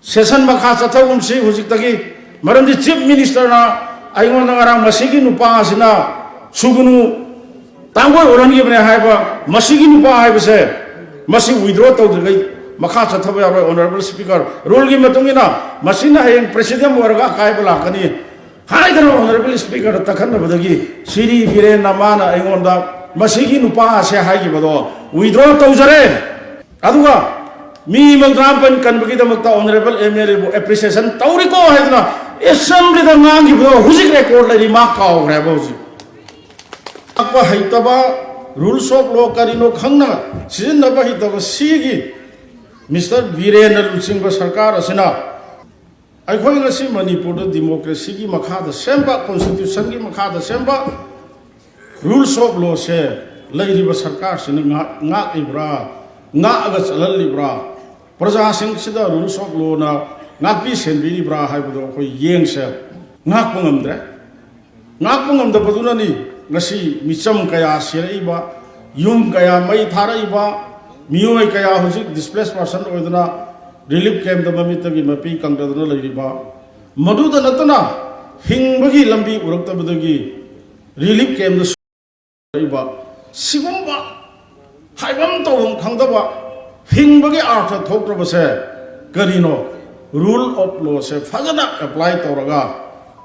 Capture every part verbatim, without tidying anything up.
Session ꯃꯈꯥ ꯆꯠꯊꯒꯨꯝꯁꯤ ꯍꯧꯖꯤꯛꯇꯒꯤ꯫ ꯃꯔꯝꯗꯤ ꯆꯤꯐ ꯃꯤꯅꯤꯁꯇꯔꯅ ꯑꯩꯉꯣꯟꯗ ꯉꯔꯥꯡ ꯃꯁꯤꯒꯤ ꯅꯨꯄꯥ ꯑꯁꯤꯅ ꯁꯨꯒꯅꯨ, ꯇꯥꯡꯒꯣꯏ ꯑꯣꯜꯍꯟꯈꯤꯕꯅꯦ ꯍꯥꯏꯕ ꯃꯁꯤꯒꯤ ꯅꯨꯄꯥ ꯍꯥꯏꯕꯁꯦ, ꯃꯁꯤ ꯋꯤꯗ꯭ꯔꯣ ꯇꯧꯗ꯭ꯔꯤꯉꯩ ꯃꯈꯥ ꯆꯠꯊꯕ ꯌꯥꯔꯣꯏ꯫ ꯑꯣꯅꯔꯦꯕꯜ ꯁ꯭ꯄꯤꯀꯔ, ꯔꯨꯜꯒꯤ ꯃꯇꯨꯡ ꯏꯟꯅ ꯃꯁꯤꯅ ꯍꯌꯦꯡ ꯄ꯭ꯔꯦꯁꯤꯗꯦꯟ ꯑꯣꯏꯔꯒ ꯑꯀꯥꯏꯕ ꯂꯥꯛꯀꯅꯤ ꯍꯥꯏꯗꯅ ꯑꯣꯅꯔꯦꯕꯜ ꯁ꯭ꯄꯤꯀꯔꯗ ꯇꯛꯈꯠꯅꯕꯗꯒꯤ ꯁꯤꯔꯤ ꯕꯤꯔꯦꯟꯅ ꯃꯥꯅ ꯑꯩꯉꯣꯟꯗ ꯃꯁꯤꯒꯤ ꯅꯨꯄꯥ ꯑꯁꯦ ꯍꯥꯏꯈꯤꯕꯗꯣ ꯋꯤꯗ꯭ꯔꯣ ꯇꯧꯖꯔꯦ꯫ ꯑꯗꯨꯒ ꯃꯤ ꯃꯧꯗ꯭ꯔꯥꯃꯥꯄꯟ ꯀꯟꯕꯒꯤꯗꯃꯛꯇ ꯑꯣꯅꯔꯦꯕꯜ ꯑꯦꯝ ꯑꯦꯜ ꯑꯦꯕꯨ ꯑꯦꯄ꯭ꯔꯤꯁꯤꯌꯦꯁꯟ ꯇꯧꯔꯤꯀꯣ ꯍꯥꯏꯗꯅ ꯑꯦꯁꯦꯝꯕ꯭ꯂꯤꯗ ꯉꯥꯡꯈꯤꯕꯗꯣ ꯍꯧꯖꯤꯛ ꯔꯦꯀꯣꯔꯗ ꯂꯩꯔꯤ, ꯃꯥ ꯀꯥꯎꯈ꯭ꯔꯦꯕ ꯍꯧꯖꯤꯛ꯫ ꯇꯥꯛꯄ ꯍꯩꯇꯕ, ꯔꯨꯜꯁ ꯑꯣꯐ ꯂꯣ ꯀꯔꯤꯅꯣ ꯈꯪꯅ ꯁꯤꯖꯤꯟꯅꯕ ꯍꯩꯇꯕ ꯁꯤꯒꯤ ꯃꯤꯁꯇꯔ ꯕꯤꯔꯦꯟꯅ ꯂꯨꯆꯤꯡꯕ ꯁꯔꯀꯥꯔ ꯑꯁꯤꯅ ꯑꯩꯈꯣꯏ ꯉꯁꯤ ꯃꯅꯤꯄꯨꯔꯗ ꯗꯤꯃꯣꯀ꯭ꯔꯦꯁꯤꯒꯤ ꯃꯈꯥꯗ ꯁꯦꯝꯕ, ꯀꯣꯟꯁꯇꯤꯇ꯭ꯌꯨꯁꯟꯒꯤ ꯃꯈꯥꯗ ꯁꯦꯝꯕ ꯔꯨꯜꯁ ꯑꯣꯐ ꯂꯣꯁꯦ ꯂꯩꯔꯤꯕ ꯁꯔꯀꯥꯔꯁꯤꯅ ꯉꯥꯛ-, ꯉꯥꯛꯏꯕ꯭ꯔꯥ, ꯉꯥꯛꯑꯒ ꯆꯠꯍꯜꯂꯤꯕ꯭ꯔꯥ, ꯄ꯭ꯔꯖꯥꯁꯤꯡꯁꯤꯗ ꯔꯨꯜꯁ ꯑꯣꯐ ꯂꯣꯅ ꯉꯥꯛꯄꯤ ꯁꯦꯟꯕꯤꯔꯤꯕ꯭ꯔꯥ ꯍꯥꯏꯕꯗꯣ ꯑꯩꯈꯣꯏ ꯌꯦꯡꯁꯦ꯫ ꯉꯥꯛꯄ ꯉꯝꯗ꯭ꯔꯦ꯫ ꯉꯥꯛꯄ ꯉꯝꯗꯕꯗꯨꯅꯅꯤ ꯉꯁꯤ ꯃꯤꯆꯝ ꯀꯌꯥ ꯁꯤꯔꯛꯏꯕ, ꯌꯨꯝ ꯀꯌꯥ ꯃꯩ ꯊꯥꯔꯛꯏꯕ, ꯃꯤꯑꯣꯏ ꯀꯌꯥ ꯍꯧꯖꯤꯛ ꯗꯤꯁꯄ꯭ꯂꯦꯁ ꯄꯥꯔꯁꯟ ꯑꯣꯏꯗꯨꯅ ꯔꯤꯂꯤꯐ ꯀꯦꯝꯞꯇ ꯃꯃꯤꯠꯇꯒꯤ ꯃꯄꯤ ꯀꯪꯗꯗꯅ ꯂꯩꯔꯤꯕ꯫ ꯃꯗꯨꯗ ꯅꯠꯇꯅ ꯍꯤꯡꯕꯒꯤ ꯂꯝꯕꯤ ꯎꯔꯛꯇꯕꯗꯒꯤ ꯔꯤꯂꯤꯐ ꯀꯦꯝꯞꯇ ꯂꯩꯕ꯫ ꯁꯤꯒꯨꯝꯕ ꯍꯥꯏꯐꯝ ꯇꯧꯐꯝ ꯈꯪꯗꯕ, ꯍꯤꯡꯕꯒꯤ ꯑꯥꯔꯊ ꯊꯣꯛꯇ꯭ꯔꯕꯁꯦ ꯀꯔꯤꯅꯣ? ꯔꯨꯜ ꯑꯣꯐ ꯂꯣꯁꯦ ꯐꯖꯅ ꯑꯦꯄ꯭ꯂꯥꯏ ꯇꯧꯔꯒ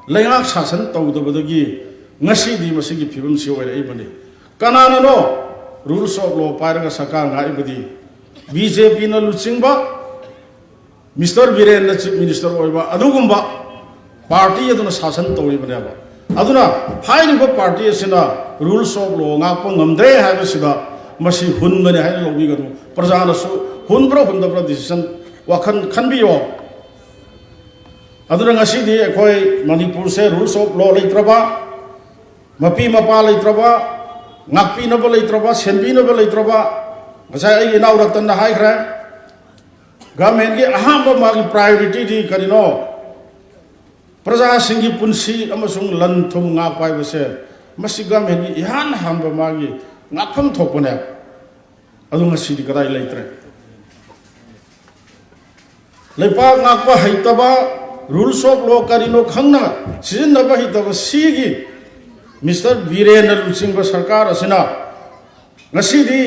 ꯂꯩꯉꯥꯛ ꯁꯥꯁꯟ ꯇꯧꯗꯕꯗꯒꯤ ꯉꯁꯤꯗꯤ ꯃꯁꯤꯒꯤ ꯐꯤꯕꯝꯁꯤ ꯑꯣꯏꯔꯛꯏꯕꯅꯤ꯫ ꯀꯅꯥꯅꯅꯣ ꯔꯨꯜꯁ ꯑꯣꯐ ꯂꯣ ꯄꯥꯏꯔꯒ ꯁꯔꯀꯥꯔ ꯉꯥꯛꯏꯕꯗꯤ? ꯕꯤ ꯖꯦ ꯄꯤꯅ ꯂꯨꯆꯤꯡꯕ ꯃꯤꯁꯇꯔ ꯕꯤꯔꯦꯟꯅ ꯆꯤꯐ ꯃꯤꯅꯤꯁꯇꯔ ꯑꯣꯏꯕ ꯑꯗꯨꯒꯨꯝꯕ ꯄꯥꯔꯇꯤ ꯑꯗꯨꯅ ꯁꯥꯁꯟ ꯇꯧꯔꯤꯕꯅꯦꯕ꯫ ꯑꯗꯨꯅ ꯍꯥꯏꯔꯤꯕ ꯄꯥꯔꯇꯤ ꯑꯁꯤꯅ ꯔꯨꯜꯁ ꯑꯣꯐ ꯂꯣ ꯉꯥꯛꯄ ꯉꯝꯗ꯭ꯔꯦ ꯍꯥꯏꯕꯁꯤꯗ ꯃꯁꯤ ꯍꯨꯟꯕꯅꯤ ꯍꯥꯏꯅ ꯂꯧꯕꯤꯒꯅꯨ꯫ ꯄ꯭ꯔꯖꯥꯅꯁꯨ ꯍꯨꯟꯕ꯭ꯔꯥ ꯍꯨꯟꯗꯕ꯭ꯔꯥ ꯗꯤꯁꯤꯖꯟ ꯋꯥꯈꯜ ꯈꯟꯕꯤꯌꯣ꯫ ꯑꯗꯨꯅ ꯉꯁꯤꯗꯤ ꯑꯩꯈꯣꯏ ꯃꯅꯤꯄꯨꯔꯁꯦ ꯔꯨꯜꯁ ꯑꯣꯐ ꯂꯣ ꯂꯩꯇ꯭ꯔꯕ, ꯃꯄꯤ ꯃꯄꯥ ꯂꯩꯇ꯭ꯔꯕ, ꯉꯥꯛꯄꯤꯅꯕ ꯂꯩꯇ꯭ꯔꯕ, ꯁꯦꯟꯕꯤꯅꯕ ꯂꯩꯇ꯭ꯔꯕ, ꯉꯁꯥꯏ ꯑꯩꯒꯤ ꯏꯅꯥꯎ ꯔꯇꯟꯅ ꯍꯥꯏꯈ꯭ꯔꯦ, ꯒꯚꯔꯟꯃꯦꯟꯒꯤ ꯑꯍꯥꯟꯕ ꯃꯥꯒꯤ ꯄ꯭ꯔꯥꯏꯌꯣꯔꯤꯇꯤꯗꯤ ꯀꯔꯤꯅꯣ? ꯄ꯭ꯔꯖꯥꯁꯤꯡꯒꯤ ꯄꯨꯟꯁꯤ ꯑꯃꯁꯨꯡ ꯂꯟ ꯊꯨꯝ ꯉꯥꯛꯄ ꯍꯥꯏꯕꯁꯦ ꯃꯁꯤ ꯒꯚꯔꯟꯃꯦꯟꯒꯤ ꯏꯍꯥꯟ ꯍꯥꯟꯕ ꯃꯥꯒꯤ ꯉꯥꯛꯐꯝ ꯊꯣꯛꯄꯅꯦ꯫ ꯑꯗꯨ ꯉꯁꯤꯗꯤ ꯀꯗꯥꯏ ꯂꯩꯇ꯭ꯔꯦ? ꯂꯩꯄꯥꯛ ꯉꯥꯛꯄ ꯍꯩꯇꯕ, rules of law ꯀꯔꯤꯅꯣ ꯈꯪꯅ ꯁꯤꯖꯤꯟꯅꯕ ꯍꯩꯇꯕ ꯁꯤꯒꯤ ꯃꯤꯁꯇꯔ ꯕꯤꯔꯦꯟꯅ ꯂꯨꯆꯤꯡꯕ ꯁꯔꯀꯥꯔ ꯑꯁꯤꯅ ꯉꯁꯤꯗꯤ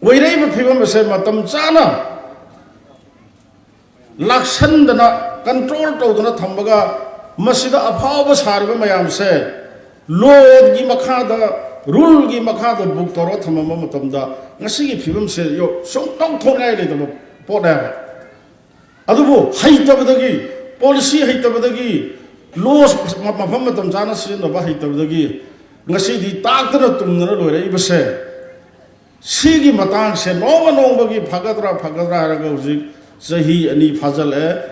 ꯑꯣꯏꯔꯛꯏꯕ ꯐꯤꯕꯝ ꯑꯁꯦ ꯃꯇꯝ ꯆꯥꯅ ꯂꯥꯛꯁꯟꯗꯅ, control ꯇꯧꯗꯅ ꯊꯝꯃꯒ, ꯃꯁꯤꯗ ꯑꯐꯥꯎꯕ ꯁꯥꯔꯤꯕ ꯃꯌꯥꯝꯁꯦ ꯂꯣꯒꯤ ꯃꯈꯥꯗ, ꯔꯨꯜꯒꯤ ꯃꯈꯥꯗ ꯕꯨꯛ ꯇꯧꯔꯒ ꯊꯝꯃꯝꯕ ꯃꯇꯝꯗ ꯉꯁꯤꯒꯤ ꯐꯤꯕꯝꯁꯦ ꯌꯣ-, ꯁꯨꯡꯇꯧ ꯊꯣꯛꯅꯤꯡꯉꯥꯏ ꯂꯩꯇꯕ ꯄꯣꯠꯅꯦꯕ꯫ ꯑꯗꯨꯕꯨ ꯍꯩꯇꯕꯗꯒꯤ, ꯄꯣꯂꯤꯁꯤ ꯍꯩꯇꯕꯗꯒꯤ, ꯂꯣ ꯃꯐꯝ ꯃꯇꯝ ꯆꯥꯅ ꯁꯤꯖꯤꯟꯅꯕ ꯍꯩꯇꯕꯗꯒꯤ ꯉꯁꯤꯗꯤ ꯇꯥꯛꯇꯅ ꯇꯨꯝꯗꯅ ꯂꯣꯏꯔꯛꯏꯕꯁꯦ, ꯁꯤꯒꯤ ꯃꯇꯥꯡꯁꯦ ꯅꯣꯡꯃ ꯅꯣꯡꯃꯒꯤ ꯐꯒꯗ꯭ꯔꯥ ꯐꯒꯗ꯭ꯔꯥ ꯍꯥꯏꯔꯒ ꯍꯧꯖꯤꯛ ꯆꯍꯤ ꯑꯅꯤ ꯐꯥꯖꯤꯜꯂꯛꯑꯦ,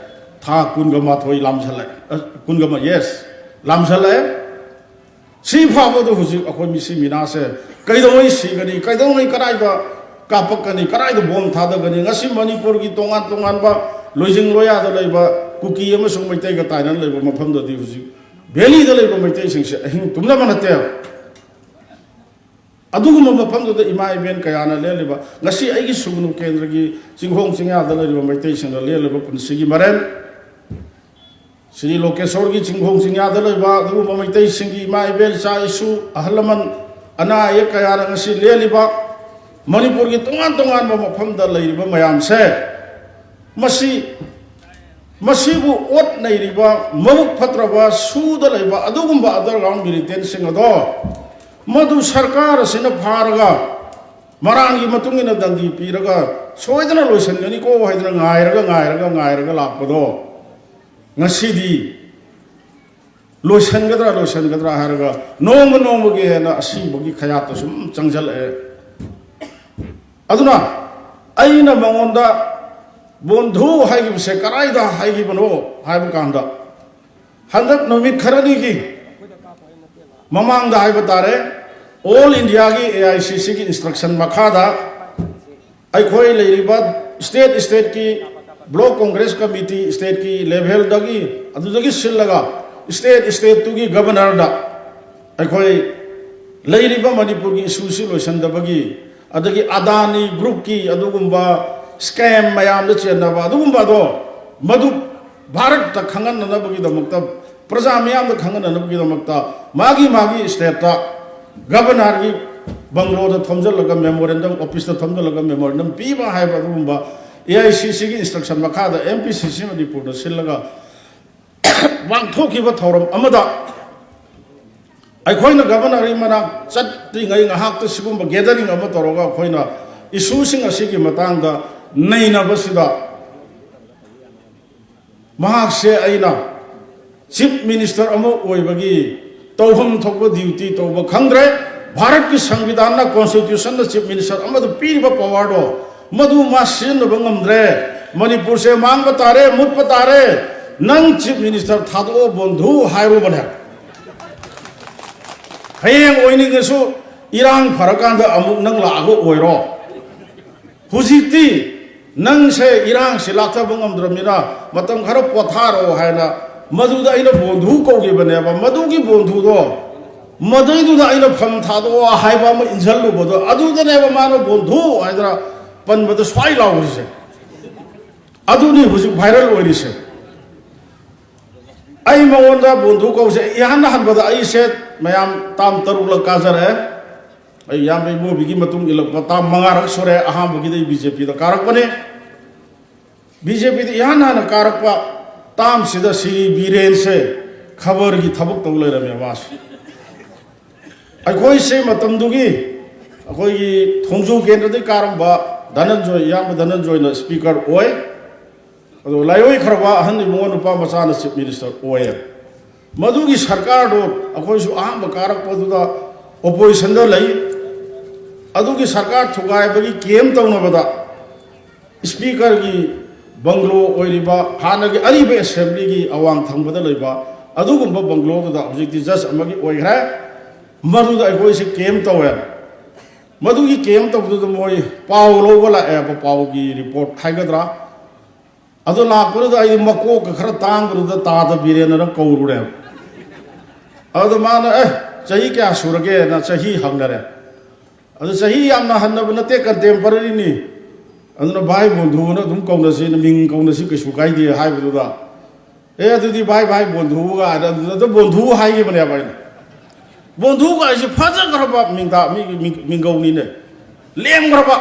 ꯊꯥ ꯀꯨꯟꯒ ꯃꯥꯊꯣꯏ ꯂꯥꯝꯁꯤꯜꯂꯛꯑꯦ, ꯑ, ꯀꯨꯟꯒ ꯃꯥ-, yes, ꯂꯥꯝꯁꯤꯜꯂꯛꯑꯦ꯫ ꯁꯤ ꯐꯥꯎꯕꯗ ꯍꯧꯖꯤꯛ ꯑꯩꯈꯣꯏ ꯃꯤꯁꯤ ꯃꯤꯅꯥꯁꯦ ꯀꯩꯗꯧꯉꯩ ꯁꯤꯒꯅꯤ, ꯀꯩꯗꯧꯉꯩ ꯀꯗꯥꯏꯗ ꯀꯥꯞꯄꯛꯀꯅꯤ, ꯀꯗꯥꯏꯗ ꯕꯣꯝ ꯊꯥꯗꯒꯅꯤ? ꯉꯁꯤ ꯃꯅꯤꯄꯨꯔꯒꯤ ꯇꯣꯉꯥꯟ ꯇꯣꯉꯥꯟꯕ ꯂꯣꯏꯖꯤꯡ ꯂꯣꯌꯥꯗ ꯂꯩꯕ ꯀꯨꯀꯤ ꯑꯃꯁꯨꯡ ꯃꯩꯇꯩꯒ ꯇꯥꯏꯅꯅ ꯂꯩꯕ ꯃꯐꯝꯗꯗꯤ ꯍꯧꯖꯤꯛ ꯚꯦꯂꯤꯗ ꯂꯩꯕ ꯃꯩꯇꯩꯁꯤꯡꯁꯦ ꯑꯍꯤꯡ ꯇꯨꯝꯅꯕ ꯅꯠꯇꯦꯕ꯫ ꯑꯗꯨꯒꯨꯝꯕ ꯃꯐꯝꯗꯨꯗ ꯏꯃꯥ ꯏꯕꯦꯟ ꯀꯌꯥꯅ ꯂꯦꯜꯂꯤꯕ, ꯉꯁꯤ ꯑꯩꯒꯤ ꯁꯨꯒꯅꯨ ꯀꯦꯟꯗ꯭ꯔꯒꯤ ꯆꯤꯡꯈꯣꯡ ꯆꯤꯡꯌꯥꯗ ꯂꯩꯔꯤꯕ ꯃꯩꯇꯩꯁꯤꯡꯅ ꯂꯦꯜꯂꯤꯕ ꯄꯨꯟꯁꯤꯒꯤ ꯃꯔꯦꯟ, ꯁ꯭ꯔꯤ ꯂꯣꯀꯦꯁꯣꯔꯒꯤ ꯆꯤꯡꯈꯣꯡ ꯆꯤꯡꯌꯥꯗ ꯂꯩꯕ ꯑꯗꯨꯒꯨꯝꯕ ꯃꯩꯇꯩꯁꯤꯡꯒꯤ ꯏꯃꯥ ꯏꯕꯦꯜ, ꯏꯆꯥ ꯏꯁꯨ, ꯑꯍꯜ ꯂꯃꯟ, ꯑꯅꯥ ꯑꯌꯦꯛ ꯀꯌꯥꯅ ꯉꯁꯤ ꯂꯦꯜꯂꯤꯕ, ꯃꯅꯤꯄꯨꯔꯒꯤ ꯇꯣꯉꯥꯟ ꯇꯣꯉꯥꯟꯕ ꯃꯐꯝꯗ ꯂꯩꯔꯤꯕ ꯃꯌꯥꯝꯁꯦ, ꯃꯁꯤ, ꯃꯁꯤꯕꯨ ꯑꯣꯠ ꯅꯩꯔꯤꯕ, ꯃꯕꯨꯛ ꯐꯠꯇ꯭ꯔꯕ, ꯁꯨꯗ ꯂꯩꯕ ꯑꯗꯨꯒꯨꯝꯕ underground militantꯁꯤꯡ ꯑꯗꯣ, ꯃꯗꯨ ꯁꯔꯀꯥꯔ ꯑꯁꯤꯅ ꯐꯥꯔꯒ ꯃꯔꯥꯡꯒꯤ ꯃꯇꯨꯡ ꯏꯟꯅ ꯗꯟꯗꯤ ꯄꯤꯔꯒ ꯁꯣꯏꯗꯅ ꯂꯣꯏꯁꯤꯟꯒꯅꯤꯀꯣ ꯍꯥꯏꯗꯅ ꯉꯥꯏꯔꯒ, ꯉꯥꯏꯔꯒ, ꯉꯥꯏꯔꯒ ꯂꯥꯛꯄꯗꯣ, ꯉꯁꯤꯗꯤ ꯂꯣꯏꯁꯤꯟꯒꯗ꯭ꯔꯥ, ꯂꯣꯏꯁꯤꯟꯒꯗ꯭ꯔꯥ ꯍꯥꯏꯔꯒ ꯅꯣꯡꯃ ꯅꯣꯡꯃꯒꯤ ꯍꯦꯟꯅ ꯑꯁꯤꯕꯒꯤ ꯈꯌꯥꯠꯇ ꯁꯨꯝ ꯆꯪꯁꯤꯜꯂꯛꯑꯦ꯫ ꯑꯗꯨꯅ ꯑꯩꯅ ꯃꯉꯣꯟꯗ ꯕꯣꯟꯙꯨ ꯍꯥꯏꯈꯤꯕꯁꯦ ꯀꯗꯥꯏꯗ ꯍꯥꯏꯈꯤꯕꯅꯣ ꯍꯥꯏꯕ ꯀꯥꯟꯗ, ꯍꯟꯗꯛ ꯅꯨꯃꯤꯠ ꯈꯔꯅꯤꯒꯤ ꯃꯃꯥꯡꯗ ꯍꯥꯏꯕ ꯇꯥꯔꯦ, ꯑꯣꯜ ꯏꯟꯗꯤꯌꯥꯒꯤ AICCꯒꯤ instruction ꯃꯈꯥꯗ ꯑꯩꯈꯣꯏ ꯂꯩꯔꯤꯕ state stateꯀꯤ block congress committee stateꯀꯤ levelꯗꯒꯤ, ꯑꯗꯨꯗꯒꯤ ꯁꯤꯜꯂꯒ state stateꯇꯨꯒꯤ governorꯗ ꯑꯩꯈꯣꯏ ꯂꯩꯔꯤꯕ ꯃꯅꯤꯄꯨꯔꯒꯤ issueꯁꯤ ꯂꯣꯏꯁꯤꯟꯗꯕꯒꯤ, ꯑꯗꯒꯤ ꯑꯗꯥꯅꯤ groupꯀꯤ ꯑꯗꯨꯒꯨꯝꯕ ꯁ꯭ꯀꯦꯝ ꯃꯌꯥꯝꯗ ꯆꯦꯟꯅꯕ ꯑꯗꯨꯒꯨꯝꯕ ꯑꯗꯣ, ꯃꯗꯨ ꯚꯥꯔꯠꯇ ꯈꯪꯍꯟꯅꯅꯕꯒꯤꯗꯃꯛꯇ, ꯄ꯭ꯔꯖꯥ ꯃꯤꯌꯥꯝꯗ ꯈꯪꯍꯟꯅꯅꯕꯒꯤꯗꯃꯛꯇ ꯃꯥꯒꯤ ꯃꯥꯒꯤ ꯁ꯭ꯇꯦꯠꯇ ꯒꯕꯔꯅꯔꯒꯤ ꯕꯪꯒ꯭ꯂꯣꯗ ꯊꯣꯝꯖꯤꯜꯂꯒ ꯃꯦꯃꯣꯔꯦꯟꯗꯝ, ꯑꯣꯐꯤꯁꯇ ꯊꯣꯝꯖꯤꯜꯂꯒ ꯃꯦꯃꯣꯔꯦꯟꯗꯝ ꯄꯤꯕ ꯍꯥꯏꯕ ꯑꯗꯨꯒꯨꯝꯕ ꯑꯦ ꯑꯥꯏ ꯁꯤ ꯁꯤꯒꯤ ꯏꯟꯁꯇ꯭ꯔꯛꯁꯟ ꯃꯈꯥꯗ ꯑꯦꯝ ꯄꯤ ꯁꯤ ꯁꯤ ꯃꯅꯤꯄꯨꯔꯗ ꯁꯤꯜꯂꯒ ꯄꯥꯡꯊꯣꯛꯈꯤꯕ ꯊꯧꯔꯝ ꯑꯃꯗ ꯑꯩꯈꯣꯏꯅ ꯒꯕꯔꯅꯔꯒꯤ ꯃꯅꯥꯛ ꯆꯠꯇ꯭ꯔꯤꯉꯩ ꯉꯥꯏꯍꯥꯛꯇ ꯁꯤꯒꯨꯝꯕ ꯒꯦꯗꯔꯤꯡ ꯑꯃ ꯇꯧꯔꯒ ꯑꯩꯈꯣꯏꯅ ꯏꯁꯨꯁꯤꯡ ꯑꯁꯤꯒꯤ ꯃꯇꯥꯡꯗ ꯅꯩꯅꯕꯁꯤꯗ ꯃꯍꯥꯛꯁꯦ ꯑꯩꯅ ꯆꯤꯐ ꯃꯤꯅꯤꯁꯇꯔ ꯑꯃ ꯑꯣꯏꯕꯒꯤ ꯇꯧꯐꯝ ꯊꯣꯛꯄ ꯗ꯭ꯌꯨꯇꯤ ꯇꯧꯕ ꯈꯪꯗ꯭ꯔꯦ꯫ ꯚꯥꯔꯠꯀꯤ ꯁꯪꯕꯤꯙꯥꯟꯅ, ꯀꯣꯟꯁꯇꯤꯇ꯭ꯌꯨꯁꯟꯅ ꯆꯤꯐ ꯃꯤꯅꯤꯁꯇꯔ ꯑꯃꯗ ꯄꯤꯔꯤꯕ ꯄꯋꯥꯔꯗꯣ ꯃꯗꯨ ꯃꯥ ꯁꯤꯖꯤꯟꯅꯕ ꯉꯝꯗ꯭ꯔꯦ꯫ ꯃꯅꯤꯄꯨꯔꯁꯦ ꯃꯥꯡꯕ ꯇꯥꯔꯦ, ꯃꯨꯠꯄ ꯇꯥꯔꯦ꯫ ꯅꯪ ꯆꯤꯐ ꯃꯤꯅꯤꯁꯇꯔ ꯊꯥꯗꯣꯛꯑꯣ ꯕꯣꯟꯙꯨ ꯍꯥꯏꯔꯨꯕꯅꯦ꯫ ꯍꯌꯦꯡ ꯑꯣꯏꯅꯤꯡꯉꯁꯨ ꯏꯔꯥꯡ ꯐꯔꯀꯥꯟꯗ ꯑꯃꯨꯛ ꯅꯪ ꯂꯥꯛꯑꯒ ꯑꯣꯏꯔꯣ꯫ ꯍꯧꯖꯤꯛꯇꯤ ꯅꯪꯁꯦ ꯏꯔꯥꯡꯁꯤ ꯂꯥꯛꯊꯕ ꯉꯝꯗ꯭ꯔꯕꯅꯤꯅ ꯃꯇꯝ ꯈꯔ ꯄꯣꯊꯥꯔꯣ ꯍꯥꯏꯅ ꯃꯗꯨꯗ ꯑꯩꯅ ꯕꯣꯟꯙꯨ ꯀꯧꯈꯤꯕꯅꯦꯕ꯫ ꯃꯗꯨꯒꯤ ꯕꯣꯟꯙꯨꯗꯣ ꯃꯗꯩꯗꯨꯗ ꯑꯩꯅ ꯐꯝ ꯊꯥꯗꯣꯛꯑꯣ ꯍꯥꯏꯕ ꯑꯃ ꯏꯟꯁꯤꯜꯂꯨꯕꯗꯣ ꯑꯗꯨꯗꯅꯦꯕ ꯃꯥꯅ ꯕꯣꯟꯙꯨ ꯍꯥꯏꯗꯅ ꯄꯟꯕꯗ ꯁ꯭ꯋꯥꯏ ꯂꯥꯎꯔꯤꯁꯦ꯫ ꯑꯗꯨꯅꯤ ꯍꯧꯖꯤꯛ ꯚꯥꯏꯔꯦꯜ ꯑꯣꯏꯔꯤꯁꯦ꯫ ꯑꯩ ꯃꯉꯣꯟꯗ ꯕꯣꯟꯙꯨ ꯀꯧꯁꯦ ꯏꯍꯥꯟ ꯍꯥꯟꯕꯗ ꯑꯩꯁꯦ ꯃꯌꯥꯝ ꯇꯥꯝ ꯇꯔꯨꯛꯂꯛ ꯀꯥꯖꯔꯛꯑꯦ꯫ ꯑꯩ ꯏꯌꯥꯝꯕ ꯏꯕꯣꯕꯤꯒꯤ ꯃꯇꯨꯡ ꯏꯜꯂꯛꯄ ꯇꯥꯝ ꯃꯉꯥꯔꯛ ꯁꯨꯔꯦ꯫ ꯑꯍꯥꯟꯕꯒꯤꯗꯤ ꯑꯩ ꯕꯤ ꯖꯦ ꯄꯤꯗ ꯀꯥꯔꯛꯄꯅꯦ꯫ ꯕꯤ ꯖꯦ ꯄꯤꯗ ꯏꯍꯥꯟ ꯍꯥꯟꯅ ꯀꯥꯔꯛꯄ ꯇꯥꯝꯁꯤꯗ ꯁꯤ ꯕꯤꯔꯦꯟꯁꯦ ꯈꯕꯔꯒꯤ ꯊꯕꯛ ꯇꯧ ꯂꯩꯔꯝꯃꯦ ꯃꯥꯁꯦ꯫ ꯑꯩꯈꯣꯏꯁꯦ ꯃꯇꯝꯗꯨꯒꯤ ꯑꯩꯈꯣꯏꯒꯤ ꯊꯣꯡꯖꯨ ꯀꯦꯟꯗ꯭ꯔꯗꯒꯤ ꯀꯥꯔꯝꯕ ꯙꯅꯟꯖꯣꯏ, ꯏꯌꯥꯝꯕ ꯙꯅꯟꯖꯣꯏꯅ ꯁ꯭ꯄꯤꯀꯔ ꯑꯣꯏ꯫ ꯑꯗꯣ ꯂꯥꯏꯑꯣꯏꯈ꯭ꯔꯕ ꯑꯍꯟ ꯏꯕꯨꯡꯉꯣ ꯅꯨꯄꯥ ꯃꯆꯥꯅ ꯆꯤꯐ ꯃꯤꯅꯤꯁꯇꯔ ꯑꯣꯏꯌꯦ꯫ ꯃꯗꯨꯒꯤ ꯁꯔꯀꯥꯔꯗꯣ ꯑꯩꯈꯣꯏꯁꯨ ꯑꯍꯥꯟꯕ ꯀꯥꯔꯛꯄꯗꯨꯗ ꯑꯣꯄꯣꯖꯤꯁꯟꯗ ꯂꯩ꯫ ꯑꯗꯨꯒꯤ ꯁꯔꯀꯥꯔ ꯊꯨꯒꯥꯏꯕꯒꯤ ꯀꯦꯝ ꯇꯧꯅꯕꯗ ꯁ꯭ꯄꯤꯀꯔꯒꯤ ꯕꯪꯒ꯭ꯂꯣ ꯑꯣꯏꯔꯤꯕ ꯍꯥꯟꯅꯒꯤ ꯑꯔꯤꯕ ꯑꯦꯁꯦꯝꯕ꯭ꯂꯤꯒꯤ ꯑꯋꯥꯡ ꯊꯪꯕꯗ ꯂꯩꯕ ꯑꯗꯨꯒꯨꯝꯕ ꯕꯪꯒ꯭ꯂꯣꯗꯨꯗ ꯍꯧꯖꯤꯛꯇꯤ ꯖꯁ ꯑꯃꯒꯤ ꯑꯣꯏꯈ꯭ꯔꯦ꯫ ꯃꯗꯨꯗ ꯑꯩꯈꯣꯏꯁꯦ ꯀꯦꯝ ꯇꯧꯋꯦ꯫ ꯃꯗꯨꯒꯤ ꯀꯦꯝ ꯇꯧꯕꯗꯨꯗ ꯃꯣꯏ ꯄꯥꯎ ꯂꯧꯕ ꯂꯥꯛꯑꯦꯕ, ꯄꯥꯎꯒꯤ ꯔꯤꯄꯣꯔꯠ ꯍꯥꯏꯒꯗ꯭ꯔꯥ꯫ ꯑꯗꯨ ꯂꯥꯛꯄꯗꯨꯗ ꯑꯩꯗꯤ ꯃꯀꯣꯛꯀ ꯈꯔ ꯇꯥꯡꯕꯗꯨꯗ ꯇꯥꯗ ꯕꯤꯔꯦꯟꯅ ꯀꯧꯔꯨꯔꯦꯕ꯫ ꯑꯗꯨꯗ ꯃꯥꯅ, "ꯑꯦ, ꯆꯍꯤ ꯀꯌꯥ ꯁꯨꯔꯒꯦꯅ?" ꯆꯍꯤ ꯍꯪꯅꯔꯦ꯫ ꯑꯗꯨ ꯆꯍꯤ ꯌꯥꯝꯅ ꯍꯟꯅꯕ ꯅꯠꯇꯦ, ꯀꯟꯇꯦꯝꯄꯔꯔꯤꯅꯤ꯫ ꯑꯗꯨꯅ ꯚꯥꯏ ꯕꯣꯟꯙꯨꯅ ꯑꯗꯨꯝ ꯀꯧꯅꯁꯤ, ꯃꯤꯡ ꯀꯧꯅꯁꯤ, ꯀꯩꯁꯨ ꯀꯥꯏꯗꯦ ꯍꯥꯏꯕꯗꯨꯗ, "ꯑꯦ, ꯑꯗꯨꯗꯤ ꯚꯥꯏ, ꯚꯥꯏ ꯕꯣꯟꯙꯨꯒ" ꯍꯥꯏꯅ ꯑꯗꯨꯗ ꯕꯣꯟꯙꯨ ꯍꯥꯏꯈꯤꯕꯅꯦꯕ ꯑꯩꯅ꯫ ꯕꯣꯟꯙꯨꯒ ꯍꯥꯏꯁꯤ ꯐꯖꯈ꯭ꯔꯕ ꯃꯤꯡꯗ-, ꯃꯤ-, ꯃꯤꯡ-, ꯃꯤꯡꯒꯧꯅꯤꯅꯦ, ꯂꯦꯝꯈ꯭ꯔꯕ꯫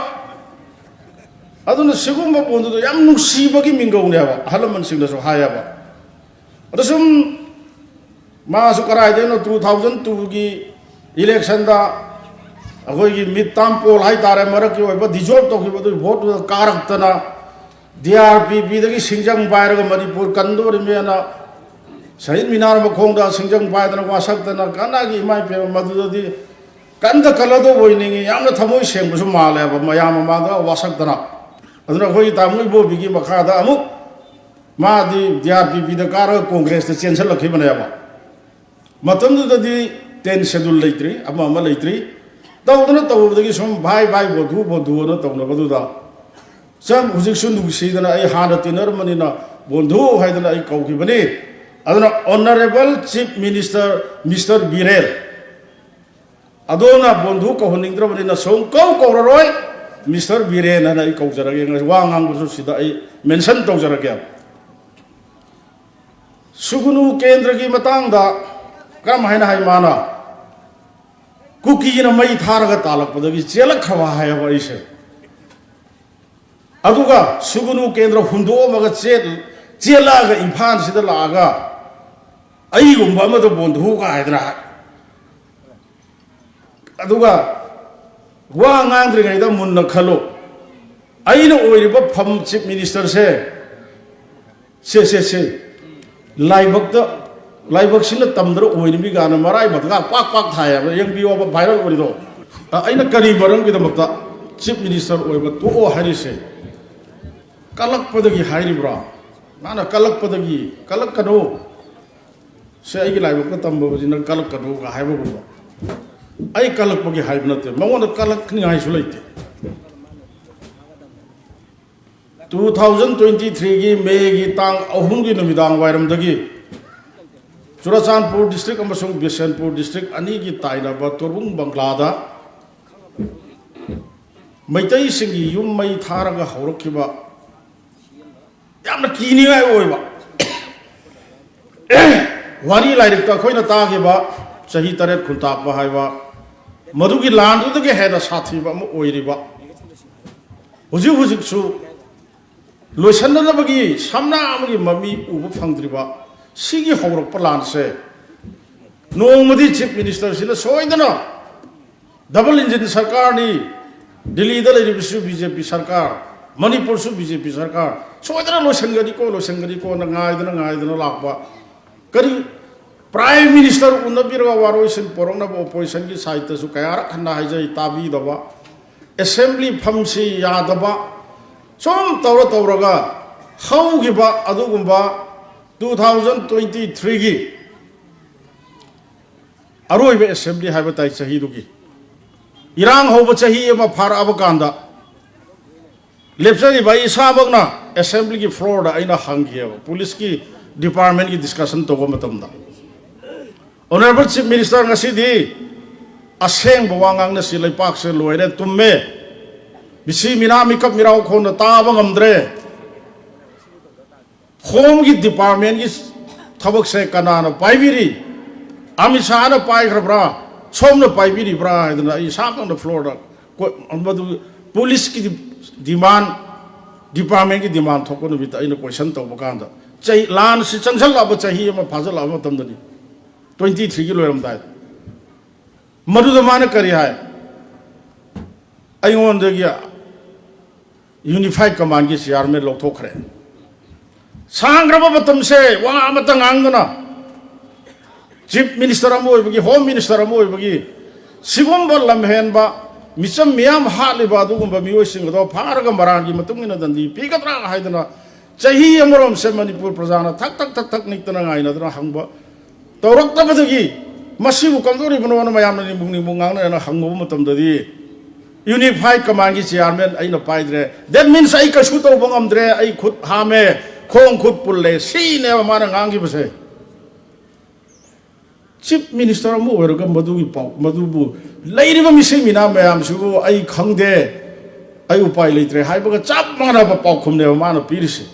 ꯑꯗꯨꯅ ꯁꯤꯒꯨꯝꯕ ꯕꯣꯟꯙꯨꯗꯣ ꯌꯥꯝ ꯅꯨꯡꯁꯤꯕꯒꯤ ꯃꯤꯡꯒꯧꯅꯦꯕ, ꯑꯍꯜ ꯂꯃꯟꯁꯤꯡꯅꯁꯨ ꯍꯥꯏꯌꯦꯕ꯫ ꯑꯗꯣ ꯁꯨꯝ ꯃꯥꯁꯨ ꯀꯗꯥꯏꯗꯩꯅꯣ, ꯇꯨ ꯊꯥꯎꯖꯟ ꯇꯨꯒꯤ ꯏꯂꯦꯛꯁꯟꯗ ꯑꯩꯈꯣꯏꯒꯤ ꯃꯤꯠ ꯇꯥꯝ ꯄꯣꯜ ꯍꯥꯏꯇꯥꯔꯦ, ꯃꯔꯛꯀꯤ ꯑꯣꯏꯕ ꯗꯤꯖꯣꯜꯕ ꯇꯧꯈꯤꯕ ꯑꯗꯨꯒꯤ ꯚꯣꯠꯇꯨꯗ ꯀꯥꯔꯛꯇꯅ, ꯗꯤ ꯑꯥꯔ ꯄꯤ ꯄꯤꯗꯒꯤ ꯁꯤꯡꯖꯪ ꯄꯥꯏꯔꯒ ꯃꯅꯤꯄꯨꯔ ꯀꯟꯗꯣꯔꯤꯃꯦꯅ ꯁꯍꯤꯗ ꯃꯤꯅꯥꯔ ꯃꯈꯣꯡꯗ ꯁꯤꯡꯖꯪ ꯄꯥꯏꯗꯅ ꯋꯥꯁꯛꯇꯅ, ꯀꯅꯥꯒꯤ ꯏꯃꯥ ꯏꯄꯦꯝꯃ, ꯃꯗꯨꯗꯗꯤ ꯀꯟꯗ ꯀꯜꯂꯗꯧꯕ ꯑꯣꯏꯅꯤꯡꯉꯤ꯫ ꯌꯥꯝꯅ ꯊꯃꯣꯏ ꯁꯦꯡꯕꯁꯨ ꯃꯥꯜꯂꯦꯕ, ꯃꯌꯥꯝ ꯃꯃꯥꯡꯗ ꯋꯥꯁꯛꯇꯅ꯫ ꯑꯗꯨꯅ ꯑꯩꯈꯣꯏꯒꯤ ꯇꯥꯃꯣ ꯏꯕꯣꯕꯤꯒꯤ ꯃꯈꯥꯗ ꯑꯃꯨꯛ ꯃꯥꯗꯤ ꯗꯤ ꯑꯥꯔ ꯄꯤ ꯄꯤꯗ ꯀꯥꯔꯒ ꯀꯣꯡꯒ꯭ꯔꯦꯁꯇ ꯆꯦꯟꯁꯤꯜꯂꯛꯈꯤꯕꯅꯦꯕ꯫ ꯃꯇꯝꯗꯨꯗꯗꯤ ꯇꯦꯟ ꯁꯦꯗꯨꯜ ꯂꯩꯇ꯭ꯔꯤ, ꯑꯃ ꯑꯃ ꯂꯩꯇ꯭ꯔꯤ꯫ ꯇꯧꯗꯅ ꯇꯧꯕꯗꯒꯤ ꯁꯨꯝ "ꯚꯥꯏ, ꯚꯥꯏ, ꯕꯣꯟꯙꯨ, ꯕꯣꯟꯙꯨ" ꯑꯅ ꯇꯧꯅꯕꯗꯨꯗ ꯁꯨꯝ ꯍꯧꯖꯤꯛꯁꯨ ꯅꯨꯡꯁꯤꯗꯅ ꯑꯩ ꯍꯥꯟꯅ ꯇꯤꯟꯅꯔꯝꯕꯅꯤꯅ ꯕꯣꯟꯙꯨ ꯍꯥꯏꯗꯅ ꯑꯩ ꯀꯧꯈꯤꯕꯅꯤ꯫ ꯑꯗꯨꯅ Honourable Chief Minister Mister Biren, ꯑꯗꯣꯝꯅ ꯕꯣꯟꯙꯨ ꯀꯧꯍꯟꯅꯤꯡꯗ꯭ꯔꯕꯅꯤꯅ ꯁꯨꯝ ꯀꯧ ꯀꯧꯔꯔꯣꯏ, ꯃꯤꯁꯇꯔ ꯕꯤꯔꯦꯟ ꯍꯥꯏꯅ ꯑꯩ ꯀꯧꯖꯔꯒꯦ꯫ ꯉꯁꯤ ꯋꯥ ꯉꯥꯡꯕꯁꯨ ꯁꯤꯗ ꯑꯩ ꯃꯦꯟꯁꯟ ꯇꯧꯖꯔꯒꯦ꯫ ꯁꯨꯒꯨꯅꯨ ꯀꯦꯟꯗ꯭ꯔꯒꯤ ꯃꯇꯥꯡꯗ ꯀꯔꯝ ꯍꯥꯏꯅ ꯍꯥꯏ ꯃꯥꯅ? "ꯀꯨꯀꯤꯅ ꯃꯩ ꯊꯥꯔꯒ ꯇꯥꯜꯂꯛꯄꯗꯒꯤ ꯆꯦꯜꯂꯛꯈ꯭ꯔꯕ" ꯍꯥꯏꯌꯦꯕ ꯑꯩꯁꯦ꯫ ꯑꯗꯨꯒ ꯁꯨꯒꯨꯅꯨ ꯀꯦꯟꯗ꯭ꯔ ꯍꯨꯟꯗꯣꯛꯑꯝꯃꯒ ꯆꯦꯜ-, ꯆꯦꯜꯂꯛꯑꯒ ꯏꯝꯐꯥꯜꯁꯤꯗ ꯂꯥꯛꯑꯒ ꯑꯩꯒꯨꯝꯕ ꯑꯃꯗ ꯕꯣꯟꯙꯨ ꯀꯥꯏꯗꯅ ꯍꯥꯏ꯫ ꯑꯗꯨꯒ ꯋꯥ ꯉꯥꯡꯗ꯭ꯔꯤꯉꯩꯗ ꯃꯨꯟꯅ ꯈꯜꯂꯨ꯫ ꯑꯩꯅ ꯑꯣꯏꯔꯤꯕ ꯐꯝ, ꯆꯤꯐ ꯃꯤꯅꯤꯁꯇꯔꯁꯦ, ꯁꯦ, ꯁꯦ, ꯁꯦ, ꯂꯥꯏꯕꯛꯇ, ꯂꯥꯏꯕꯛꯁꯤꯅ ꯇꯝꯗ꯭ꯔ ꯑꯣꯏꯔꯤꯃꯤ ꯀꯥꯏꯅ ꯃꯔꯥꯏꯕꯛꯇꯒ ꯄꯥꯛ ꯄꯥꯛ ꯊꯥꯏ ꯍꯥꯏꯕ, ꯌꯦꯡꯕꯤꯌꯣꯕ, ꯚꯥꯏꯔꯦꯜ ꯑꯣꯏꯔꯤꯗꯣ꯫ ꯑ, ꯑꯩꯅ ꯀꯔꯤ ꯃꯔꯝꯒꯤꯗꯃꯛꯇ ꯆꯤꯐ ꯃꯤꯅꯤꯁꯇꯔ ꯑꯣꯏꯕ ꯇꯣꯛꯑꯣ ꯍꯥꯏꯔꯤꯁꯦ? ꯀꯜꯂꯛꯄꯗꯒꯤ ꯍꯥꯏꯔꯤꯕ꯭ꯔꯥ? ꯃꯥꯅ ꯀꯜꯂꯛꯄꯗꯒꯤ, "ꯀꯜꯂꯛꯀꯅꯨ, ꯁꯦ, ꯑꯩꯒꯤ ꯂꯥꯏꯕꯛꯇ ꯇꯝꯕꯕꯨꯗꯤ ꯅꯪ ꯀꯜꯂꯛꯀꯅꯨꯒ" ꯍꯥꯏꯕꯒꯨꯝꯕ꯫ ꯑꯩ ꯀꯜꯂꯛꯄꯒꯤ ꯍꯥꯏꯕ ꯅꯠꯇꯦ, ꯃꯉꯣꯟꯗ ꯀꯜꯂꯛꯅꯤꯡꯉꯥꯏꯁꯨ ꯂꯩꯇꯦ꯫ ꯇꯨ ꯊꯥꯎꯖꯟ ꯇ꯭ꯋꯦꯟꯇꯤ ꯊ꯭ꯔꯤꯒꯤ ꯃꯦꯒꯤ ꯇꯥꯡ ꯑꯍꯨꯝꯒꯤ ꯅꯨꯃꯤꯗꯥꯡ ꯋꯥꯏꯔꯝꯗꯒꯤ ꯆꯨꯔꯆꯥꯟꯄꯨꯔ ꯗꯤꯁꯇ꯭ꯔꯤꯛ ꯑꯃꯁꯨꯡ ꯕꯤꯁꯦꯟꯄꯨꯔ ꯗꯤꯁꯇ꯭ꯔꯤꯛ ꯑꯅꯤꯒꯤ ꯇꯥꯏꯅꯕ ꯇꯣꯔꯕꯨꯡ ꯕꯪꯒ꯭ꯂꯥꯗ ꯃꯩꯇꯩꯁꯤꯡꯒꯤ ꯌꯨꯝ ꯃꯩ ꯊꯥꯔꯒ ꯍꯧꯔꯛꯈꯤꯕ ꯌꯥꯝꯅ ꯀꯤꯅꯤꯡꯉꯥꯏ ꯑꯣꯏꯕ ꯋꯥꯔꯤ ꯂꯥꯏꯔꯤꯛꯇ ꯑꯩꯈꯣꯏꯅ ꯇꯥꯈꯤꯕ ꯆꯍꯤ ꯇꯔꯦꯠ ꯈꯨꯟꯇꯥꯛꯄ ꯍꯥꯏꯕ ꯃꯗꯨꯒꯤ ꯂꯥꯟꯗꯨꯗꯒꯤ ꯍꯦꯟꯅ ꯁꯥꯊꯤꯕ ꯑꯃ ꯑꯣꯏꯔꯤꯕ, ꯍꯧꯖꯤꯛ ꯍꯧꯖꯤꯛꯁꯨ ꯂꯣꯏꯁꯤꯟꯅꯅꯕꯒꯤ ꯁꯝꯅ ꯑꯃꯒꯤ ꯃꯃꯤ ꯎꯕ ꯐꯪꯗ꯭ꯔꯤꯕ ꯁꯤꯒꯤ ꯍꯧꯔꯛꯄ ꯂꯥꯟꯁꯦ ꯅꯣꯡꯃꯗꯤ ꯆꯤꯐ ꯃꯤꯅꯤꯁꯇꯔꯁꯤꯅ ꯁꯣꯏꯗꯅ ꯗꯕꯜ ꯏꯟꯖꯤꯟ ꯁꯔꯀꯥꯔꯅꯤ, ꯗꯤꯜꯂꯤꯗ ꯂꯩꯔꯤꯕꯁꯨ ꯕꯤ ꯖꯦ ꯄꯤ ꯁꯔꯀꯥꯔ, ꯃꯅꯤꯄꯨꯔꯁꯨ ꯕꯤ ꯖꯦ ꯄꯤ ꯁꯔꯀꯥꯔ, ꯁꯣꯏꯗꯅ ꯂꯣꯏꯁꯤꯟꯒꯅꯤꯀꯣ, ꯂꯣꯏꯁꯤꯟꯒꯅꯤꯀꯣꯅ ꯉꯥꯏꯗꯅ ꯉꯥꯏꯗꯅ ꯂꯥꯛꯄ꯫ ꯀꯔꯤ ꯄ꯭ꯔꯥꯏꯝ ꯃꯤꯅꯤꯁꯇꯔ ꯎꯅꯕꯤꯔꯒ ꯋꯥꯔꯣꯏꯁꯤꯟ ꯄꯣꯔꯛꯅꯕ ꯑꯣꯄꯣꯖꯤꯁꯟꯒꯤ ꯁꯥꯏꯠꯇꯁꯨ ꯀꯌꯥꯔꯛ ꯍꯟꯅ ꯍꯥꯏꯖꯩ, ꯇꯥꯕꯤꯗꯕ, ꯑꯦꯁꯦꯝꯕ꯭ꯂꯤ ꯐꯝꯁꯤ ꯌꯥꯗꯕ, ꯁꯨꯝ ꯇꯧꯔ ꯇꯧꯔꯒ ꯍꯧꯈꯤꯕ ꯑꯗꯨꯒꯨꯝꯕ ꯇꯨ ꯊꯥꯎꯖꯟ ꯇ꯭ꯋꯦꯟꯇꯤ ꯊ꯭ꯔꯤꯒꯤ ꯑꯔꯣꯏꯕ ꯑꯦꯁꯦꯝꯕ꯭ꯂꯤ ꯍꯥꯏꯕ ꯇꯥꯏ ꯆꯍꯤꯗꯨꯒꯤ꯫ ꯏꯔꯥꯡ ꯍꯧꯕ ꯆꯍꯤ ꯑꯃ ꯐꯥꯔꯛꯑꯕ ꯀꯥꯟꯗ ꯂꯦꯞꯆꯔꯤꯕ ꯑꯩ ꯏꯁꯥꯃꯛꯅ ꯑꯦꯁꯦꯝꯕ꯭ꯂꯤꯒꯤ ꯐ꯭ꯂꯣꯔꯗ ꯑꯩꯅ ꯍꯪꯈꯤꯑꯕ, ꯄꯨꯂꯤꯁꯀꯤ ꯗꯤꯄꯥꯔꯠꯃꯦꯟꯒꯤ ꯗꯤꯁꯀꯁꯟ ꯇꯧꯕ ꯃꯇꯝꯗ, "ꯑꯣꯅꯔꯦꯕꯜ ꯆꯤꯐ ꯃꯤꯅꯤꯁꯇꯔ, ꯉꯁꯤꯗꯤ ꯑꯁꯦꯡꯕ ꯋꯥ ꯉꯥꯡꯅꯁꯤ, ꯂꯩꯄꯥꯛꯁꯦ ꯂꯣꯏꯔꯦ, ꯇꯨꯝꯃꯦ, ꯃꯤꯁꯤ ꯃꯤꯅꯥ ꯃꯤꯀꯞ ꯃꯤꯔꯥꯎ ꯈꯣꯟꯗ ꯇꯥꯕ ꯉꯝꯗ꯭ꯔꯦ, ꯍꯣꯝꯒꯤ ꯗꯤꯄꯥꯔꯠꯃꯦꯟꯒꯤ ꯊꯕꯛꯁꯦ ꯀꯅꯥꯅ ꯄꯥꯏꯕꯤꯔꯤ? ꯑꯃꯤꯠ ꯁꯥꯍꯅ ꯄꯥꯏꯈ꯭ꯔꯕ꯭ꯔꯥ? ꯁꯣꯝꯅ ꯄꯥꯏꯕꯤꯔꯤꯕ꯭ꯔꯥ?" ꯍꯥꯏꯗꯅ ꯑꯩ ꯏꯁꯥꯃꯛꯅ ꯐ꯭ꯂꯣꯔꯗ ꯀꯣ-, ꯃꯗꯨ ꯄꯨꯂꯤꯁꯀꯤ ꯗꯤꯃꯥꯟ, ꯗꯤꯄꯥꯔꯠꯃꯦꯟꯒꯤ ꯗꯤꯃꯥꯟ ꯊꯣꯛꯄ ꯅꯨꯃꯤꯠꯇ ꯑꯩꯅ ꯀꯣꯏꯁꯟ ꯇꯧꯕ ꯀꯥꯟꯗ, ꯆꯍꯤ, ꯂꯥꯟꯁꯤ ꯆꯪꯁꯜꯂꯛꯑꯕ ꯆꯍꯤ ꯑꯃ ꯐꯥꯖꯜꯂꯛꯑꯕ ꯃꯇꯝꯗꯅꯤ, ꯇ꯭ꯋꯦꯟꯇꯤ ꯊ꯭ꯔꯤꯒꯤ ꯂꯣꯏꯔꯝꯗꯥꯏꯗ꯫ ꯃꯗꯨꯗ ꯃꯥꯅ ꯀꯔꯤ ꯍꯥꯏ? ꯑꯩꯉꯣꯟꯗꯒꯤ ꯌꯨꯅꯤꯐꯥꯏꯠ ꯀꯃꯥꯟꯒꯤ ꯆꯤꯌꯥꯔꯃꯦꯟ ꯂꯧꯊꯣꯛꯈ꯭ꯔꯦ꯫ ꯁꯥꯡꯈ꯭ꯔꯕ ꯃꯇꯝꯁꯦ ꯋꯥ ꯑꯃꯠꯇ ꯉꯥꯡꯗꯅ, ꯆꯤꯐ ꯃꯤꯅꯤꯁꯇꯔ ꯑꯃ ꯑꯣꯏꯕꯒꯤ, ꯍꯣꯝ ꯃꯤꯅꯤꯁꯇꯔ ꯑꯃ ꯑꯣꯏꯕꯒꯤ, ꯁꯤꯒꯨꯝꯕ ꯂꯝꯍꯦꯟꯕ, ꯃꯤꯆꯝ ꯃꯤꯌꯥꯝ ꯍꯥꯠꯂꯤꯕ ꯑꯗꯨꯒꯨꯝꯕ ꯃꯤꯑꯣꯏꯁꯤꯡ ꯑꯗꯣ ꯐꯥꯔꯒ ꯃꯔꯥꯟꯒꯤ ꯃꯇꯨꯡ ꯏꯟꯅ ꯗꯟꯗꯤ ꯄꯤꯒꯗ꯭ꯔꯥ ꯍꯥꯏꯗꯅ ꯆꯍꯤ ꯑꯃꯔꯣꯝꯁꯦ ꯃꯅꯤꯄꯨꯔ ꯄ꯭ꯔꯖꯥꯅ ꯊꯛ ꯊꯛ ꯊꯛ ꯊꯛ ꯅꯤꯛꯇꯅ ꯉꯥꯏꯅꯗꯅ ꯍꯪꯕ ꯇꯧꯔꯛꯇꯕꯗꯒꯤ, ꯃꯁꯤꯕꯨ ꯀꯝꯗꯧꯔꯤꯕꯅꯣꯅ ꯃꯌꯥꯝꯅ ꯅꯤꯡꯕꯨꯡ ꯅꯤꯡꯕꯨꯡ ꯉꯥꯡꯅꯗꯅ ꯍꯪꯉꯨꯕ ꯃꯇꯝꯗꯗꯤ, ꯌꯨꯅꯤꯐꯥꯏꯠ ꯀꯃꯥꯟꯒꯤ ꯆꯤꯌꯥꯔꯃꯦꯟ ꯑꯩꯅ ꯄꯥꯏꯗ꯭ꯔꯦ, that means ꯑꯩ ꯀꯩꯁꯨ ꯇꯧꯕ ꯉꯝꯗ꯭ꯔꯦ, ꯑꯩ ꯈꯨꯠ ꯍꯥꯝꯃꯦ, ꯈꯣꯡ ꯈꯨꯠ ꯄꯨꯜꯂꯦ, ꯁꯤꯅꯦꯕ ꯃꯥꯅ ꯉꯥꯡꯈꯤꯕꯁꯦ꯫ ꯆꯤꯐ ꯃꯤꯅꯤꯁꯇꯔ ꯑꯃ ꯑꯣꯏꯔꯒ ꯃꯗꯨꯒꯤ ꯄꯥꯎ, ꯃꯗꯨꯕꯨ ꯂꯩꯔꯤꯕ ꯃꯤꯁꯤ ꯃꯤꯅꯥ ꯃꯌꯥꯝꯁꯤꯕꯨ ꯑꯩ ꯈꯪꯗꯦ, ꯑꯩ ꯎꯄꯥꯏ ꯂꯩꯇ꯭ꯔꯦ ꯍꯥꯏꯕꯒ ꯆꯞ ꯃꯥꯟꯅꯕ ꯄꯥꯎꯈꯨꯝꯅꯦꯕ ꯃꯥꯅ ꯄꯤꯔꯤꯁꯦ꯫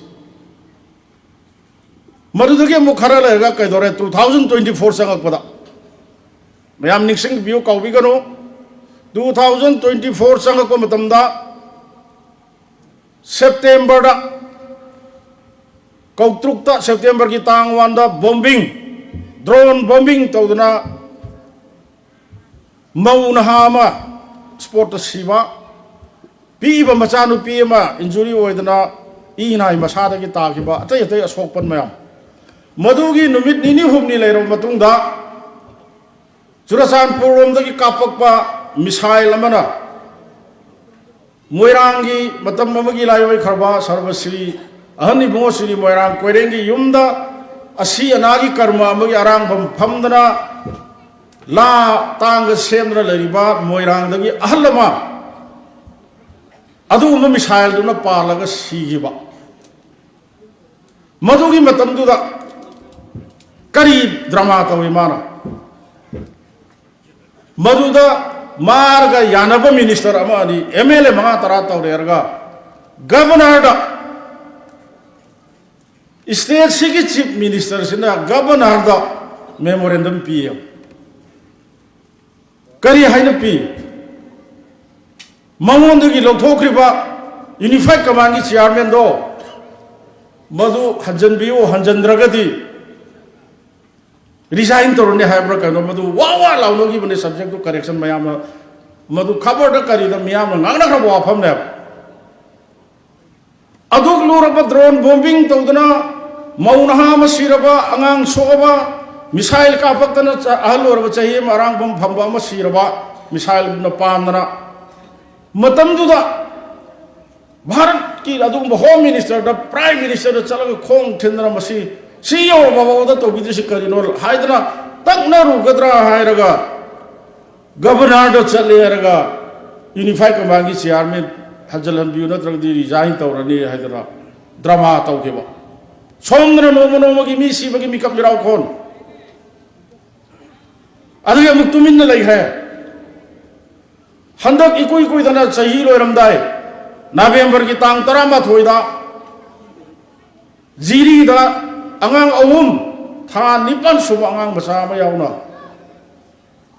ꯃꯗꯨꯗꯒꯤ ꯑꯃꯨꯛ ꯈꯔ ꯂꯩꯔꯒ ꯀꯩꯗꯧꯔꯦ? Two thousand twenty four ꯆꯪꯉꯛꯄꯗ, ꯃꯌꯥꯝ ꯅꯤꯡꯁꯤꯡꯕꯤꯌꯨ, ꯀꯥꯎꯕꯤꯒꯅꯨ, two thousand twenty four ꯆꯪꯉꯛꯄ ꯃꯇꯝꯗ ꯁꯦꯞꯇꯦꯝꯕꯔꯗ, ꯀꯧꯇ꯭ꯔꯨꯛꯇ, ꯁꯦꯞꯇꯦꯝꯕꯔꯒꯤ ꯇꯥꯡ ꯋꯥꯟꯗ ꯕꯣꯝꯕꯤꯡ, ꯗ꯭ꯔꯣꯟ ꯕꯣꯝꯕꯤꯡ ꯇꯧꯗꯨꯅ ꯃꯧ ꯅꯍꯥ ꯑꯃ ꯁ꯭ꯄꯣꯠꯇ ꯁꯤꯕ, ꯄꯤꯛꯏꯕ ꯃꯆꯥꯅꯨꯄꯤ ꯑꯃ ꯏꯟꯖꯨꯔꯤ ꯑꯣꯏꯗꯅ ꯏ ꯅꯥꯏ ꯃꯁꯥꯗꯒꯤ ꯇꯥꯈꯤꯕ, ꯑꯇꯩ ꯑꯇꯩ ꯑꯁꯣꯛꯄꯟ ꯃꯌꯥꯝ꯫ ꯃꯗꯨꯒꯤ ꯅꯨꯃꯤꯠ ꯅꯤꯅꯤ ꯍꯨꯝꯅꯤ ꯂꯩꯔꯕ ꯃꯇꯨꯡꯗ ꯆꯨꯔꯆꯥꯟꯄꯨꯔ ꯂꯣꯝꯗꯒꯤ ꯀꯥꯞꯄꯛꯄ ꯃꯤꯁꯥꯏꯜ ꯑꯃꯅ ꯃꯣꯏꯔꯥꯡꯒꯤ ꯃꯇꯝ ꯑꯃꯒꯤ ꯂꯥꯏꯑꯣꯏꯈ꯭ꯔꯕ ꯁꯔꯕꯁ꯭ꯔꯤ ꯑꯍꯟ ꯏꯕꯨꯡꯉꯣ ꯁ꯭ꯔꯤ ꯃꯣꯏꯔꯥꯡ ꯀꯣꯏꯔꯦꯡꯒꯤ ꯌꯨꯝꯗ ꯑꯁꯤ ꯑꯅꯥꯒꯤ ꯀꯔꯃ ꯑꯃꯒꯤ ꯑꯔꯥꯡꯐꯝ ꯐꯝꯗꯅ ꯂꯥ ꯇꯥꯡꯒ ꯁꯦꯝꯗꯅ ꯂꯩꯔꯤꯕ ꯃꯣꯏꯔꯥꯡꯗꯒꯤ ꯑꯍꯜ ꯑꯃ ꯑꯗꯨꯒꯨꯝꯕ ꯃꯤꯁꯥꯏꯜꯗꯨꯅ ꯄꯥꯜꯂꯒ ꯁꯤꯈꯤꯕ꯫ ꯃꯗꯨꯒꯤ ꯃꯇꯝꯗꯨꯗ ꯀꯔꯤ ꯗ꯭ꯔꯃꯥ ꯇꯧꯏ ꯃꯥꯅ? ꯃꯗꯨꯗ ꯃꯥꯔꯒ ꯌꯥꯅꯕ ꯃꯤꯅꯤꯁꯇꯔ ꯑꯃ ꯑꯅꯤ, ꯑꯦꯝ ꯑꯦꯜ ꯑꯦ ꯃꯉꯥ ꯇꯔꯥ ꯇꯧꯔꯦꯔꯒ ꯒꯕꯔꯅꯔꯗ, ꯁ꯭ꯇꯦꯠꯁꯤꯒꯤ ꯆꯤꯐ ꯃꯤꯅꯤꯁꯇꯔꯁꯤꯅ ꯒꯕꯔꯅꯔꯗ ꯃꯦꯃꯣꯔꯦꯟꯗꯝ ꯄꯤꯌꯦ꯫ ꯀꯔꯤ ꯍꯥꯏꯅ ꯄꯤ? ꯃꯉꯣꯟꯗꯒꯤ ꯂꯧꯊꯣꯛꯈ꯭ꯔꯤꯕ ꯌꯨꯅꯤꯐꯥꯏꯠ ꯀꯃꯥꯟꯒꯤ ꯆꯤꯌꯥꯔꯃꯦꯟꯗꯣ ꯃꯗꯨ ꯍꯟꯖꯟꯕꯤꯌꯨ, ꯍꯟꯖꯟꯗ꯭ꯔꯒꯗꯤ ꯔꯤꯖꯥꯏꯟ ꯇꯧꯔꯅꯤ ꯍꯥꯏꯕ꯭ꯔꯥ ꯀꯩꯅꯣ, ꯃꯗꯨ ꯋꯥ ꯋꯥ ꯂꯥꯎꯅꯈꯤꯕꯅꯦ꯫ ꯁꯕꯖꯦꯛꯇꯨ ꯀꯔꯦꯛꯁꯟ ꯃꯌꯥꯝꯅ, ꯃꯗꯨ ꯈꯕꯔꯗ ꯀꯔꯤꯗ ꯃꯤꯌꯥꯝꯅ ꯉꯥꯡꯅꯈ꯭ꯔꯕ ꯋꯥꯐꯝꯅꯦꯕ꯫ ꯑꯗꯨꯛ ꯂꯨꯔꯕ ꯗ꯭ꯔꯣꯟ ꯕꯣꯝꯕꯤꯡ ꯇꯧꯗꯅ ꯃꯧ ꯅꯍꯥ ꯑꯃ ꯁꯤꯔꯕ, ꯑꯉꯥꯡ ꯁꯣꯛꯑꯕ, ꯃꯤꯁꯥꯏꯜ ꯀꯥꯞꯄꯛꯇꯅ ꯆ-, ꯑꯍꯜ ꯑꯣꯏꯔꯕ ꯆꯍꯤ ꯑꯃ ꯑꯔꯥꯡꯐꯝ ꯐꯝꯕ ꯑꯃ ꯁꯤꯔꯕ, ꯃꯤꯁꯥꯏꯜꯅ ꯄꯥꯟꯗꯅ꯫ ꯃꯇꯝꯗꯨꯗ ꯚꯥꯔꯠꯀꯤ ꯑꯗꯨꯒꯨꯝꯕ ꯍꯣꯝ ꯃꯤꯅꯤꯁꯇꯔꯗ, ꯄ꯭ꯔꯥꯏꯝ ꯃꯤꯅꯤꯁꯇꯔꯗ ꯆꯠꯂꯒ ꯈꯣꯡ ꯊꯤꯟꯗꯅ ꯃꯁꯤ ꯁꯤ ꯌꯧꯔꯕ ꯐꯥꯎꯕꯗ ꯇꯧꯕꯤꯗ꯭ꯔꯤꯁꯤ ꯀꯔꯤꯅꯣ ꯍꯥꯏꯗꯅ ꯇꯛꯅꯔꯨꯒꯗ꯭ꯔꯥ ꯍꯥꯏꯔꯒ ꯒꯕꯔꯅꯔꯗ ꯆꯠꯂꯦ ꯍꯥꯏꯔꯒ ꯌꯨꯅꯤꯐꯥꯏꯠ ꯀꯃꯥꯟꯒꯤ ꯆꯤꯌꯥꯔꯃꯦꯟ ꯍꯟꯖꯤꯜꯍꯟꯕꯤꯌꯨ ꯅꯠꯇ꯭ꯔꯒꯗꯤ ꯔꯤꯖꯥꯏꯟ ꯇꯧꯔꯅꯤ ꯍꯥꯏꯗꯅ ꯗ꯭ꯔꯃꯥ ꯇꯧꯈꯤꯕ꯫ ꯁꯣꯝꯗꯅ ꯅꯣꯡꯃ ꯅꯣꯡꯃꯒꯤ ꯃꯤ ꯁꯤꯕꯒꯤ ꯃꯤꯀꯞ ꯃꯤꯔꯥꯎꯈꯣꯟ꯫ ꯑꯗꯨꯒꯤ ꯑꯃꯨꯛ ꯇꯨꯃꯤꯟꯅ ꯂꯩꯈ꯭ꯔꯦ꯫ ꯍꯟꯗꯛ ꯏꯀꯨꯏ ꯀꯨꯏꯗꯅ ꯆꯍꯤ ꯂꯣꯏꯔꯝꯗꯥꯏ, ꯅꯕꯦꯝꯕꯔꯒꯤ ꯇꯥꯡ ꯇꯔꯥꯃꯥꯊꯣꯏꯗ ꯖꯤꯔꯤꯗ ꯑꯉꯥꯡ ꯑꯍꯨꯝ, ꯊꯥ ꯅꯤꯄꯥꯟ ꯁꯨꯕ ꯑꯉꯥꯡ ꯃꯆꯥ ꯑꯃ ꯌꯥꯎꯅ,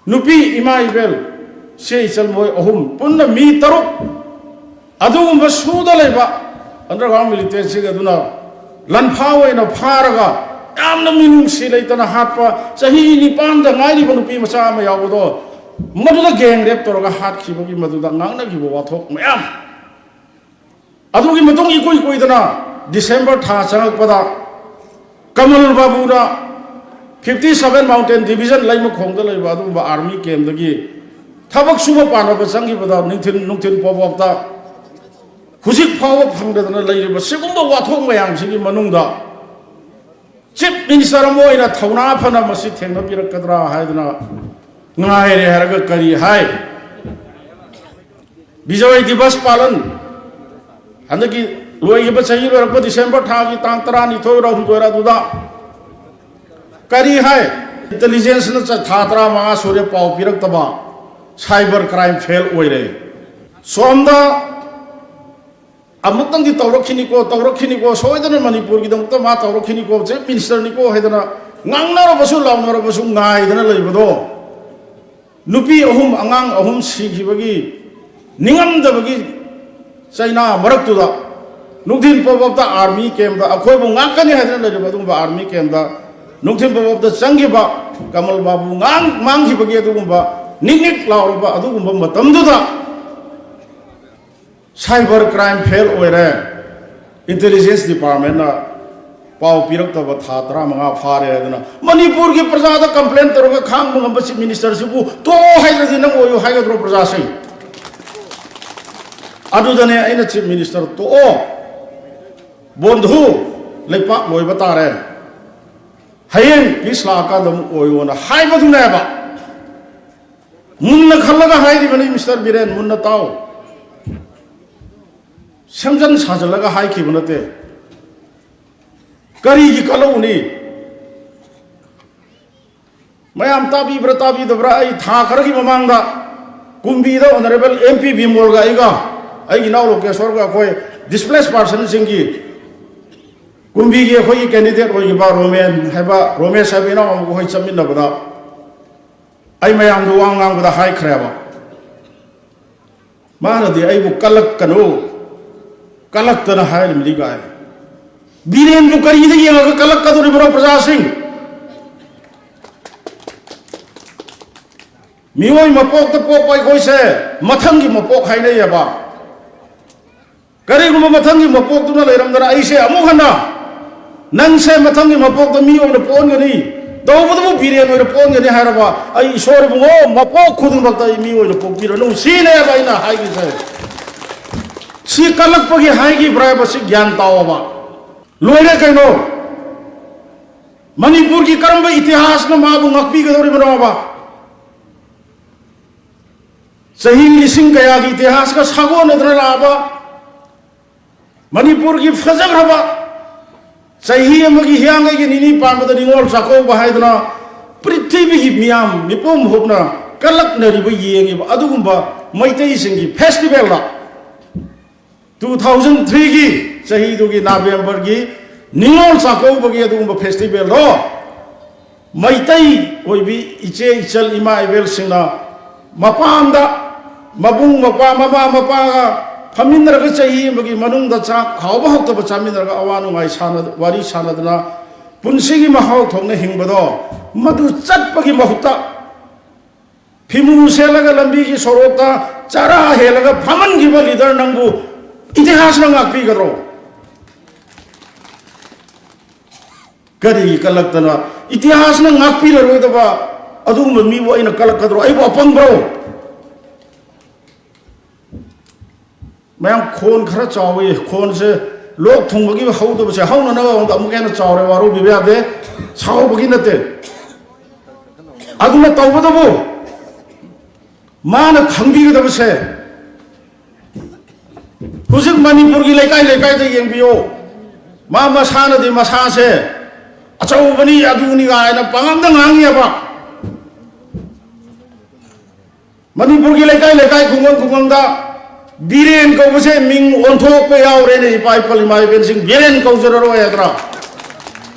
ꯅꯨꯄꯤ ꯏꯃꯥ ꯏꯕꯦꯜ, ꯏꯆꯦ ꯏꯆꯜ ꯃꯣꯏ ꯑꯍꯨꯝ, ꯄꯨꯟꯅ ꯃꯤ ꯇꯔꯨꯛ ꯑꯗꯨꯒꯨꯝꯕ ꯁꯨꯗ ꯂꯩꯕ underground militantꯁꯤꯡ ꯑꯗꯨꯅ ꯂꯟꯐꯥ ꯑꯣꯏꯅ ꯐꯥꯔꯒ ꯌꯥꯝꯅ ꯃꯤꯅꯨꯡꯁꯤ ꯂꯩꯇꯅ ꯍꯥꯠꯄ, ꯆꯍꯤ ꯅꯤꯄꯥꯟꯗ ꯉꯥꯏꯔꯤꯕ ꯅꯨꯄꯤ ꯃꯆꯥ ꯑꯃ ꯌꯥꯎꯕꯗꯣ, ꯃꯗꯨꯗ gang rape ꯇꯧꯔꯒ ꯍꯥꯠꯈꯤꯕꯒꯤ ꯃꯗꯨꯗ ꯉꯥꯡꯅꯈꯤꯕ ꯋꯥꯊꯣꯛ ꯃꯌꯥꯝ꯫ ꯑꯗꯨꯒꯤ ꯃꯇꯨꯡ ꯏꯀꯨꯏ ꯀꯨꯏꯗꯅ December ꯊꯥ ꯆꯪꯉꯛꯄꯗ ꯀꯃꯜ ꯕꯥꯕꯨꯅ fifty seven Mountain Division ꯂꯩꯃꯈꯣꯡꯗ ꯂꯩꯕ ꯑꯗꯨꯒꯨꯝꯕ army campꯇꯒꯤ ꯊꯕꯛ ꯁꯨꯕ ꯄꯥꯟꯅꯕ ꯆꯪꯈꯤꯕꯗ ꯅꯨꯡꯊꯤꯟ, ꯅꯨꯡꯊꯤꯟ ꯄꯣꯞ ꯑꯞꯇ ꯍꯧꯖꯤꯛ ꯐꯥꯎꯕ ꯐꯪꯗꯗꯅ ꯂꯩꯔꯤꯕ ꯁꯤꯒꯨꯝꯕ ꯋꯥꯊꯣꯛ ꯃꯌꯥꯝꯁꯤꯒꯤ ꯃꯅꯨꯡꯗ Chief Minister ꯑꯃ ꯑꯣꯏꯅ ꯊꯧꯅꯥ ꯐꯅ ꯃꯁꯤ ꯊꯦꯡꯅꯕꯤꯔꯛꯀꯗ꯭ꯔꯥ ꯍꯥꯏꯗꯅ ꯉꯥꯏꯔꯦ ꯍꯥꯏꯔꯒ ꯀꯔꯤ ꯍꯥꯏ? ꯕꯤꯖꯣꯏ ꯗꯤꯕꯁ ꯄꯥꯂꯟ ꯍꯟꯗꯛꯀꯤ ꯂꯣꯏꯈꯤꯕ ꯆꯍꯤ ꯂꯣꯏꯔꯛꯄ December ꯊꯥꯒꯤ ꯇꯥꯡ ꯇꯔꯥꯅꯤꯊꯣꯏꯔ ꯍꯨꯝꯗꯣꯏꯔ ꯑꯗꯨꯗ ꯀꯔꯤ ꯍꯥꯏ? Intelligenceꯅ ꯆ-, ꯊꯥ ꯇꯔꯥꯃꯉꯥ ꯁꯨꯔꯦ ꯄꯥꯎ ꯄꯤꯔꯛꯇꯕ, cyber crime fail ꯑꯣꯏꯔꯦ꯫ ꯁꯣꯝꯗ ꯑꯃꯨꯛꯇꯪꯗꯤ ꯇꯧꯔꯛꯈꯤꯅꯤꯀꯣ, ꯇꯧꯔꯛꯈꯤꯅꯤꯀꯣ, ꯁꯣꯏꯗꯅ ꯃꯅꯤꯄꯨꯔꯒꯤꯗꯃꯛꯇ ꯃꯥ ꯇꯧꯔꯛꯈꯤꯅꯤꯀꯣ, Chief Ministerꯅꯤꯀꯣ ꯍꯥꯏꯗꯅ ꯉꯥꯡꯅꯔꯕꯁꯨ ꯂꯥꯎꯅꯔꯕꯁꯨ ꯉꯥꯏꯗꯅ ꯂꯩꯕꯗꯣ, ꯅꯨꯄꯤ ꯑꯍꯨꯝ, ꯑꯉꯥꯡ ꯑꯍꯨꯝ ꯁꯤꯈꯤꯕꯒꯤ ꯅꯤꯡꯉꯝꯗꯕꯒꯤ ꯆꯩꯅꯥ ꯃꯔꯛꯇꯨꯗ ꯅꯨꯡꯊꯤꯟ ꯄꯣꯞ ꯑꯞꯇ army campꯇ ꯑꯩꯈꯣꯏꯕꯨ ꯉꯥꯛꯀꯅꯤ ꯍꯥꯏꯗꯅ ꯂꯩꯔꯤꯕ ꯑꯗꯨꯒꯨꯝꯕ army campꯇ ꯅꯨꯡꯊꯤꯟ ꯄꯣꯞ ꯑꯞꯇ ꯆꯪꯈꯤꯕ, ꯀꯃꯜ ꯕꯥꯕꯨ ꯉꯥꯡ-, ꯃꯥꯡꯈꯤꯕꯒꯤ ꯑꯗꯨꯒꯨꯝꯕ ꯅꯤꯛ ꯅꯤꯛ ꯂꯥꯎꯔꯕ ꯑꯗꯨꯒꯨꯝꯕ ꯃꯇꯝꯗꯨꯗ cyber crime fail ꯑꯣꯏꯔꯦ, Intelligence Departmentꯅ ꯄꯥꯎ ꯄꯤꯔꯛꯇꯕ ꯊꯥ ꯇꯔꯥꯃꯉꯥ ꯐꯥꯔꯦ ꯍꯥꯏꯗꯅ ꯃꯅꯤꯄꯨꯔꯒꯤ ꯄ꯭ꯔꯖꯥꯗ complain ꯇꯧꯔꯒ ꯈꯥꯡꯕ ꯉꯝꯕ Chief Ministerꯁꯤꯕꯨ ꯇꯣꯛꯑꯣ ꯍꯥꯏꯗ꯭ꯔꯗꯤ ꯅꯪ ꯑꯣꯏꯌꯨ ꯍꯥꯏꯒꯗ꯭ꯔꯣ ꯄ꯭ꯔꯖꯥꯁꯤꯡ? ꯑꯗꯨꯗꯅꯦ ꯑꯩꯅ Chief Minister ꯇꯣꯛꯑꯣ, ꯕꯣꯟꯙꯨ, ꯂꯩꯄꯥꯛ ꯂꯣꯏꯕ ꯇꯥꯔꯦ, ꯍꯌꯦꯡ peace ꯂꯥꯛꯑꯀꯥꯟꯗ ꯑꯃꯨꯛ ꯑꯣꯏꯌꯣꯅ ꯍꯥꯏꯕꯗꯨꯅꯦꯕ꯫ ꯃꯨꯟꯅ ꯈꯜꯂꯒ ꯍꯥꯏꯔꯤꯕꯅꯤ, Mister ꯕꯤꯔꯦꯟ, ꯃꯨꯟꯅ ꯇꯥꯎ꯫ ꯁꯦꯝꯖꯤꯟ ꯁꯥꯖꯤꯜꯂꯒ ꯍꯥꯏꯈꯤꯕ ꯅꯠꯇꯦ꯫ ꯀꯔꯤꯒꯤ ꯀꯜꯍꯧꯅꯤ? ꯃꯌꯥꯝ ꯇꯥꯕꯤꯕ꯭ꯔꯥ ꯇꯥꯕꯤꯗꯕ꯭ꯔꯥ? ꯑꯩ ꯊꯥ ꯈꯔꯒꯤ ꯃꯃꯥꯡꯗ ꯀꯨꯝꯕꯤꯗ Honourable MP ꯕꯤꯃꯣꯜꯒ ꯑꯩꯒ ꯑꯩꯒꯤ ꯏꯅꯥꯎ ꯂꯣꯀꯦꯁꯣꯔꯒ ꯑꯩꯈꯣꯏ ꯗꯤꯁꯄ꯭ꯂꯦꯁ ꯄꯥꯔꯁꯟꯁꯤꯡꯒꯤ ꯀꯨꯝꯕꯤꯒꯤ ꯑꯩꯈꯣꯏꯒꯤ ꯀꯦꯟꯗꯤꯗꯦꯠ ꯑꯣꯏꯈꯤꯕ ꯔꯣꯃꯦꯟ ꯍꯥꯏꯕ, ꯔꯣꯃꯦꯁ ꯍꯥꯏꯕ ꯏꯅꯥꯎ ꯑꯃꯒ ꯑꯩꯈꯣꯏ ꯆꯠꯃꯤꯟꯅꯕꯗ, ꯑꯩ ꯃꯌꯥꯝꯗ ꯋꯥ ꯉꯥꯡꯕꯗ ꯍꯥꯏꯈ꯭ꯔꯦꯕ꯫ ꯃꯥꯅꯗꯤ ꯑꯩꯕꯨ "ꯀꯜꯂꯛꯀꯅꯨ, ꯀꯜꯂꯛꯇꯅ" ꯍꯥꯏꯔꯤꯕꯅꯤ ꯀꯥꯏ꯫ ꯕꯤꯔꯦꯟꯕꯨ ꯀꯔꯤꯗ ꯌꯦꯡꯉꯒ ꯀꯜꯂꯛꯀꯗꯣꯔꯤꯕꯅꯣ ꯄ꯭ꯔꯖꯥꯁꯤꯡ? ꯃꯤꯑꯣꯏ ꯃꯄꯣꯛꯇ ꯄꯣꯛꯄ ꯑꯩꯈꯣꯏꯁꯦ ꯃꯊꯪꯒꯤ ꯃꯄꯣꯛ ꯍꯥꯏꯅꯩꯌꯦꯕ꯫ ꯀꯔꯤꯒꯨꯝꯕ ꯃꯊꯪꯒꯤ ꯃꯄꯣꯛꯇꯨꯅ ꯂꯩꯔꯝꯗꯅ ꯑꯩꯁꯦ ꯑꯃꯨꯛ ꯍꯟꯅ ꯅꯪꯁꯦ ꯃꯊꯪꯒꯤ ꯃꯄꯣꯛꯇ ꯃꯤ ꯑꯣꯏꯅ ꯄꯣꯛꯍꯟꯒꯅꯤ, ꯇꯧꯕꯇꯕꯨ ꯕꯤꯔꯦꯟ ꯑꯣꯏꯅ ꯄꯣꯛꯍꯟꯒꯅꯤ ꯍꯥꯏꯔꯕ, ꯑꯩ ꯏꯁꯣꯔ ꯏꯕꯨꯡꯉꯣ, ꯃꯄꯣꯛ ꯈꯨꯗꯤꯡꯃꯛꯇ ꯑꯩ ꯃꯤ ꯑꯣꯏꯅ ꯄꯣꯛꯄꯤꯔꯅꯨ, ꯁꯤꯅꯦꯕ ꯑꯩꯅ ꯍꯥꯏꯈꯤꯁꯦ꯫ ꯁꯤ ꯀꯜꯂꯛꯄꯒꯤ ꯍꯥꯏꯈꯤꯕ꯭ꯔꯥ ꯍꯥꯏꯕꯁꯤ ꯒ꯭ꯌꯥꯟ ꯇꯥꯎꯑꯕ꯫ ꯂꯣꯏꯔꯦ ꯀꯩꯅꯣ? ꯃꯅꯤꯄꯨꯔꯒꯤ ꯀꯔꯝꯕ ꯏꯇꯤꯍꯥꯁꯅ ꯃꯥꯕꯨ ꯉꯥꯛꯄꯤꯒꯗꯧꯔꯤꯕꯅꯣꯕ? ꯆꯍꯤ ꯂꯤꯁꯤꯡ ꯀꯌꯥꯒꯤ ꯏꯇꯤꯍꯥꯁꯀ ꯁꯥꯒꯣꯟꯅꯗꯨꯅ ꯂꯥꯛꯑꯕ ꯃꯅꯤꯄꯨꯔꯒꯤ ꯐꯖꯈ꯭ꯔꯕ ꯆꯍꯤ ꯑꯃꯒꯤ ꯍꯤꯌꯥꯡꯒꯩꯒꯤ ꯅꯤꯅꯤ ꯄꯥꯟꯕꯗ ꯅꯤꯉꯣꯜ ꯆꯥꯛꯀꯧꯕ ꯍꯥꯏꯗꯅ ꯄ꯭ꯔꯤꯊꯤꯕꯤꯒꯤ ꯃꯤꯌꯥꯝ ꯃꯤꯄꯨꯝ ꯍꯨꯞꯅ ꯀꯜꯂꯛꯅꯔꯤꯕ, ꯌꯦꯡꯉꯤꯕ ꯑꯗꯨꯒꯨꯝꯕ ꯃꯩꯇꯩꯁꯤꯡꯒꯤ ꯐꯦꯁꯇꯤꯚꯦꯜꯗ, ꯇꯨ ꯊꯥꯎꯖꯟ ꯊ꯭ꯔꯤꯒꯤ ꯆꯍꯤꯗꯨꯒꯤ ꯅꯕꯦꯝꯕꯔꯒꯤ ꯅꯤꯉꯣꯜ ꯆꯥꯛꯀꯧꯕꯒꯤ ꯑꯗꯨꯒꯨꯝꯕ ꯐꯦꯁꯇꯤꯚꯦꯜꯗꯣ ꯃꯩꯇꯩ ꯑꯣꯏꯕꯤ ꯏꯆꯦ ꯏꯆꯜ ꯏꯃꯥ ꯏꯕꯦꯜꯁꯤꯡꯅ ꯃꯄꯥꯝꯗ ꯃꯕꯨꯡ ꯃꯧꯄ꯭ꯋꯥ ꯃꯃꯥ ꯃꯄꯥꯒ ꯐꯝꯃꯤꯟꯅꯔꯒ ꯆꯍꯤ ꯑꯃꯒꯤ ꯃꯅꯨꯡꯗ ꯆꯥꯛ ꯍꯥꯎꯕ ꯍꯥꯎꯇꯕ ꯆꯥꯃꯤꯟꯅꯔꯒ ꯑꯋꯥ ꯅꯨꯡꯉꯥꯏ ꯁꯥꯟꯅ-, ꯋꯥꯔꯤ ꯁꯥꯟꯅꯗꯅ ꯄꯨꯟꯁꯤꯒꯤ ꯃꯍꯥꯎ ꯊꯣꯛꯅ ꯍꯤꯡꯕꯗꯣ, ꯃꯗꯨ ꯆꯠꯄꯒꯤ ꯃꯍꯨꯠꯇ ꯐꯤꯃꯨ ꯁꯦꯠꯂꯒ ꯂꯝꯕꯤꯒꯤ ꯁꯣꯔꯣꯛꯇ ꯆꯔꯥ ꯍꯦꯜꯂꯒ ꯐꯝꯍꯟꯈꯤꯕ ꯂꯤꯗꯔ ꯅꯪꯕꯨ ꯏꯇꯤꯍꯥꯁꯅ ꯉꯥꯛꯄꯤꯒꯗ꯭ꯔꯣ? ꯀꯔꯤꯒꯤ ꯀꯜꯂꯛꯇꯅ? ꯏꯇꯤꯍꯥꯁꯅ ꯉꯥꯛꯄꯤꯔꯔꯣꯏꯗꯕ ꯑꯗꯨꯒꯨꯝꯕ ꯃꯤꯕꯨ ꯑꯩꯅ ꯀꯜꯂꯛꯀꯗ꯭ꯔꯣ? ꯑꯩꯕꯨ ꯑꯄꯪꯕ꯭ꯔꯣ? ꯃꯌꯥꯝ, ꯈꯣꯟ ꯈꯔ ꯆꯥꯎꯏ꯫ ꯈꯣꯟꯁꯦ, ꯂꯣꯛ ꯊꯨꯡꯕꯒꯤ ꯍꯧꯗꯕꯁꯦ ꯍꯧꯅꯅꯕ ꯑꯃꯨꯛ ꯍꯦꯟꯅ ꯆꯥꯎꯔꯦ, ꯋꯥꯔꯧꯕꯤꯕ ꯌꯥꯗꯦ꯫ ꯁꯥꯎꯕꯒꯤ ꯅꯠꯇꯦ꯫ ꯑꯗꯨꯅ ꯇꯧꯕꯇꯕꯨ ꯃꯥꯅ ꯈꯪꯕꯤꯒꯗꯕꯁꯦ, ꯍꯧꯖꯤꯛ ꯃꯅꯤꯄꯨꯔꯒꯤ ꯂꯩꯀꯥꯏ ꯂꯩꯀꯥꯏꯗ ꯌꯦꯡꯕꯤꯌꯣ, ꯃꯥ ꯃꯁꯥꯅꯗꯤ ꯃꯁꯥꯁꯦ ꯑꯆꯧꯕꯅꯤ, ꯑꯗꯨꯅꯤ ꯀꯥꯏꯅ ꯄꯉꯥꯡꯗ ꯉꯥꯡꯉꯦꯕ꯫ ꯃꯅꯤꯄꯨꯔꯒꯤ ꯂꯩꯀꯥꯏ ꯂꯩꯀꯥꯏ, ꯈꯨꯡꯒꯪ ꯈꯨꯡꯒꯪꯗ ꯕꯤꯔꯦꯟ ꯀꯧꯕꯁꯦ ꯃꯤꯡ ꯑꯣꯟꯊꯣꯛꯄ ꯌꯥꯎꯔꯦꯅꯦ, ꯏꯄꯥ ꯏꯄꯜ ꯏꯃꯥ ꯏꯕꯦꯟꯁꯤꯡ, ꯕꯤꯔꯦꯟ ꯀꯧꯖꯔꯔꯣꯏ ꯍꯥꯏꯗ꯭ꯔꯥ?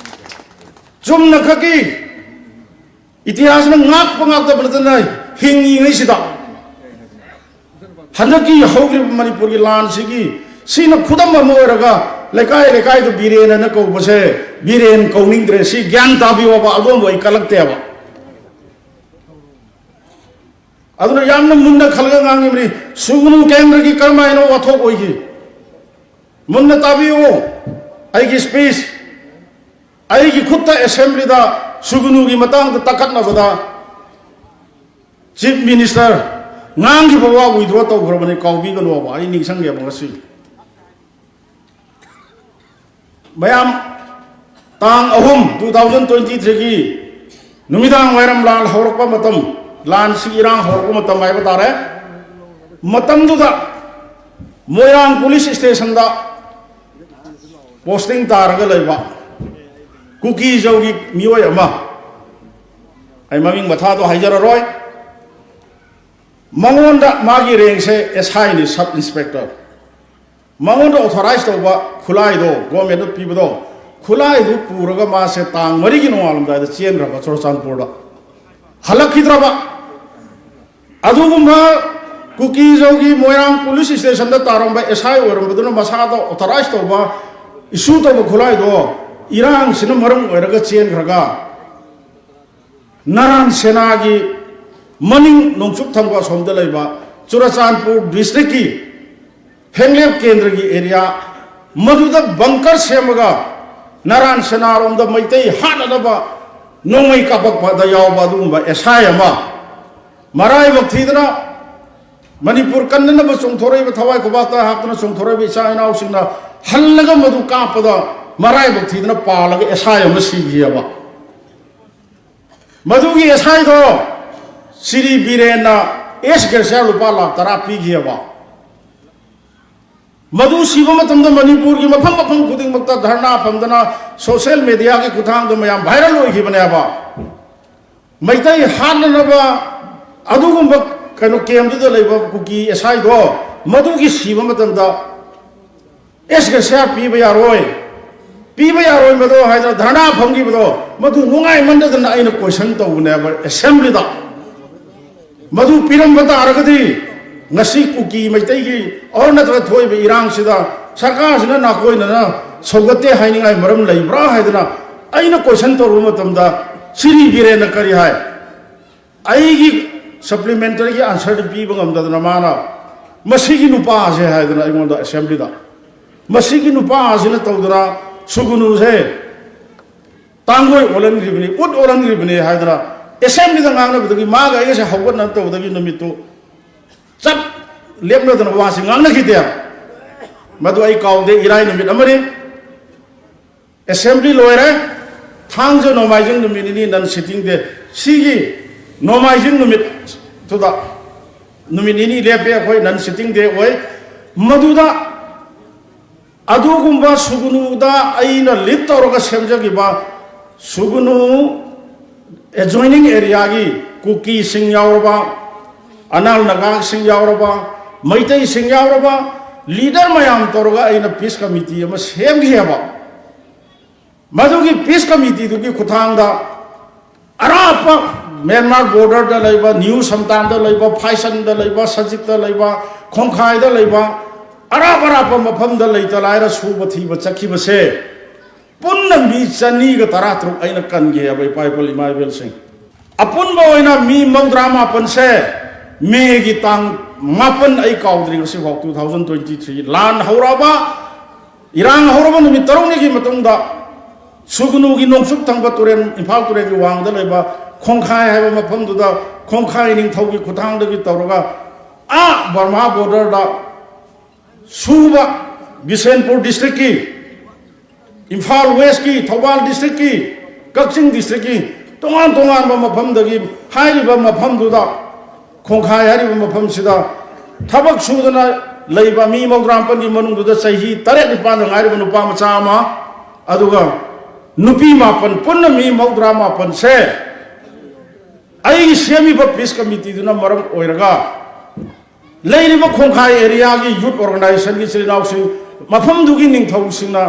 ꯆꯨꯝꯅ ꯈꯛꯀꯤ ꯏꯇꯤꯍꯥꯁꯅ ꯉꯥꯛꯄ ꯉꯥꯛꯇꯕ ꯅꯠꯇꯅ, ꯍꯤꯡꯉꯤꯉꯩꯁꯤꯗ ꯍꯟꯗꯛꯀꯤ ꯍꯧꯈ꯭ꯔꯤꯕ ꯃꯅꯤꯄꯨꯔꯒꯤ ꯂꯥꯟꯁꯤꯒꯤ, ꯁꯤꯅ ꯈꯨꯗꯝ ꯑꯃ ꯑꯣꯏꯔꯒ, ꯂꯩꯀꯥꯏ ꯂꯩꯀꯥꯏꯗ ꯕꯤꯔꯦꯟ ꯑꯅ ꯀꯧꯕꯁꯦ, ꯕꯤꯔꯦꯟ ꯀꯧꯅꯤꯡꯗ꯭ꯔꯦ꯫ ꯁꯤ ꯒ꯭ꯌꯥꯟ ꯇꯥꯕꯤꯌꯣꯕ, ꯑꯗꯣꯝꯕꯨ ꯑꯩ ꯀꯜꯂꯛꯇꯦꯕ꯫ ꯑꯗꯨꯅ ꯌꯥꯝꯅ ꯃꯨꯟꯅ ꯈꯜꯂꯒ ꯉꯥꯡꯉꯤꯕꯅꯤ꯫ ꯁꯨꯒꯅꯨ ꯀꯦꯟꯗ꯭ꯔꯒꯤ ꯀꯔꯝꯍꯥꯏꯅ ꯋꯥꯊꯣꯛ ꯑꯣꯏꯈꯤ? ꯃꯨꯟꯅ ꯇꯥꯕꯤꯌꯨ꯫ ꯑꯩꯒꯤ ꯁ꯭ꯄꯤꯆ, ꯑꯩꯒꯤ ꯈꯨꯠꯇ ꯑꯦꯁꯦꯝꯕ꯭ꯂꯤꯗ ꯁꯨꯒꯅꯨꯒꯤ ꯃꯇꯥꯡꯗ ꯇꯥꯈꯠꯅꯕꯗ ꯆꯤꯐ ꯃꯤꯅꯤꯁꯇꯔ ꯉꯥꯡꯈꯤꯕ ꯋꯥ ꯋꯤꯗ꯭ꯔꯣ ꯇꯧꯈ꯭ꯔꯕꯅꯤ, ꯀꯥꯎꯕꯤꯒꯅꯣꯕ, ꯑꯩ ꯅꯤꯡꯁꯤꯡꯒꯦꯕ ꯉꯁꯤ꯫ ꯃꯌꯥꯝ, ꯇꯥꯡ ꯑꯍꯨꯝ, two thousand twenty threeꯒꯤ ꯅꯨꯃꯤꯗꯥꯡ ꯋꯥꯏꯔꯝ ꯂꯥꯟ ꯍꯧꯔꯛꯄ ꯃꯇꯝ, ꯂꯥꯟꯁꯤ ꯏꯔꯥꯡ ꯍꯧꯔꯛꯄ ꯃꯇꯝ ꯍꯥꯏꯕ ꯇꯥꯔꯦ꯫ ꯃꯇꯝꯗꯨꯗ ꯃꯣꯏꯔꯥꯡ ꯄꯨꯂꯤꯁ ꯁ꯭ꯇꯦꯁꯟꯗ ꯄꯣꯁꯇꯤꯡ ꯇꯥꯔꯒ ꯂꯩꯕ ꯀꯨꯀꯤꯖꯧꯒꯤ ꯃꯤꯑꯣꯏ ꯑꯃ, ꯑꯩ ꯃꯃꯤꯡ ꯃꯊꯥꯗꯣ ꯍꯥꯏꯖꯔꯔꯣꯏ, ꯃꯉꯣꯟꯗ ꯃꯥꯒꯤ ꯔꯦꯡꯁꯦ ꯑꯦꯁ ꯑꯥꯏꯅꯤ, ꯁꯕ ꯏꯟꯁꯄꯦꯛꯇꯔ꯫ ꯃꯉꯣꯟꯗ ꯑꯣꯊꯣꯔꯥꯏꯖ ꯇꯧꯕ ꯈꯨꯠꯂꯥꯏꯗꯣ, ꯒꯣꯔꯃꯦꯟꯅ ꯄꯤꯕꯗꯣ, ꯈꯨꯠꯂꯥꯏꯗꯨ ꯄꯨꯔꯒ ꯃꯥꯁꯦ ꯇꯥꯡ ꯃꯔꯤꯒꯤ ꯅꯣꯡꯉꯥꯜꯂꯝꯗꯥꯏꯗ ꯆꯦꯟꯈ꯭ꯔꯕ ꯆꯨꯔꯆꯥꯟꯄꯨꯔꯗ꯫ ꯍꯜꯂꯛꯈꯤꯗ꯭ꯔꯕ꯫ ꯑꯗꯨꯒꯨꯝꯕ ꯀꯨꯀꯤꯖꯧꯒꯤ ꯃꯣꯏꯔꯥꯡ ꯄꯨꯂꯤꯁ ꯁ꯭ꯇꯦꯁꯟꯗ ꯇꯥꯔꯝꯕ ꯑꯦꯁ ꯑꯥꯏ ꯑꯣꯏꯔꯝꯕꯗꯨꯅ ꯃꯁꯥꯗ ꯑꯣꯊꯣꯔꯥꯏꯖ ꯇꯧꯕ, ꯏꯁꯨ ꯇꯧꯕ ꯈꯨꯠꯂꯥꯏꯗꯣ ꯏꯔꯥꯡꯁꯤꯅ ꯃꯔꯝ ꯑꯣꯏꯔꯒ ꯆꯦꯟꯈ꯭ꯔꯒ, ꯅꯔꯥꯟ ꯁꯦꯅꯥꯒꯤ ꯃꯅꯤꯡ ꯅꯣꯡꯆꯨꯞ ꯊꯪꯕ ꯑꯁꯣꯝꯗ ꯂꯩꯕ ꯆꯨꯔꯆꯥꯟꯄꯨꯔ ꯗꯤꯁꯇ꯭ꯔꯤꯛꯀꯤ ꯍꯦꯡꯂꯦꯞ ꯀꯦꯟꯗ꯭ꯔꯒꯤ ꯑꯦꯔꯤꯌꯥ ꯃꯗꯨꯗ ꯕꯪꯀꯔ ꯁꯦꯝꯃꯒ ꯅꯔꯥꯟ ꯁꯦꯅꯥꯔꯣꯝꯗ ꯃꯩꯇꯩ ꯍꯥꯠꯅꯅꯕ ꯅꯣꯡꯃꯩ ꯀꯥꯞꯄꯛꯄꯗ ꯌꯥꯎꯕ ꯑꯗꯨꯒꯨꯝꯕ ꯑꯦꯁ ꯑꯥꯏ ꯑꯃ ꯃꯔꯥꯏꯕꯛ ꯊꯤꯗꯅ ꯃꯅꯤꯄꯨꯔ ꯀꯟꯅꯅꯕ ꯆꯣꯡꯊꯣꯔꯛꯏꯕ, ꯊꯋꯥꯏ ꯈꯨꯕꯥꯛꯇ ꯍꯥꯞꯇꯨꯅ ꯆꯣꯡꯊꯣꯔꯛꯏꯕ ꯏꯆꯥ ꯏꯅꯥꯎꯁꯤꯡꯅ ꯍꯜꯂꯒ ꯃꯗꯨ ꯀꯥꯞꯄꯗ ꯃꯔꯥꯏꯕꯛ ꯊꯤꯗꯅ ꯄꯥꯜꯂꯒ ꯑꯦꯁ ꯑꯥꯏ ꯑꯃ ꯁꯤꯈꯤꯑꯕ꯫ ꯃꯗꯨꯒꯤ ꯑꯦꯁ ꯑꯥꯏꯗꯣ ꯁ꯭ꯔꯤ ꯕꯤꯔꯦꯟꯅ ꯑꯦꯁ ꯒ꯭ꯔꯦꯁꯤꯌꯥ ꯂꯨꯄꯥ ꯂꯥꯈ ꯇꯔꯥ ꯄꯤꯈꯤꯑꯕ꯫ ꯃꯗꯨ ꯁꯤꯕ ꯃꯇꯝꯗ ꯃꯅꯤꯄꯨꯔꯒꯤ ꯃꯐꯝ ꯃꯐꯝ ꯈꯨꯗꯤꯡꯃꯛꯇ ꯙꯔꯅꯥ ꯐꯝꯗꯅ ꯁꯣꯁꯤꯌꯦꯜ ꯃꯦꯗꯤꯌꯥꯒꯤ ꯈꯨꯠꯊꯥꯡꯗ ꯃꯌꯥꯝ ꯚꯥꯏꯔꯦꯜ ꯑꯣꯏꯈꯤꯕꯅꯦꯕ꯫ ꯃꯩꯇꯩ ꯍꯥꯠꯅꯅꯕ ꯑꯗꯨꯒꯨꯝꯕ ꯀꯩꯅꯣ ꯀꯦꯝꯗꯨꯗ ꯂꯩꯕ ꯀꯨꯀꯤ ꯑꯦꯁ ꯑꯥꯏꯗꯣ ꯃꯗꯨꯒꯤ ꯁꯤꯕ ꯃꯇꯝꯗ ꯑꯦꯁ ꯀꯦ ꯁꯤ ꯑꯥꯔ ꯄꯤꯕ ꯌꯥꯔꯣꯏ, ꯄꯤꯕ ꯌꯥꯔꯣꯏ ꯃꯗꯣ ꯍꯥꯏꯗꯅ ꯙꯔꯅꯥ ꯐꯝꯈꯤꯕꯗꯣ, ꯃꯗꯨ ꯅꯨꯡꯉꯥꯏꯃꯟꯗꯗꯅ ꯑꯩꯅ ꯀꯣꯏꯁꯟ ꯇꯧꯕꯅꯦꯕ ꯑꯦꯁꯦꯝꯕ꯭ꯂꯤꯗ꯫ ꯃꯗꯨ ꯄꯤꯔꯝꯕ ꯇꯥꯔꯒꯗꯤ ꯉꯁꯤ ꯀꯨꯀꯤ ꯃꯩꯇꯩꯒꯤ ꯑꯣꯔ ꯅꯠꯇ꯭ꯔꯒ ꯊꯣꯛꯏꯕ ꯏꯔꯥꯡꯁꯤꯗ ꯁꯔꯀꯥꯔꯁꯤꯅ ꯅꯥꯀꯣꯏꯅꯅ ꯁꯧꯒꯠꯇꯦ ꯍꯥꯏꯅꯤꯡꯉꯥꯏ ꯃꯔꯝ ꯂꯩꯕ꯭ꯔꯥ ꯍꯥꯏꯗꯅ ꯑꯩꯅ ꯀꯣꯏꯁꯟ ꯇꯧꯔꯨꯕ ꯃꯇꯝꯗ ꯁꯤꯔꯤ ꯕꯤꯔꯦꯟꯅ ꯀꯔꯤ ꯍꯥꯏ? ꯑꯩꯒꯤ ꯁꯄ꯭ꯂꯤꯃꯦꯟꯇꯔꯤꯒꯤ ꯑꯟꯁꯔꯗꯨ ꯄꯤꯕ ꯉꯝꯗꯗꯅ ꯃꯥꯅ "ꯃꯁꯤꯒꯤ ꯅꯨꯄꯥꯁꯦ" ꯍꯥꯏꯗꯅ ꯑꯩꯉꯣꯟꯗ ꯑꯦꯁꯦꯝꯕ꯭ꯂꯤꯗ, "ꯃꯁꯤꯒꯤ ꯅꯨꯄꯥꯁꯤꯅ ꯇꯧꯗꯅ ꯁꯨꯒꯨꯅꯨꯁꯦ ꯇꯥꯡꯒꯣꯏ ꯑꯣꯜꯍꯟꯈ꯭ꯔꯤꯕꯅꯤ, ꯎꯠ ꯑꯣꯜꯍꯟꯈ꯭ꯔꯤꯕꯅꯤ" ꯍꯥꯏꯗꯅ ꯑꯦꯁꯦꯝꯕ꯭ꯂꯤꯗ ꯉꯥꯡꯅꯕꯗꯒꯤ ꯃꯥꯒ ꯑꯩꯒꯁꯦ ꯍꯧꯒꯠꯅꯕ ꯇꯧꯕꯗꯒꯤ ꯅꯨꯃꯤꯠꯇꯨ ꯆꯞ ꯂꯦꯞꯅꯗꯅ ꯋꯥꯁꯤ ꯉꯥꯡꯅꯈꯤꯗꯦ꯫ ꯃꯗꯨ ꯑꯩ ꯀꯥꯎꯗꯦ, ꯏꯔꯥꯏ ꯅꯨꯃꯤꯠ ꯑꯃꯅꯤ꯫ ꯑꯦꯁꯦꯝꯕ꯭ꯂꯤ ꯂꯣꯏꯔꯦ꯫ ꯊꯥꯡꯖ ꯅꯣꯡꯃꯥꯏꯖꯤꯡ ꯅꯨꯃꯤꯠ ꯅꯤꯅꯤ ꯅꯟ ꯁꯤꯇꯤꯡ ꯗꯦ꯫ ꯁꯤꯒꯤ ꯅꯣꯡꯃꯥꯏꯖꯤꯡ ꯅꯨꯃꯤꯠꯇꯨꯗ ꯅꯨꯃꯤꯠ ꯅꯤꯅꯤ ꯂꯦꯞꯄꯦ ꯑꯩꯈꯣꯏ, ꯅꯟ ꯁꯤꯇꯤꯡ ꯗꯦ ꯑꯣꯏ꯫ ꯃꯗꯨꯗ ꯑꯗꯨꯒꯨꯝꯕ ꯁꯨꯒꯨꯅꯨꯗ ꯑꯩꯅ ꯂꯤꯗ ꯇꯧꯔꯒ ꯁꯦꯝꯖꯈꯤꯕ ꯁꯨꯒꯨꯅꯨ ꯑꯦꯖꯣꯏꯅꯤꯡ ꯑꯦꯔꯤꯌꯥꯒꯤ ꯀꯨꯀꯤꯁꯤꯡ ꯌꯥꯎꯔꯕ, ꯑꯅꯥꯜ ꯅꯥꯒꯥꯁꯤꯡ ꯌꯥꯎꯔꯕ, ꯃꯩꯇꯩꯁꯤꯡ ꯌꯥꯎꯔꯕ ꯂꯤꯗꯔ ꯃꯌꯥꯝ ꯇꯧꯔꯒ ꯑꯩꯅ ꯄꯤꯁ ꯀꯃꯤꯇꯤ ꯑꯃ ꯁꯦꯝꯈꯤꯑꯕ꯫ ꯃꯗꯨꯒꯤ ꯄꯤꯁ ꯀꯃꯤꯇꯤꯗꯨꯒꯤ ꯈꯨꯠꯊꯥꯡꯗ ꯑꯔꯥꯞꯄ ꯃ꯭ꯌꯥꯟꯃꯥꯔ ꯕꯣꯔꯗꯔꯗ ꯂꯩꯕ, ꯅ꯭ꯌꯨ ꯁꯝꯇꯥꯟꯗ ꯂꯩꯕ, ꯐꯥꯏꯁꯟꯗ ꯂꯩꯕ, ꯁꯖꯤꯛꯇ ꯂꯩꯕ, ꯈꯣꯡꯈꯥꯏꯗ ꯂꯩꯕ, ꯑꯔꯥꯞ ꯑꯔꯥꯞꯄ ꯃꯐꯝꯗ ꯂꯩꯇ ꯂꯥꯏꯔ ꯁꯨꯕ ꯊꯤꯕ ꯆꯠꯈꯤꯕꯁꯦ ꯄꯨꯟꯅ ꯃꯤ ꯆꯅꯤꯒ ꯇꯔꯥꯇꯔꯨꯛ ꯑꯩꯅ ꯀꯟꯈꯤꯑꯕ, ꯏꯄꯥ ꯏꯄꯨ ꯏꯃꯥ ꯏꯕꯦꯜꯁꯤꯡ꯫ ꯑꯄꯨꯟꯕ ꯑꯣꯏꯅ ꯃꯤ ꯃꯧꯗ꯭ꯔꯥ ꯃꯥꯄꯟꯁꯦ ꯃꯦꯒꯤ ꯇꯥꯡ ꯃꯥꯄꯟ, ꯑꯩ ꯀꯥꯎꯗ꯭ꯔꯤ ꯉꯁꯤꯐꯥꯎ, two thousand twenty three ꯂꯥꯟ ꯍꯧꯔꯛꯑꯕ, ꯏꯔꯥꯡ ꯍꯧꯔꯕ ꯅꯨꯃꯤꯠ ꯇꯔꯨꯛꯅꯤꯒꯤ ꯃꯇꯨꯡꯗ ꯁꯨꯒꯅꯨꯒꯤ ꯅꯣꯡꯆꯨꯞ ꯊꯪꯕ ꯇꯨꯔꯦꯜ, ꯏꯝꯐꯥꯜ ꯇꯨꯔꯦꯜꯒꯤ ꯋꯥꯡꯃꯗ ꯂꯩꯕ ꯈꯣꯡꯈꯥꯏ ꯍꯥꯏꯕ ꯃꯐꯝꯗꯨꯗ ꯈꯣꯡꯈꯥꯏ ꯅꯤꯡꯊꯧꯒꯤ ꯈꯨꯠꯊꯥꯡꯗꯒꯤ ꯇꯧꯔꯒ ꯑꯥ ꯕꯔꯃꯥ ꯕꯣꯔꯗꯔꯗ ꯁꯨꯕ, ꯕꯤꯁꯦꯟꯄꯨꯔ ꯗꯤꯁꯇ꯭ꯔꯤꯛꯀꯤ, ꯏꯝꯐꯥꯜ ꯋꯦꯁꯀꯤ, ꯊꯧꯕꯥꯜ ꯗꯤꯁꯇ꯭ꯔꯤꯛꯀꯤ, ꯀꯛꯆꯤꯡ ꯗꯤꯁꯇ꯭ꯔꯤꯛꯀꯤ ꯇꯣꯉꯥꯟ ꯇꯣꯉꯥꯟꯕ ꯃꯐꯝꯗꯒꯤ ꯍꯥꯏꯔꯤꯕ ꯃꯐꯝꯗꯨꯗ, ꯈꯣꯡꯈꯥꯏ ꯍꯥꯏꯔꯤꯕ ꯃꯐꯝꯁꯤꯗ ꯊꯕꯛ ꯁꯨꯗꯅ ꯂꯩꯕ ꯃꯤ ꯃꯧꯗ꯭ꯔꯥ ꯃꯥꯄꯟꯒꯤ ꯃꯅꯨꯡꯗꯨꯗ ꯆꯍꯤ ꯇꯔꯦꯠ ꯅꯤꯄꯥꯟꯗ ꯉꯥꯏꯔꯤꯕ ꯅꯨꯄꯥ ꯃꯆꯥ ꯑꯃ, ꯑꯗꯨꯒ ꯅꯨꯄꯤ ꯃꯥꯄꯟ, ꯄꯨꯟꯅ ꯃꯤ ꯃꯧꯗ꯭ꯔꯥ ꯃꯥꯄꯟꯁꯦ ꯑꯩꯒꯤ ꯁꯦꯝꯃꯤꯕ ꯄꯤꯁ ꯀꯃꯤꯇꯤꯗꯨꯅ ꯃꯔꯝ ꯑꯣꯏꯔꯒ ꯂꯩꯔꯤꯕ ꯈꯣꯡꯈꯥꯏ ꯑꯦꯔꯤꯌꯥꯒꯤ ꯌꯨꯠ ꯑꯣꯔꯒꯅꯥꯏꯖꯦꯁꯟꯒꯤ ꯏꯆꯤꯜ ꯏꯅꯥꯎꯁꯤꯡ, ꯃꯐꯝꯗꯨꯒꯤ ꯅꯤꯡꯊꯧꯁꯤꯡꯅ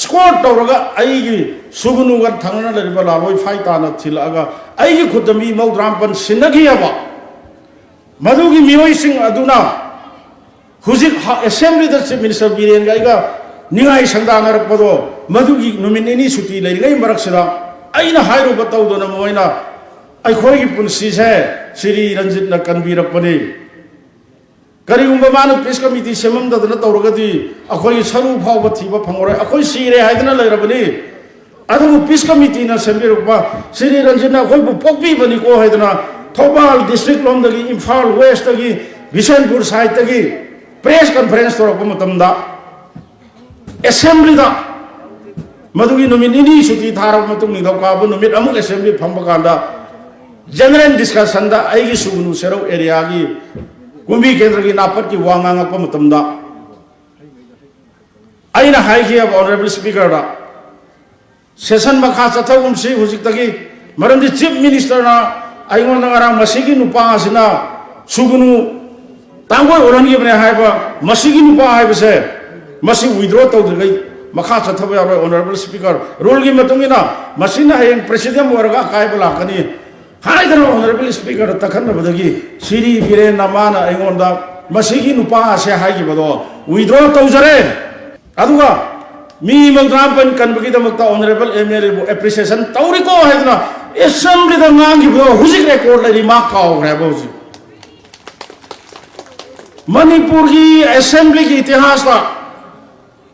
ꯁ꯭ꯀꯣꯔꯠ ꯇꯧꯔꯒ ꯑꯩꯒꯤ ꯁꯨꯒꯨꯅꯨꯒ ꯊꯪꯅꯅ ꯂꯩꯔꯤꯕ ꯂꯥꯂꯣꯏ ꯐꯥꯏ ꯇꯥꯅ ꯊꯤꯜꯂꯛꯑꯒ ꯑꯩꯒꯤ ꯈꯨꯠꯇ ꯃꯤ ꯃꯧꯗ꯭ꯔꯥ ꯃꯥꯄꯟ ꯁꯤꯟꯅꯈꯤꯑꯕ꯫ ꯃꯗꯨꯒꯤ ꯃꯤꯑꯣꯏꯁꯤꯡ ꯑꯗꯨꯅ ꯍꯧꯖꯤꯛ ꯍ-, ꯑꯦꯁꯦꯝꯕ꯭ꯂꯤꯗ ꯆꯤꯐ ꯃꯤꯅꯤꯁꯇꯔ ꯕꯤꯔꯦꯟꯒ ꯑꯩꯒ ꯅꯤꯡꯉꯥꯏ ꯁꯪꯗꯥꯅꯔꯛꯄꯗꯣ, ꯃꯗꯨꯒꯤ ꯅꯨꯃꯤꯠ ꯅꯤꯅꯤ ꯁꯨꯇꯤ ꯂꯩꯔꯤꯉꯩ ꯃꯔꯛꯁꯤꯗ ꯑꯩꯅ ꯍꯥꯏꯔꯨꯕ ꯇꯧꯗꯅ ꯃꯣꯏꯅ ꯑꯩꯈꯣꯏꯒꯤ ꯄꯨꯟꯁꯤꯁꯦ ꯁ꯭ꯔꯤ ꯔꯟꯖꯤꯠꯅ ꯀꯟꯕꯤꯔꯛꯄꯅꯤ꯫ ꯀꯔꯤꯒꯨꯝꯕ ꯃꯥꯅ ꯄꯤꯁ ꯀꯃꯤꯇꯤ ꯁꯦꯝꯃꯝꯗꯗꯅ ꯇꯧꯔꯒꯗꯤ ꯑꯩꯈꯣꯏꯒꯤ ꯁꯔꯨ ꯐꯥꯎꯕ ꯊꯤꯕ ꯐꯪꯉꯔꯣꯏ꯫ ꯑꯩꯈꯣꯏ ꯁꯤꯔꯦ ꯍꯥꯏꯗꯅ ꯂꯩꯔꯕꯅꯤ꯫ ꯑꯗꯨꯕꯨ ꯄꯤꯁ ꯀꯃꯤꯇꯤꯅ ꯁꯦꯝꯕꯤꯔꯛꯄ ꯁ꯭ꯔꯤ ꯔꯟꯖꯤꯠꯅ ꯑꯩꯈꯣꯏꯕꯨ ꯄꯣꯛꯄꯤꯕꯅꯤꯀꯣ ꯍꯥꯏꯗꯅ ꯊꯧꯕꯥꯜ ꯗꯤꯁꯇ꯭ꯔꯤꯛ ꯂꯣꯝꯗꯒꯤ, ꯏꯝꯐꯥꯜ ꯋꯦꯁꯇꯒꯤ, ꯕꯤꯁꯦꯟꯄꯨꯔ ꯁꯥꯏꯠꯇꯒꯤ ꯄ꯭ꯔꯦꯁ ꯀꯟꯐꯔꯦꯟꯁ ꯇꯧꯔꯛꯄ ꯃꯇꯝꯗ ꯑꯦꯁꯦꯝꯕ꯭ꯂꯤꯗ ꯃꯗꯨꯒꯤ ꯅꯨꯃꯤꯠ ꯅꯤꯅꯤ ꯁꯨꯇꯤ ꯊꯥꯔꯕ ꯃꯇꯨꯡ ꯅꯤꯡꯊꯧꯀꯥꯕ ꯅꯨꯃꯤꯠ ꯑꯃꯨꯛ ꯑꯦꯁꯦꯝꯕ꯭ꯂꯤ ꯐꯝꯕ ꯀꯥꯟꯗ ꯖꯦꯅꯔꯦꯜ ꯗꯤꯁꯀꯁꯟꯗ ꯑꯩꯒꯤ ꯁꯨꯒꯨꯅꯨ ꯁꯦꯔꯧ ꯑꯦꯔꯤꯌꯥꯒꯤ ꯀꯨꯝꯕꯤ ꯀꯦꯟꯗ꯭ꯔꯒꯤ ꯅꯥꯄꯠꯀꯤ ꯋꯥ ꯉꯥꯡꯉꯛꯄ ꯃꯇꯝꯗ ꯑꯩꯅ ꯍꯥꯏꯈꯤꯑꯕ ꯑꯣꯅꯔꯦꯕꯜ ꯁ꯭ꯄꯤꯀꯔꯗ, ꯁꯦꯁꯟ ꯃꯈꯥ ꯆꯠꯊꯒꯨꯝꯁꯤ ꯍꯧꯖꯤꯛꯇꯒꯤ, ꯃꯔꯝꯗꯤ ꯆꯤꯐ ꯃꯤꯅꯤꯁꯇꯔꯅ ꯑꯩꯉꯣꯟꯗ ꯉꯔꯥꯡ ꯃꯁꯤꯒꯤ ꯅꯨꯄꯥ ꯑꯁꯤꯅ ꯁꯨꯒꯨꯅꯨ ꯇꯥꯡꯒꯣꯏ ꯑꯣꯜꯍꯟꯈꯤꯕꯅꯦ ꯍꯥꯏꯕ ꯃꯁꯤꯒꯤ ꯅꯨꯄꯥ ꯍꯥꯏꯕꯁꯦ ꯃꯁꯤ ꯋꯤꯗ꯭ꯔꯣ ꯇꯧꯗ꯭ꯔꯤꯉꯩ ꯃꯈꯥ ꯆꯠꯊꯕ ꯌꯥꯔꯣꯏ꯫ ꯑꯣꯅꯔꯦꯕꯜ ꯁ꯭ꯄꯤꯀꯔ, ꯔꯨꯜꯒꯤ ꯃꯇꯨꯡ ꯏꯟꯅ ꯃꯁꯤꯅ ꯍꯌꯦꯡ ꯄ꯭ꯔꯦꯁꯤꯗꯦꯟ ꯑꯣꯏꯔꯒ ꯑꯀꯥꯏꯕ ꯂꯥꯛꯀꯅꯤ ꯍꯥꯏꯗꯅ ꯑꯣꯅꯔꯦꯕꯜ ꯁ꯭ꯄꯤꯀꯔꯗ ꯇꯛꯈꯠꯅꯕꯗꯒꯤ ꯁꯤꯔꯤ ꯕꯤꯔꯦꯟꯅ ꯃꯥꯅ ꯑꯩꯉꯣꯟꯗ ꯃꯁꯤꯒꯤ ꯅꯨꯄꯥ ꯑꯁꯦ ꯍꯥꯏꯈꯤꯕꯗꯣ ꯋꯤꯗ꯭ꯔꯣ ꯇꯧꯖꯔꯦ꯫ ꯑꯗꯨꯒ ꯃꯤ ꯃꯧꯗ꯭ꯔꯥ ꯃꯥꯄꯟ ꯀꯟꯕꯒꯤꯗꯃꯛꯇ ꯑꯣꯅꯔꯦꯕꯜ ꯑꯦꯝ ꯑꯦꯜ ꯑꯦꯕꯨ ꯑꯦꯄ꯭ꯔꯤꯁꯤꯌꯦꯁꯟ ꯇꯧꯔꯤꯀꯣ ꯍꯥꯏꯗꯅ ꯑꯦꯁꯦꯝꯕ꯭ꯂꯤꯗ ꯉꯥꯡꯈꯤꯕꯗꯣ ꯍꯧꯖꯤꯛ ꯔꯦꯀꯣꯔꯗ ꯂꯩꯔꯤ, ꯃꯥ ꯀꯥꯎꯈ꯭ꯔꯦꯕ ꯍꯧꯖꯤꯛ꯫ ꯃꯅꯤꯄꯨꯔꯒꯤ ꯑꯦꯁꯦꯝꯕ꯭ꯂꯤꯒꯤ ꯏꯇꯤꯍꯥꯁꯇ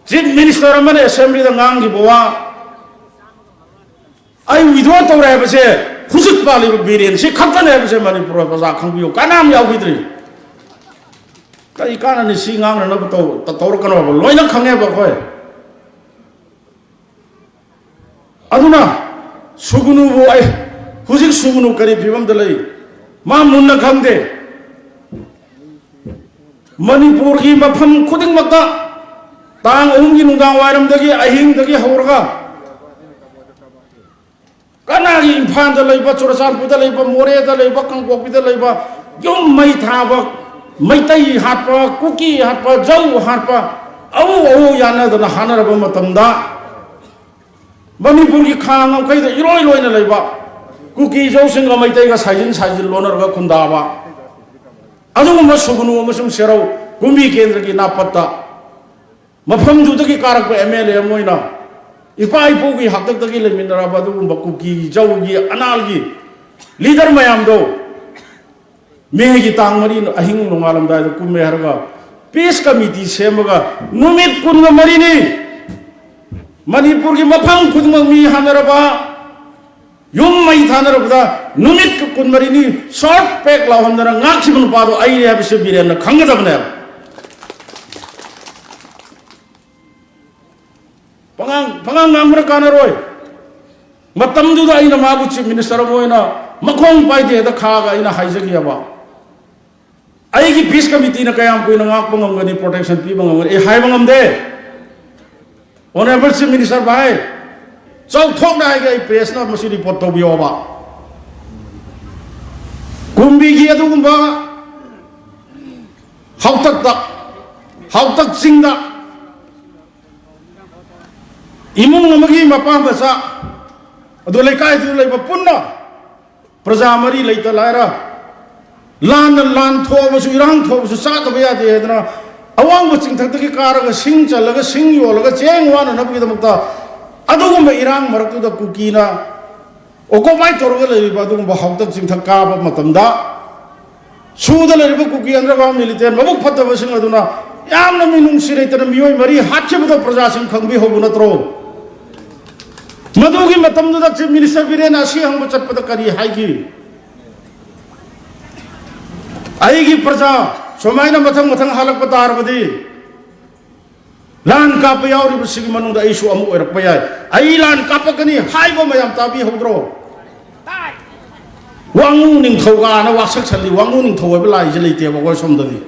ꯆꯤꯐ ꯃꯤꯅꯤꯁꯇꯔ ꯑꯃꯅ ꯑꯦꯁꯦꯝꯕ꯭ꯂꯤꯗ ꯉꯥꯡꯈꯤꯕ ꯋꯥ, "ꯑꯩ ꯋꯤꯗ꯭ꯔꯣ ꯇꯧꯔꯦ" ꯍꯥꯏꯕꯁꯦ ꯍꯧꯖꯤꯛ ꯄꯥꯜꯂꯤꯕ ꯕꯤꯔꯦꯟ ꯁꯤ ꯈꯛꯇꯅꯦ ꯍꯥꯏꯕꯁꯦ ꯃꯅꯤꯄꯨꯔ ꯄ꯭ꯔꯖꯥ ꯈꯪꯕꯤꯌꯨ, ꯀꯅꯥꯝ ꯌꯥꯎꯈꯤꯗ꯭ꯔꯤ꯫ ꯀꯔꯤ ꯀꯥꯟꯅꯅꯤ ꯁꯤ ꯉꯥꯡꯅꯅꯕ ꯇꯧ-, ꯇꯧꯔꯛꯀꯅꯣꯕ? ꯂꯣꯏꯅ ꯈꯪꯉꯦꯕ ꯑꯩꯈꯣꯏ꯫ ꯑꯗꯨꯅ ꯁꯨꯒꯨꯅꯨꯕꯨ ꯑꯩ ꯍꯧꯖꯤꯛ ꯁꯨꯒꯨꯅꯨ ꯀꯔꯤ ꯐꯤꯕꯝꯗ ꯂꯩ ꯃꯥ ꯃꯨꯟꯅ ꯈꯪꯗꯦ꯫ ꯃꯅꯤꯄꯨꯔꯒꯤ ꯃꯐꯝ ꯈꯨꯗꯤꯡꯃꯛꯇ ꯇꯥꯡ ꯑꯍꯨꯝꯒꯤ ꯅꯨꯡꯗꯥꯡ ꯋꯥꯏꯔꯝꯗꯒꯤ, ꯑꯍꯤꯡꯗꯒꯤ ꯍꯧꯔꯒ ꯀꯅꯥꯒꯤ ꯏꯝꯐꯥꯜꯗ ꯂꯩꯕ, ꯆꯨꯔꯆꯥꯟꯄꯨꯔꯗ ꯂꯩꯕ, ꯃꯣꯔꯦꯗ ꯂꯩꯕ, ꯀꯥꯡꯄꯣꯛꯄꯤꯗ ꯂꯩꯕ ꯌꯨꯝ ꯃꯩ ꯊꯥꯕ, ꯃꯩꯇꯩ ꯍꯥꯠꯄ, ꯀꯨꯀꯤ ꯍꯥꯠꯄ, ꯖꯧ ꯍꯥꯠꯄ, ꯑꯎ ꯑꯎ ꯌꯥꯅꯗꯅ ꯍꯥꯠꯅꯔꯕ ꯃꯇꯝꯗ, ꯃꯅꯤꯄꯨꯔꯒꯤ ꯈꯥ ꯉꯝꯈꯩꯗ ꯏꯔꯣꯏ ꯂꯣꯏꯅ ꯂꯩꯕ ꯀꯨꯀꯤ ꯖꯧꯁꯤꯡꯒ ꯃꯩꯇꯩꯒ ꯁꯥꯏꯖꯤꯟ ꯁꯥꯏꯖꯤꯟ ꯂꯣꯟꯅꯔꯒ ꯈꯨꯟꯗꯥꯕ, ꯑꯗꯨꯒꯨꯝꯕ ꯁꯨꯒꯅꯨ ꯑꯃꯁꯨꯡ ꯁꯦꯔꯧ ꯀꯨꯝꯕꯤ ꯀꯦꯟꯗ꯭ꯔꯒꯤ ꯅꯥꯄꯠꯇ ꯃꯐꯝꯗꯨꯗꯒꯤ ꯀꯥꯔꯛꯄ ꯑꯦꯝ ꯑꯦꯜ ꯑꯦ ꯑꯃ ꯑꯣꯏꯅ ꯏꯄꯥ ꯏꯄꯨꯒꯤ ꯍꯥꯛꯇꯛꯇꯒꯤ ꯂꯩꯃꯤꯟꯅꯔꯕ ꯑꯗꯨꯒꯨꯝꯕ ꯀꯨꯀꯤ ꯖꯧꯒꯤ ꯑꯅꯥꯜꯒꯤ ꯂꯤꯗꯔ ꯃꯌꯥꯝꯗꯣ ꯃꯦꯒꯤ ꯇꯥꯡ ꯃꯔꯤ ꯑꯍꯤꯡ ꯅꯣꯡꯉꯥꯜꯂꯝꯗꯥꯏꯗ ꯀꯨꯝꯃꯦ ꯍꯥꯏꯔꯒ ꯄꯤꯁ ꯀꯃꯤꯇꯤ ꯁꯦꯝꯃꯒ ꯅꯨꯃꯤꯠ ꯀꯨꯟꯒ ꯃꯔꯤꯅꯤ ꯃꯅꯤꯄꯨꯔꯒꯤ ꯃꯐꯝ ꯈꯨꯗꯤꯡꯃꯛ ꯃꯤ ꯍꯥꯟꯅꯔꯕ ꯌꯨꯝ ꯃꯩ ꯊꯥꯅꯔꯕꯗ ꯅꯨꯃꯤꯠ ꯀꯨꯟꯃꯔꯤꯅꯤ ꯁꯣꯔꯠ ꯄꯦꯛ ꯂꯥꯎꯍꯟꯗꯅ ꯉꯥꯛꯈꯤꯕ ꯅꯨꯄꯥꯗꯣ ꯑꯩꯅꯦ ꯍꯥꯏꯕꯁꯤ ꯕꯤꯔꯦꯟꯅ ꯈꯪꯒꯗꯕꯅꯦꯕ꯫ ꯄꯉꯥꯡ ꯄꯉꯥꯡ ꯉꯥꯡꯕꯅ ꯀꯥꯟꯅꯔꯣꯏ꯫ ꯃꯇꯝꯗꯨꯗ ꯑꯩꯅ ꯃꯥꯕꯨ ꯆꯤꯐ ꯃꯤꯅꯤꯁꯇꯔ ꯑꯃ ꯑꯣꯏꯅ ꯃꯈꯣꯡ ꯄꯥꯏꯗꯦꯗ ꯈꯥꯒ ꯑꯩꯅ ꯍꯥꯏꯖꯈꯤꯑꯕ, "ꯑꯩꯒꯤ ꯄꯤꯁ ꯀꯃꯤꯇꯤꯅ ꯀꯌꯥꯝ ꯀꯨꯏꯅ ꯉꯥꯛꯄ ꯉꯝꯒꯅꯤ, ꯄ꯭ꯔꯣꯇꯦꯛꯁꯟ ꯄꯤꯕ ꯉꯝꯒꯅꯤ?" ꯑꯩ ꯍꯥꯏꯕ ꯉꯝꯗꯦ꯫ ꯑꯣꯅꯔꯦꯕꯜ ꯆꯤꯐ ꯃꯤꯅꯤꯁꯇꯔ ꯚꯥꯏ, ꯆꯥꯎꯊꯣꯛꯅ ꯍꯥꯏꯒꯦ, ꯑꯩ ꯄ꯭ꯔꯦꯁꯅ ꯃꯁꯤ ꯔꯤꯄꯣꯔꯠ ꯇꯧꯕꯤꯌꯣꯕ꯫ ꯀꯨꯝꯕꯤꯒꯤ ꯑꯗꯨꯒꯨꯝꯕ ꯍꯥꯎꯇꯛꯇ, ꯍꯥꯎꯇꯛ ꯆꯤꯡꯗ ꯏꯃꯨꯡ ꯑꯃꯒꯤ ꯃꯄꯥ ꯃꯆꯥ ꯑꯗꯨ ꯂꯩꯀꯥꯏꯗꯨꯗ ꯂꯩꯕ ꯄꯨꯟꯅ ꯄ꯭ꯔꯖꯥ ꯃꯔꯤ ꯂꯩꯇ ꯂꯥꯏꯔ ꯂꯥꯟꯅ ꯂꯥꯟ ꯊꯣꯛꯑꯕꯁꯨ, ꯏꯔꯥꯡ ꯊꯣꯛꯑꯕꯁꯨ ꯆꯥꯗꯕ ꯌꯥꯗꯦ ꯍꯥꯏꯗꯅ ꯑꯋꯥꯡꯕ ꯆꯤꯡꯊꯛꯇꯒꯤ ꯀꯥꯔꯒ ꯁꯤꯡ ꯆꯜꯂꯒ ꯁꯤꯡ ꯌꯣꯜꯂꯒ ꯆꯦꯡ ꯋꯥꯅꯅꯕꯒꯤꯗꯃꯛꯇ ꯑꯗꯨꯒꯨꯝꯕ ꯏꯔꯥꯡ ꯃꯔꯛꯇꯨꯗ ꯀꯨꯀꯤꯅ ꯑꯣꯀꯨꯄꯥꯏ ꯇꯧꯔꯒ ꯂꯩꯔꯤꯕ ꯑꯗꯨꯒꯨꯝꯕ ꯍꯥꯎꯇꯛ ꯆꯤꯡꯊꯛ ꯀꯥꯕ ꯃꯇꯝꯗ ꯁꯨꯗ ꯂꯩꯔꯤꯕ ꯀꯨꯀꯤ ꯑꯟꯗꯔꯒ꯭ꯔꯥꯎꯟ ꯃꯤꯂꯤꯇꯦꯟ ꯃꯕꯨꯛ ꯐꯠꯇꯕꯁꯤꯡ ꯑꯗꯨꯅ ꯌꯥꯝꯅ ꯃꯤꯅꯨꯡꯁꯤ ꯂꯩꯇꯅ ꯃꯤꯑꯣꯏ ꯃꯔꯤ ꯍꯥꯠꯈꯤꯕꯗꯣ ꯄ꯭ꯔꯖꯥꯁꯤꯡ ꯈꯪꯕꯤꯍꯧꯕ ꯅꯠꯇ꯭ꯔꯣ? ꯃꯗꯨꯒꯤ ꯃꯇꯝꯗꯨꯗ ꯆꯤꯐ ꯃꯤꯅꯤꯁꯇꯔ ꯕꯤꯔꯦꯟꯅ ꯑꯁꯤ ꯍꯪꯕ ꯆꯠꯄꯗ ꯀꯔꯤ ꯍꯥꯏꯈꯤ? "ꯑꯩꯒꯤ ꯄ꯭ꯔꯖꯥ ꯁꯨꯃꯥꯏꯅ ꯃꯊꯪ ꯃꯊꯪ ꯍꯥꯜꯂꯛꯄ ꯇꯥꯔꯕꯗꯤ ꯂꯥꯟ ꯀꯥꯞꯄ ꯌꯥꯎꯔꯤꯕꯁꯤꯒꯤ ꯃꯅꯨꯡꯗ ꯑꯩꯁꯨ ꯑꯃ ꯑꯣꯏꯔꯛꯄ ꯌꯥꯏ꯫ ꯑꯩ ꯂꯥꯟ ꯀꯥꯞꯄꯛꯀꯅꯤ" ꯍꯥꯏꯕ ꯃꯌꯥꯝ ꯇꯥꯕꯤꯍꯧꯗ꯭ꯔꯣ? ꯋꯥꯉꯨ ꯅꯤꯡꯊꯧ ꯀꯥꯅ ꯋꯥꯁꯛ ꯁꯜꯂꯤ꯫ ꯋꯥꯉꯨ ꯅꯤꯡꯊꯧ ꯍꯥꯏꯕ ꯂꯥꯏꯁꯦ ꯂꯩꯇꯦꯕ ꯑꯩꯈꯣꯏ ꯁꯣꯝꯗꯗꯤ꯫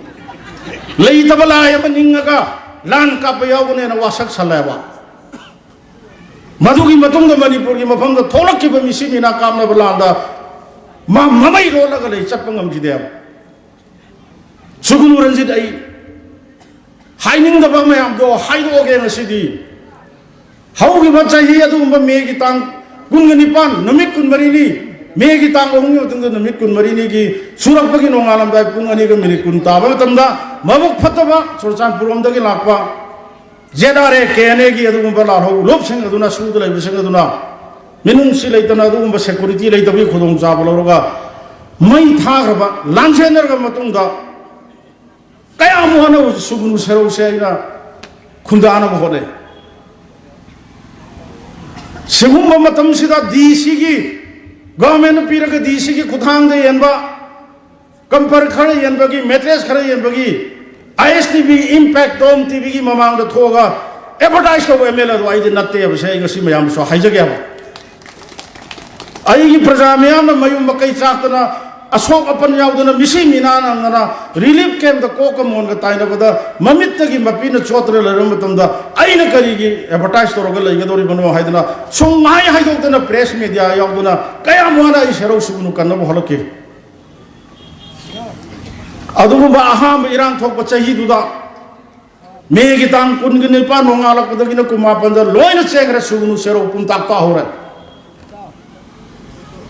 ꯂꯩꯇꯕ ꯂꯥꯏ ꯑꯃ ꯅꯤꯡꯉꯒ ꯂꯥꯟ ꯀꯥꯞꯄ ꯌꯥꯎꯒꯅꯦꯅ ꯋꯥꯁꯛ ꯁꯜꯂꯦꯕ꯫ ꯃꯗꯨꯒꯤ ꯃꯇꯨꯡꯗ ꯃꯅꯤꯄꯨꯔꯒꯤ ꯃꯐꯝꯗ ꯊꯣꯛꯂꯛꯈꯤꯕ ꯃꯤꯁꯤ ꯃꯤꯅꯥ ꯀꯥꯞꯅꯕ ꯂꯥꯟꯗ ꯃꯥ ꯃꯃꯩ ꯂꯣꯜꯂꯒ ꯂꯩ, ꯆꯠꯄ ꯉꯝꯈꯤꯗꯦꯕ꯫ ꯁꯨꯒꯨꯅꯨ ꯔꯟꯖꯤꯠ, ꯑꯩ ꯍꯥꯏꯅꯤꯡꯗꯕ ꯃꯌꯥꯝꯗꯣ ꯍꯥꯏꯗꯣꯛꯑꯒꯦ ꯉꯁꯤꯗꯤ꯫ ꯍꯧꯈꯤꯕ ꯆꯍꯤ ꯑꯗꯨꯒꯨꯝꯕ ꯃꯦꯒꯤ ꯇꯥꯡ ꯀꯨꯟꯒ ꯅꯤꯄꯥꯟ, ꯅꯨꯃꯤꯠ ꯀꯨꯟꯃꯔꯤꯅꯤ, ꯃꯦꯒꯤ ꯇꯥꯡ ꯑꯍꯨꯝꯒꯤ ꯃꯇꯨꯡꯗ ꯅꯨꯃꯤꯠ ꯀꯨꯟꯃꯔꯤꯅꯤꯒꯤ ꯁꯨꯔꯛꯄꯒꯤ ꯅꯣꯡꯉꯥꯜꯂꯝꯗꯥꯏ ꯄꯨꯡ ꯑꯅꯤꯒ ꯃꯤꯅꯤꯠ ꯀꯨꯟ ꯇꯥꯕ ꯃꯇꯝꯗ, ꯃꯕꯨꯛ ꯐꯠꯇꯕ ꯆꯨꯔꯆꯥꯟꯄꯨꯔ ꯔꯣꯝꯗꯒꯤ ꯂꯥꯛꯄ Z R A K N ꯑꯦꯒꯤ ꯑꯗꯨꯒꯨꯝꯕ ꯂꯥꯜꯍꯧ ꯂꯨꯞꯁꯤꯡ ꯑꯗꯨꯅ, ꯁꯨꯗ ꯂꯩꯕꯁꯤꯡ ꯑꯗꯨꯅ, ꯃꯤꯅꯨꯡꯁꯤ ꯂꯩꯇꯅ ꯑꯗꯨꯒꯨꯝꯕ ꯁꯦꯀꯨꯔꯤꯇꯤ ꯂꯩꯇꯕꯒꯤ ꯈꯨꯗꯣꯡꯆꯥꯕ ꯂꯧꯔꯒ ꯃꯩ ꯊꯥꯈ꯭ꯔꯕ, ꯂꯥꯟꯖꯦꯟꯅꯔꯕ ꯃꯇꯨꯡꯗ, ꯀꯌꯥꯃꯨꯛ ꯍꯣꯠꯅꯕꯁꯨ ꯁꯨꯒꯅꯨ ꯁꯦꯔꯧꯁꯦ ꯑꯩꯅ ꯈꯨꯟꯗꯥꯅꯕ ꯍꯣꯠꯅꯩ꯫ ꯁꯤꯒꯨꯝꯕ ꯃꯇꯝꯁꯤꯗ ꯗꯤ ꯁꯤꯒꯤ, ꯒꯚꯔꯟꯃꯦꯟꯠꯅ ꯄꯤꯔꯒ ꯗꯤ ꯁꯤꯒꯤ ꯈꯨꯠꯊꯥꯡꯗ ꯌꯦꯟꯕ ꯀꯝꯄꯔ ꯈꯔ ꯌꯦꯟꯕꯒꯤ, ꯃꯦꯇ꯭ꯔꯦꯁ ꯈꯔ ꯌꯦꯟꯕꯒꯤ, ꯑꯥꯏ ꯑꯦꯁ ꯇꯤ ꯚꯤ, ꯏꯝꯄꯦꯛ, ꯇꯣꯝ ꯇꯤ ꯚꯤꯒꯤ ꯃꯃꯥꯡꯗ ꯊꯣꯛꯑꯒ ꯑꯦꯗꯚꯔꯇꯥꯏꯁ ꯇꯧꯕ ꯑꯦꯝ ꯑꯦꯜ ꯑꯦꯗꯣ ꯑꯩꯗꯤ ꯅꯠꯇꯦꯕꯁꯦ ꯑꯩ ꯉꯁꯤ ꯃꯌꯥꯝꯁꯨ ꯍꯥꯏꯖꯒꯦꯕ꯫ ꯑꯩꯒꯤ ꯄ꯭ꯔꯖꯥ ꯃꯤꯌꯥꯝꯅ ꯃꯌꯨꯝ ꯃꯀꯩ ꯆꯥꯛꯇꯅ, ꯑꯁꯣꯛ ꯑꯄꯟ ꯌꯥꯎꯗꯅ, ꯃꯤꯁꯤ ꯃꯤꯅꯥ ꯅꯪꯗꯅ, ꯔꯤꯂꯤꯐ ꯀꯦꯝꯞꯇ ꯀꯣꯛꯀ ꯃꯣꯟꯒ ꯇꯥꯏꯅꯕꯗ ꯃꯃꯤꯠꯇꯒꯤ ꯃꯄꯤꯅ ꯆꯣꯠꯇꯅ ꯂꯩꯔꯕ ꯃꯇꯝꯗ ꯑꯩꯅ ꯀꯔꯤꯒꯤ ꯑꯦꯗꯚꯔꯇꯥꯏꯁ ꯇꯧꯔꯒ ꯂꯩꯒꯗꯧꯔꯤꯕꯅꯣ ꯍꯥꯏꯗꯅ ꯁꯨꯡꯍꯥꯏ ꯍꯥꯏꯗꯣꯛꯇꯅ, ꯄ꯭ꯔꯦꯁ ꯃꯦꯗꯤꯌꯥ ꯌꯥꯎꯗꯅ ꯀꯌꯥꯝ ꯋꯥꯅ ꯑꯩ ꯁꯦꯔꯧ ꯁꯨꯒꯅꯨ ꯀꯟꯅꯕ ꯍꯣꯠꯅꯈꯤ꯫ ꯑꯗꯨꯒꯨꯝꯕ ꯑꯍꯥꯟꯕ ꯏꯔꯥꯡ ꯊꯣꯛꯄ ꯆꯍꯤꯗꯨꯗ, ꯃꯦꯒꯤ ꯇꯥꯡ ꯀꯨꯟꯒ ꯅꯤꯄꯥꯟ ꯅꯣꯡꯉꯥꯜꯂꯛꯄꯗꯒꯤꯅ ꯀꯨꯟꯃꯥꯄꯟꯗ ꯂꯣꯏꯅ ꯆꯦꯟꯈ꯭ꯔꯦ, ꯁꯨꯒꯅꯨ ꯁꯦꯔꯧ ꯄꯨꯝꯇꯥꯛ ꯇꯥꯍꯧꯔꯦ꯫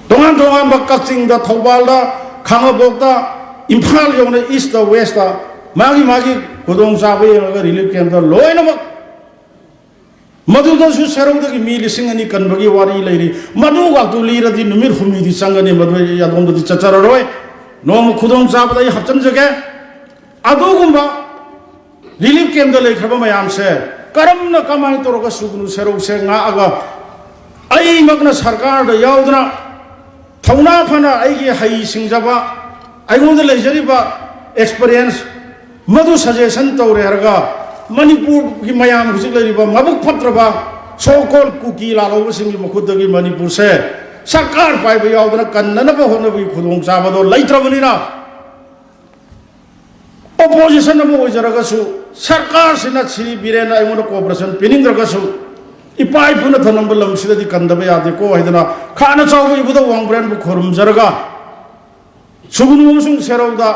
ꯇꯣꯉꯥꯟ ꯇꯣꯉꯥꯟꯕ ꯀꯛꯆꯤꯡꯗ, ꯊꯧꯕꯥꯜꯗ, ꯈꯥꯉꯕꯣꯛꯇ, ꯏꯝꯐꯥꯜ ꯌꯧꯅ, ꯏꯁꯇ, ꯋꯦꯁꯇ, ꯃꯥꯒꯤ ꯃꯥꯒꯤ ꯈꯨꯗꯣꯡꯆꯥꯕ ꯌꯦꯡꯉꯒ ꯔꯤꯂꯤꯐ ꯀꯦꯝꯞꯇ ꯂꯣꯏꯅꯃꯛ, ꯃꯗꯨꯗꯁꯨ ꯁꯦꯔꯧꯗꯒꯤ ꯃꯤ ꯂꯤꯁꯤꯡ ꯑꯅꯤ ꯀꯟꯕꯒꯤ ꯋꯥꯔꯤ ꯂꯩꯔꯤ꯫ ꯃꯗꯨꯒꯥꯛꯇꯨ ꯂꯤꯔꯗꯤ ꯅꯨꯃꯤꯠ ꯍꯨꯝꯅꯤꯗꯤ ꯆꯪꯒꯅꯤ, ꯃꯗꯨ ꯑꯩ ꯑꯗꯣꯝꯗꯗꯤ ꯆꯠꯆꯔꯔꯣꯏ꯫ ꯅꯣꯡꯃ ꯈꯨꯗꯣꯡꯆꯥꯕꯗ ꯑꯩ ꯍꯥꯞꯆꯤꯟꯖꯒꯦ꯫ ꯑꯗꯨꯒꯨꯝꯕ ꯔꯤꯂꯤꯐ ꯀꯦꯝꯞꯇ ꯂꯩꯈ꯭ꯔꯕ ꯃꯌꯥꯝꯁꯦ ꯀꯔꯝꯅ, ꯀꯃꯥꯏꯅ ꯇꯧꯔꯒ ꯁꯨꯒꯅꯨ ꯁꯦꯔꯧꯁꯦ ꯉꯥꯛꯑꯒ, ꯑꯩꯃꯛꯅ ꯁꯔꯀꯥꯔꯗ ꯌꯥꯎꯗꯅ, ꯊꯧꯅꯥ ꯐꯅ ꯑꯩꯒꯤ ꯍꯩ ꯁꯤꯡꯖꯕ, ꯑꯩꯉꯣꯟꯗ ꯂꯩꯖꯔꯤꯕ ꯑꯦꯛꯁꯄꯔꯤꯌꯦꯟꯁ, ꯃꯗꯨ ꯁꯖꯦꯁꯟ ꯇꯧꯔꯦ ꯍꯥꯏꯔꯒ, ꯃꯅꯤꯄꯨꯔꯒꯤ ꯃꯌꯥꯝ ꯍꯧꯖꯤꯛ ꯂꯩꯔꯤꯕ ꯃꯕꯨꯛ ꯐꯠꯇ꯭ꯔꯕ ꯁꯣ ꯀꯣꯜ ꯀꯨꯀꯤ ꯂꯥꯜꯍꯧꯕꯁꯤꯡꯒꯤ ꯃꯈꯨꯠꯇꯒꯤ ꯃꯅꯤꯄꯨꯔꯁꯦ ꯁꯔꯀꯥꯔ ꯄꯥꯏꯕ ꯌꯥꯎꯗꯅ ꯀꯟꯅꯅꯕ ꯍꯣꯠꯅꯕꯒꯤ ꯈꯨꯗꯣꯡꯆꯥꯕꯗꯣ ꯂꯩꯇ꯭ꯔꯕꯅꯤꯅ, ꯑꯣꯄꯣꯖꯤꯁꯟ ꯑꯃ ꯑꯣꯏꯖꯔꯒꯁꯨ, ꯁꯔꯀꯥꯔꯁꯤꯅ ꯁ꯭ꯔꯤ ꯕꯤꯔꯦꯟꯅ ꯑꯩꯉꯣꯟꯗ ꯀꯣꯑꯣꯄꯔꯦꯁꯟ ꯄꯤꯅꯤꯡꯗ꯭ꯔꯒꯁꯨ, ꯏꯄꯥ ꯏꯄꯨꯅ ꯊꯝꯂꯝꯕ ꯂꯝꯁꯤꯗꯗꯤ ꯀꯟꯗꯕ ꯌꯥꯗꯦꯀꯣ ꯍꯥꯏꯗꯅ, ꯈꯥꯅ ꯆꯥꯎꯕ ꯏꯕꯨꯙꯧ ꯋꯥꯡꯕ꯭ꯔꯦꯟꯕꯨ ꯈꯨꯔꯨꯝꯖꯔꯒ, ꯁꯨꯒꯅꯨ ꯑꯃꯁꯨꯡ ꯁꯦꯔꯧꯗ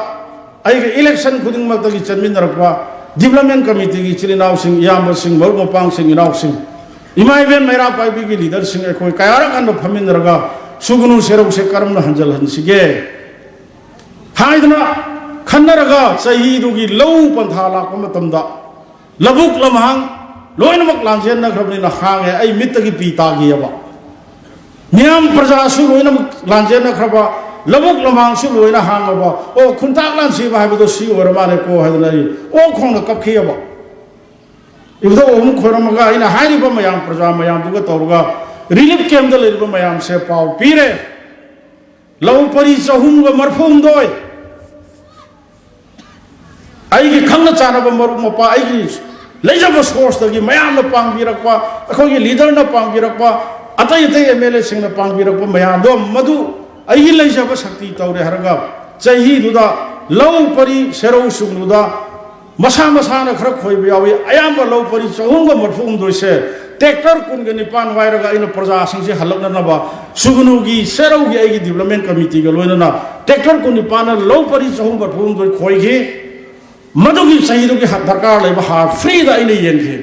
ꯑꯩꯒ ꯏꯂꯦꯛꯁꯟ ꯈꯨꯗꯤꯡꯃꯛꯇꯒꯤ ꯆꯠꯃꯤꯟꯅꯔꯛꯄ ꯗꯤꯕ꯭ꯂꯞꯃꯦꯟ ꯀꯃꯤꯇꯤꯒꯤ ꯏꯆꯤꯜ ꯏꯅꯥꯎꯁꯤꯡ, ꯏꯌꯥꯝꯕꯁꯤꯡ, ꯃꯔꯨꯞ ꯃꯄꯥꯡꯁꯤꯡ, ꯏꯅꯥꯎꯁꯤꯡ, ꯏꯃꯥ ꯏꯕꯦꯟ ꯃꯩꯔꯥ ꯄꯥꯏꯕꯤꯒꯤ ꯂꯤꯗꯔꯁꯤꯡ, ꯑꯩꯈꯣꯏ ꯀꯌꯥꯔꯛ ꯍꯟꯅ ꯐꯝꯃꯤꯟꯅꯔꯒ ꯁꯨꯒꯅꯨ ꯁꯦꯔꯧꯁꯦ ꯀꯔꯝꯅ ꯍꯟꯖꯤꯜꯍꯟꯁꯤꯒꯦ ꯍꯥꯏꯗꯅ ꯈꯟꯅꯔꯒ ꯆꯍꯤꯗꯨꯒꯤ ꯂꯧ ꯄꯟꯊꯥ ꯂꯥꯛꯄ ꯃꯇꯝꯗ ꯂꯧꯕꯨꯛ ꯂꯝꯍꯥꯡ ꯂꯣꯏꯅꯃꯛ ꯂꯥꯟꯖꯦꯟꯅꯈ꯭ꯔꯕꯅꯤꯅ ꯍꯥꯡꯉꯦ꯫ ꯑꯩ ꯃꯤꯠꯇꯒꯤ ꯄꯤ ꯇꯥꯈꯤꯑꯕ꯫ ꯃꯤꯌꯥꯝ ꯄ꯭ꯔꯖꯥꯁꯨ ꯂꯣꯏꯅꯃꯛ ꯂꯥꯟꯖꯦꯟꯅꯈ꯭ꯔꯕ, ꯂꯧꯕꯨꯛ ꯂꯝꯍꯥꯡꯁꯨ ꯂꯣꯏꯅ ꯍꯥꯡꯉꯕ꯫ ꯑꯣ, ꯈꯨꯟꯇꯥꯛ ꯂꯥꯟꯁꯤꯕ ꯍꯥꯏꯕꯗꯣ ꯁꯤ ꯑꯣꯏꯔ ꯃꯥꯜꯂꯦꯀꯣ ꯍꯥꯏꯗꯅ ꯑꯩ ꯑꯣꯛ ꯈꯣꯡꯅ ꯀꯞꯈꯤꯑꯕ꯫ ꯏꯕꯨꯙꯧ ꯑꯍꯨꯝ ꯈꯣꯏꯔꯝꯃꯒ ꯑꯩꯅ ꯍꯥꯏꯔꯤꯕ ꯃꯌꯥꯝ, ꯄ꯭ꯔꯖꯥ ꯃꯌꯥꯝꯗꯨꯒ ꯇꯧꯔꯒ ꯔꯤꯂꯤꯐ ꯀꯦꯝꯗ ꯂꯩꯔꯤꯕ ꯃꯌꯥꯝꯁꯦ ꯄꯥꯎ ꯄꯤꯔꯦ꯫ ꯂꯧ ꯄꯔꯤ ꯆꯍꯨꯝꯒ ꯃꯔꯐꯨ ꯍꯨꯝꯗꯣꯏ ꯑꯩꯒꯤ ꯈꯪꯅ ꯆꯥꯟꯅꯕ ꯃꯔꯨꯞ ꯃꯄꯥꯡ, ꯑꯩꯒꯤ ꯂꯩꯖꯕ ꯁꯣꯔꯁꯇꯒꯤ ꯃꯌꯥꯝꯅ ꯄꯥꯡꯕꯤꯔꯛꯄ, ꯑꯩꯈꯣꯏꯒꯤ ꯂꯤꯗꯔꯅ ꯄꯥꯡꯕꯤꯔꯛꯄ, ꯑꯇꯩ ꯑꯇꯩ ꯑꯦꯝ ꯑꯦꯜ ꯑꯦꯁꯤꯡꯅ ꯄꯥꯡꯕꯤꯔꯛꯄ ꯃꯌꯥꯝꯗꯣ, ꯃꯗꯨ ꯑꯩꯒꯤ ꯂꯩꯖꯕ ꯁꯛꯇꯤ ꯇꯧꯔꯦ ꯍꯥꯏꯔꯒ ꯆꯍꯤꯗꯨꯗ ꯂꯧ ꯄꯔꯤ ꯁꯦꯔꯧ ꯁꯨꯡꯗꯨꯗ ꯃꯁꯥ ꯃꯁꯥꯅ ꯈꯔ ꯈꯣꯏꯕ ꯌꯥꯎꯏ꯫ ꯑꯌꯥꯝꯕ ꯂꯧ ꯄꯔꯤ ꯆꯍꯨꯝꯒ ꯃꯔꯐꯨ ꯍꯨꯝꯗꯣꯏꯁꯦ ꯇ꯭ꯔꯦꯛꯇꯔ ꯀꯨꯟꯒ ꯅꯤꯄꯥꯟ ꯋꯥꯏꯔꯒ ꯑꯩꯅ ꯄ꯭ꯔꯖꯥꯁꯤꯡꯁꯦ ꯍꯜꯂꯛꯅꯅꯕ ꯁꯨꯒꯅꯨꯒꯤ ꯁꯦꯔꯧꯒꯤ ꯑꯩꯒꯤ ꯗꯤꯕ꯭ꯂꯞꯃꯦꯟ ꯀꯃꯤꯇꯤꯒ ꯂꯣꯏꯅꯅ ꯇ꯭ꯔꯦꯛꯇꯔ ꯀꯨꯟ ꯅꯤꯄꯥꯟꯅ ꯂꯧ ꯄꯔꯤ ꯆꯍꯨꯝ ꯃꯔꯐꯨ ꯍꯨꯝꯗꯣꯏ ꯈꯣꯏꯈꯤ꯫ ꯃꯗꯨꯒꯤ ꯆꯍꯤꯗꯨꯒꯤ ꯍ-, ꯗꯔꯀꯥꯔ ꯂꯩꯕ ꯍꯥꯔ ꯐ꯭ꯔꯤꯗ ꯑꯩꯅ ꯌꯦꯟꯈꯤ꯫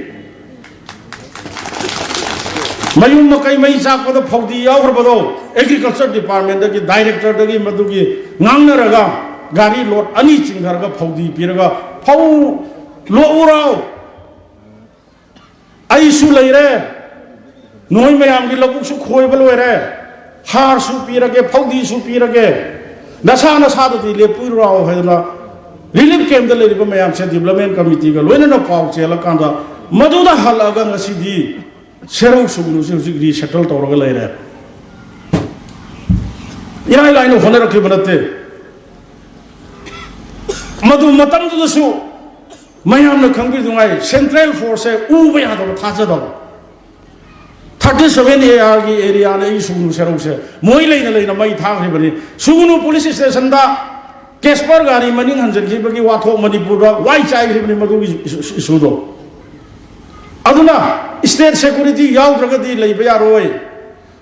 ꯃꯌꯨꯝ ꯃꯀꯩ ꯃꯩ ꯆꯥꯛꯄꯗ ꯐꯧꯗꯤ ꯌꯥꯎꯈ꯭ꯔꯕꯗꯣ ꯑꯦꯒ꯭ꯔꯤꯀꯜꯆꯔ ꯗꯤꯄꯥꯔꯠꯃꯦꯟꯗꯒꯤ ꯗꯥꯏꯔꯦꯛꯇꯔꯗꯒꯤ ꯃꯗꯨꯒꯤ ꯉꯥꯡꯅꯔꯒ ꯒꯥꯔꯤ ꯂꯣꯠ ꯑꯅꯤ ꯆꯤꯡꯊꯔꯒ ꯐꯧꯗꯤ ꯄꯤꯔꯒ ꯐꯧ ꯂꯣꯛꯎꯔꯣ, ꯑꯩꯁꯨ ꯂꯩꯔꯦ, ꯅꯣꯏ ꯃꯌꯥꯝꯒꯤ ꯂꯧꯕꯨꯛꯁꯨ ꯈꯣꯏꯕ ꯂꯣꯏꯔꯦ, ꯍꯥꯔꯁꯨ ꯄꯤꯔꯒꯦ, ꯐꯧꯗꯤꯁꯨ ꯄꯤꯔꯒꯦ, ꯅꯁꯥ ꯅꯁꯥꯗꯗꯤ ꯂꯦꯞꯄꯨꯔꯥꯎ ꯍꯥꯏꯗꯅ ꯔꯤꯂꯤꯐ ꯀꯦꯝꯗ ꯂꯩꯔꯤꯕ ꯃꯌꯥꯝꯁꯦ ꯗꯤꯕ꯭ꯂꯞꯃꯦꯟ ꯀꯃꯤꯇꯤꯒ ꯂꯣꯏꯅꯅ ꯄꯥꯎ ꯆꯦꯜꯂꯀꯥꯟꯗ ꯃꯗꯨꯗ ꯍꯜꯂꯛꯑꯒ ꯉꯁꯤꯗꯤ ꯁꯦꯔꯧ ꯁꯨꯒꯅꯨꯁꯦ ꯍꯧꯖꯤꯛ ꯔꯤꯁꯦꯇꯜ ꯇꯧꯔꯒ ꯂꯩꯔꯦ꯫ ꯏꯔꯥꯏ ꯂꯥꯏꯅ ꯍꯣꯠꯅꯔꯛꯈꯤꯕ ꯅꯠꯇꯦ꯫ ꯃꯗꯨ ꯃꯇꯝꯗꯨꯗꯁꯨ ꯃꯌꯥꯝꯅ ꯈꯪꯕꯤꯗꯨꯉꯥꯏ ꯁꯦꯟꯇ꯭ꯔꯦꯜ ꯐꯣꯔꯁꯁꯦ ꯎꯕ ꯌꯥꯗꯕ, ꯊꯥꯖꯗꯕ꯫ ꯊꯥꯔꯇꯤ ꯁꯚꯦꯟ ꯑꯦ ꯑꯥꯔꯒꯤ ꯑꯦꯔꯤꯌꯥꯅ ꯑꯩ ꯁꯨꯒꯅꯨ ꯁꯦꯔꯧꯁꯦ ꯃꯣꯏ ꯂꯩꯅ ꯂꯩꯅ ꯃꯩ ꯊꯥꯈ꯭ꯔꯤꯕꯅꯤ꯫ ꯁꯨꯒꯅꯨ ꯄꯨꯂꯤꯁ ꯏꯁꯇꯦꯁꯟꯗ ꯀꯦꯁꯄꯔ ꯒꯥꯔꯤ ꯃꯅꯤꯡ ꯍꯟꯖꯤꯟꯈꯤꯕꯒꯤ ꯋꯥꯊꯣꯛ ꯃꯅꯤꯄꯨꯔꯗ ꯋꯥꯏ ꯆꯥꯏꯈ꯭ꯔꯤꯕꯅꯤ ꯃꯗꯨꯒꯤ ꯏꯁꯨ-, ꯏꯁꯨꯗꯣ꯫ ꯑꯗꯨꯅ ꯁ꯭ꯇꯦꯠ ꯁꯦꯀ꯭ꯌꯨꯔꯤꯇꯤ ꯌꯥꯎꯗ꯭ꯔꯒꯗꯤ ꯂꯩꯕ ꯌꯥꯔꯣꯏ꯫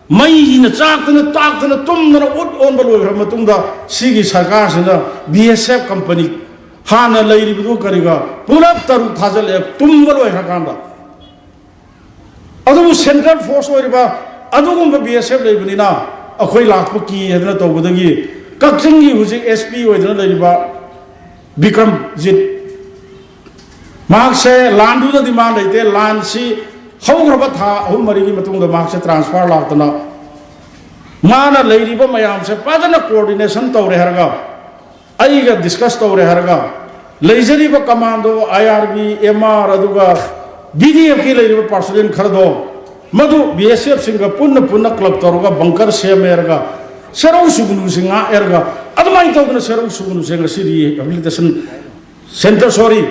ꯃꯩꯅ ꯆꯥꯛꯇꯅ ꯇꯥꯛꯇꯅ ꯇꯨꯝꯗꯅ ꯎꯠ ꯑꯣꯟꯕ ꯂꯣꯏꯈ꯭ꯔ ꯃꯇꯨꯡꯗ, ꯁꯤꯒꯤ ꯁꯔꯀꯥꯔꯁꯤꯅ ꯕꯤ ꯑꯦꯁ ꯑꯦꯐ ꯀꯝꯄꯅꯤ ꯍꯥꯟꯅ ꯂꯩꯔꯤꯕꯗꯨ ꯀꯔꯤꯒ ꯄꯨꯂꯞ ꯇꯔꯨꯛ ꯊꯥꯖꯤꯜꯂꯛꯑꯦ ꯇꯨꯝꯕ ꯂꯣꯏꯈ꯭ꯔꯀꯥꯟꯗ꯫ ꯑꯗꯨꯕꯨ ꯁꯦꯟꯇ꯭ꯔꯦꯜ ꯐꯣꯔꯁ ꯑꯣꯏꯔꯤꯕ ꯑꯗꯨꯒꯨꯝꯕ ꯕꯤ ꯑꯦꯁ ꯑꯦꯐ ꯂꯩꯕꯅꯤꯅ ꯑꯩꯈꯣꯏ ꯂꯥꯛꯄ ꯀꯤ ꯍꯥꯏꯗꯅ ꯇꯧꯕꯗꯒꯤ, ꯀꯛꯆꯤꯡꯒꯤ ꯍꯧꯖꯤꯛ ꯑꯦꯁ ꯄꯤ ꯑꯣꯏꯗꯅ ꯂꯩꯔꯤꯕ ꯕꯤꯀ꯭ꯔꯝꯖꯤꯠ, ꯃꯍꯥꯛꯁꯦ ꯂꯥꯟꯗꯨꯗꯗꯤ ꯃꯥ ꯂꯩꯇꯦ꯫ ꯂꯥꯟꯁꯤ ꯍꯧꯈ꯭ꯔꯕ ꯊꯥ ꯑꯍꯨꯝ ꯃꯔꯤꯒꯤ ꯃꯇꯨꯡꯗ ꯃꯍꯥꯛꯁꯦ ꯇ꯭ꯔꯥꯟꯁꯐꯔ ꯂꯥꯛꯇꯅ, ꯃꯥꯅ ꯂꯩꯔꯤꯕ ꯃꯌꯥꯝꯁꯦ ꯐꯖꯅ ꯀꯣꯑꯣꯔꯗꯤꯅꯦꯁꯟ ꯇꯧꯔꯦ ꯍꯥꯏꯔꯒ, ꯑꯩꯒ ꯗꯤꯁꯀꯁ ꯇꯧꯔꯦ ꯍꯥꯏꯔꯒ, ꯂꯩꯖꯔꯤꯕ ꯀꯃꯥꯟꯗꯣ, ꯑꯥꯏ ꯑꯥꯔ ꯕꯤ, ꯑꯦꯝ ꯑꯥꯔ, ꯑꯗꯨꯒ ꯕꯤ ꯗꯤ ꯑꯦꯐꯀꯤ ꯂꯩꯔꯤꯕ ꯄꯥꯔꯁꯣꯅꯦꯜ ꯈꯔꯗꯣ, ꯃꯗꯨ ꯕꯤ ꯑꯦꯁ ꯑꯦꯐꯁꯤꯡꯒ ꯄꯨꯟꯅ ꯄꯨꯟꯅ ꯀ꯭ꯂꯕ ꯇꯧꯔꯒ ꯕꯪꯀꯔ ꯁꯦꯝꯃꯦꯔꯒ, ꯁꯦꯔꯧ ꯁꯨꯒꯅꯨꯁꯤ ꯉꯥꯛꯑꯦꯔꯒ, ꯑꯗꯨꯃꯥꯏꯅ ꯇꯧꯗꯅ ꯁꯦꯔꯧ ꯁꯨꯒꯅꯨꯁꯦ ꯉꯁꯤꯗꯤ ꯔꯤꯍꯦꯕꯤꯂꯤꯇꯦꯁꯟ ꯁꯦꯟꯇꯔ, ꯁꯣꯔꯤ,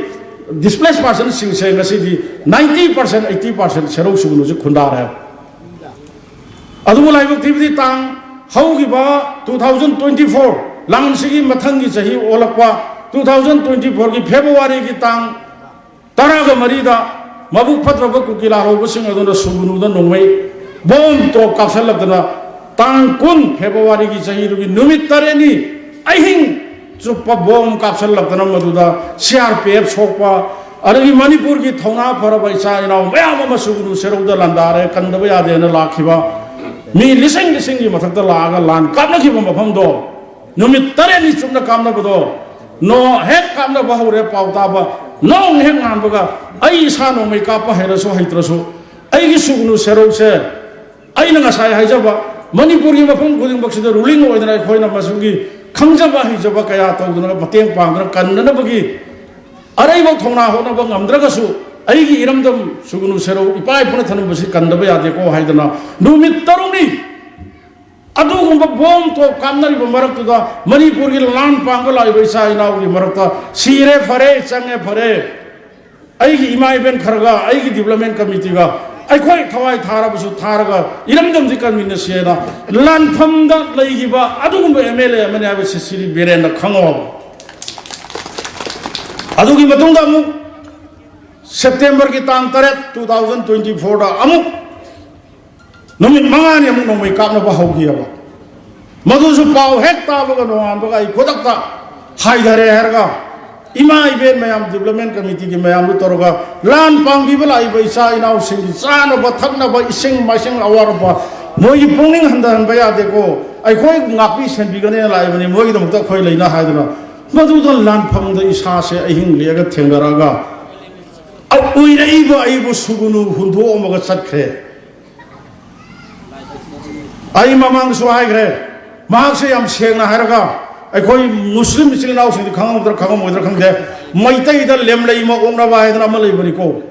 ꯗꯤꯁꯄ꯭ꯂꯦꯁ ꯄꯥꯔꯁꯟꯁꯤꯡꯁꯦ ꯉꯁꯤꯗꯤ ꯅꯥꯏꯟꯇꯤ ꯄꯥꯔꯁꯦꯟ, ꯑꯩꯠꯇꯤ ꯄꯥꯔꯁꯦꯟ ꯁꯦꯔꯧ ꯁꯨꯒꯅꯨꯁꯦ ꯈꯨꯟꯗꯥꯔꯦ꯫ ꯑꯗꯨꯕꯨ ꯂꯥꯏꯕꯛ ꯊꯤꯕꯗꯤ, ꯇꯥꯡ ꯍꯧꯈꯤꯕ ꯇꯨ ꯊꯥꯎꯖꯟ ꯇ꯭ꯋꯦꯟꯇꯤ ꯐꯣꯔ, ꯂꯥꯟꯁꯤꯒꯤ ꯃꯊꯪꯒꯤ ꯆꯍꯤ ꯑꯣꯜꯂꯛꯄ ꯇꯨ ꯊꯥꯎꯖꯟ ꯇ꯭ꯋꯦꯟꯇꯤ ꯐꯣꯔꯒꯤ ꯐꯦꯕꯋꯥꯔꯤꯒꯤ ꯇꯥꯡ ꯇꯔꯥꯒ ꯃꯔꯤꯗ ꯃꯕꯨꯛ ꯐꯠꯇ꯭ꯔꯕ ꯀꯨꯀꯤ ꯂꯥꯜꯍꯧꯕꯁꯤꯡ ꯑꯗꯨꯅ ꯁꯨꯒꯅꯨꯗ ꯅꯣꯡꯃꯩ ꯕꯣꯝ ꯇꯣꯞ ꯀꯥꯞꯁꯤꯜꯂꯛꯇꯅ, ꯇꯥꯡ ꯀꯨꯟ ꯐꯦꯕꯋꯥꯔꯤꯒꯤ ꯆꯍꯤꯗꯨꯒꯤ ꯅꯨꯃꯤꯠ ꯇꯔꯦꯠꯅꯤ ꯑꯍꯤꯡ ꯆꯨꯞꯄ ꯕꯣꯝ ꯀꯥꯞꯁꯤꯜꯂꯛꯇꯅ, ꯃꯗꯨꯗ ꯁꯤ ꯑꯥꯔ ꯄꯤ ꯑꯦꯐ ꯁꯣꯛꯄ, ꯑꯗꯒꯤ ꯃꯅꯤꯄꯨꯔꯒꯤ ꯊꯧꯅꯥ ꯐꯔꯕ ꯏꯆꯥ ꯏꯅꯥꯎ ꯃꯌꯥꯝ ꯑꯃ ꯁꯨꯒꯅꯨ ꯁꯦꯔꯧꯗ ꯂꯥꯟꯗꯥꯔꯦ, ꯀꯟꯗꯕ ꯌꯥꯗꯦꯅ ꯂꯥꯛꯈꯤꯕ ꯃꯤ ꯂꯤꯁꯤꯡ ꯂꯤꯁꯤꯡꯒꯤ ꯃꯊꯛꯇ ꯂꯥꯛꯑꯒ ꯂꯥꯟ ꯀꯥꯞꯅꯈꯤꯕ ꯃꯐꯝꯗꯣ, ꯅꯨꯃꯤꯠ ꯇꯔꯦꯠꯅꯤ ꯆꯨꯞꯅ ꯀꯥꯞꯅꯕꯗꯣ, ꯅꯣꯡ ꯍꯦꯛ ꯀꯥꯞꯅꯕ ꯍꯧꯔꯦ, ꯄꯥꯎ ꯇꯥꯕ, ꯅꯣꯡ ꯍꯦꯛ ꯉꯥꯟꯕꯒ ꯑꯩ ꯏꯁꯥ ꯅꯣꯡꯃꯩ ꯀꯥꯞꯄ ꯍꯩꯔꯁꯨ ꯍꯩꯇ꯭ꯔꯁꯨ, ꯑꯩꯒꯤ ꯁꯨꯒꯅꯨ ꯁꯦꯔꯧꯁꯦ, ꯑꯩꯅ ꯉꯁꯥꯏ ꯍꯥꯏꯖꯕ, ꯃꯅꯤꯄꯨꯔꯒꯤ ꯃꯐꯝ ꯈꯨꯗꯤꯡꯃꯛꯁꯤꯗ ꯔꯨꯂꯤꯡ ꯑꯣꯏꯗꯅ ꯑꯩꯈꯣꯏꯅ ꯃꯁꯤꯒꯤ ꯈꯪꯖꯕ ꯍꯩꯖꯕ ꯀꯌꯥ ꯇꯧꯗꯅ, ꯃꯇꯦꯡ ꯄꯥꯡꯗꯅ ꯀꯟꯅꯅꯕꯒꯤ ꯑꯔꯩꯕ ꯊꯧꯅꯥ ꯍꯣꯠꯅꯕ ꯉꯝꯗ꯭ꯔꯒꯁꯨ, ꯑꯩꯒꯤ ꯏꯔꯝꯗꯝ ꯁꯨꯒꯅꯨ ꯁꯦꯔꯧ ꯏꯄꯥ ꯏꯄꯨꯅ ꯊꯝꯕꯁꯤ ꯀꯟꯗꯕ ꯌꯥꯗꯦꯀꯣ ꯍꯥꯏꯗꯅ ꯅꯨꯃꯤꯠ ꯇꯔꯨꯛꯅꯤ ꯑꯗꯨꯒꯨꯝꯕ ꯕꯣꯝ ꯇꯣꯞ ꯀꯥꯞꯅꯔꯤꯕ ꯃꯔꯛꯇꯨꯗ, ꯃꯅꯤꯄꯨꯔꯒꯤ ꯂꯥꯟ ꯄꯥꯡꯕ ꯂꯥꯛꯏꯕ ꯏꯆꯥ ꯏꯅꯥꯎꯒꯤ ꯃꯔꯛꯇ, ꯁꯤꯔꯦ ꯐꯔꯦ, ꯆꯪꯉꯦ ꯐꯔꯦ, ꯑꯩꯒꯤ ꯏꯃꯥ ꯏꯕꯦꯟ ꯈꯔꯒ ꯑꯩꯒꯤ ꯗꯤꯕ꯭ꯂꯞꯃꯦꯟ ꯀꯃꯤꯇꯤꯒ ꯑꯩꯈꯣꯏ ꯊꯋꯥꯏ ꯊꯥꯔꯕꯁꯨ ꯊꯥꯔꯒ ꯏꯔꯝꯗꯝꯗꯤ ꯀꯟꯃꯤꯟꯅꯁꯦꯅ ꯂꯥꯟꯐꯝꯗ ꯂꯩꯈꯤꯕ ꯑꯗꯨꯒꯨꯝꯕ ꯑꯦꯝ ꯑꯦꯜ ꯑꯦ ꯑꯃꯅꯤ ꯍꯥꯏꯕꯁꯤ ꯁꯤꯔꯤ ꯕꯤꯔꯦꯟꯅ ꯈꯪꯉꯣ꯫ ꯑꯗꯨꯒꯤ ꯃꯇꯨꯡꯗ ꯑꯃꯨꯛ ꯁꯦꯞꯇꯦꯝꯕꯔꯒꯤ ꯇꯥꯡ ꯇꯔꯦꯠ, ꯇꯨ ꯊꯥꯎꯖꯟ ꯇ꯭ꯋꯦꯟꯇꯤ ꯐꯣꯔꯗ ꯑꯃꯨꯛ ꯅꯨꯃꯤꯠ ꯃꯉꯥꯅꯤ ꯑꯃꯨꯛ ꯅꯣꯡꯃꯩ ꯀꯥꯞꯅꯕ ꯍꯧꯈꯤꯑꯕ꯫ ꯃꯗꯨꯁꯨ ꯄꯥꯎ ꯍꯦꯛ ꯇꯥꯕꯒ ꯅꯣꯡꯉꯥꯟꯕꯒ ꯑꯩ ꯈꯨꯗꯛꯇ ꯍꯥꯏꯊꯔꯦ ꯍꯥꯏꯔꯒ ꯏꯃꯥ ꯏꯕꯦꯟ ꯃꯌꯥꯝ, ꯗꯤꯕ꯭ꯂꯞꯃꯦꯟ ꯀꯃꯤꯇꯤꯒꯤ ꯃꯌꯥꯝꯗꯨ ꯇꯧꯔꯒ ꯂꯥꯟ ꯄꯥꯡꯕꯤꯕ ꯂꯥꯛꯏꯕ ꯏꯆꯥ ꯏꯅꯥꯎꯁꯤꯡꯒꯤ ꯆꯥꯅꯕ ꯊꯛꯅꯕ, ꯏꯁꯤꯡ ꯃꯥꯏꯁꯤꯡ, ꯑꯋꯥꯠ ꯑꯄꯥ ꯃꯣꯏꯒꯤ ꯄꯨꯛꯅꯤꯡ ꯍꯟꯊꯍꯟꯕ ꯌꯥꯗꯦꯀꯣ꯫ ꯑꯩꯈꯣꯏ ꯉꯥꯛꯄꯤ ꯁꯦꯟꯕꯤꯒꯅꯦꯅ ꯂꯥꯛꯏꯕꯅꯤ, ꯃꯣꯏꯒꯤꯗꯃꯛꯇ ꯑꯩꯈꯣꯏ ꯂꯩꯅ ꯍꯥꯏꯗꯅ ꯃꯗꯨꯗ ꯂꯥꯟꯐꯝꯗ ꯏꯁꯥꯁꯦ ꯑꯍꯤꯡ ꯂꯦꯛꯑꯒ ꯊꯦꯡꯅꯔꯛꯑꯒ ꯎꯏꯔꯛꯏꯕ ꯑꯩꯕꯨ ꯁꯨꯒꯨꯅꯨ ꯍꯨꯟꯗꯣꯛꯑꯝꯃꯒ ꯆꯠꯈ꯭ꯔꯦ꯫ ꯑꯩ ꯃꯃꯥꯡꯗꯁꯨ ꯍꯥꯏꯈ꯭ꯔꯦ, ꯃꯍꯥꯛꯁꯦ ꯌꯥꯝ ꯁꯦꯡꯅ ꯍꯥꯏꯔꯒ, ꯑꯩꯈꯣꯏ ꯃꯨꯁꯂꯤꯝ ꯏꯆꯤꯜ ꯏꯅꯥꯎꯁꯤꯡꯗꯤ ꯈꯪꯉꯝꯒꯗ꯭ꯔꯥ ꯈꯪꯉꯝꯃꯣꯏꯗ꯭ꯔꯥ ꯈꯪꯗꯦ, ꯃꯩꯇꯩꯗ ꯂꯦꯝꯂꯩ ꯑꯃ ꯑꯣꯛꯅꯕ ꯍꯥꯏꯗꯅ ꯑꯃ ꯂꯩꯕꯅꯤꯀꯣ꯫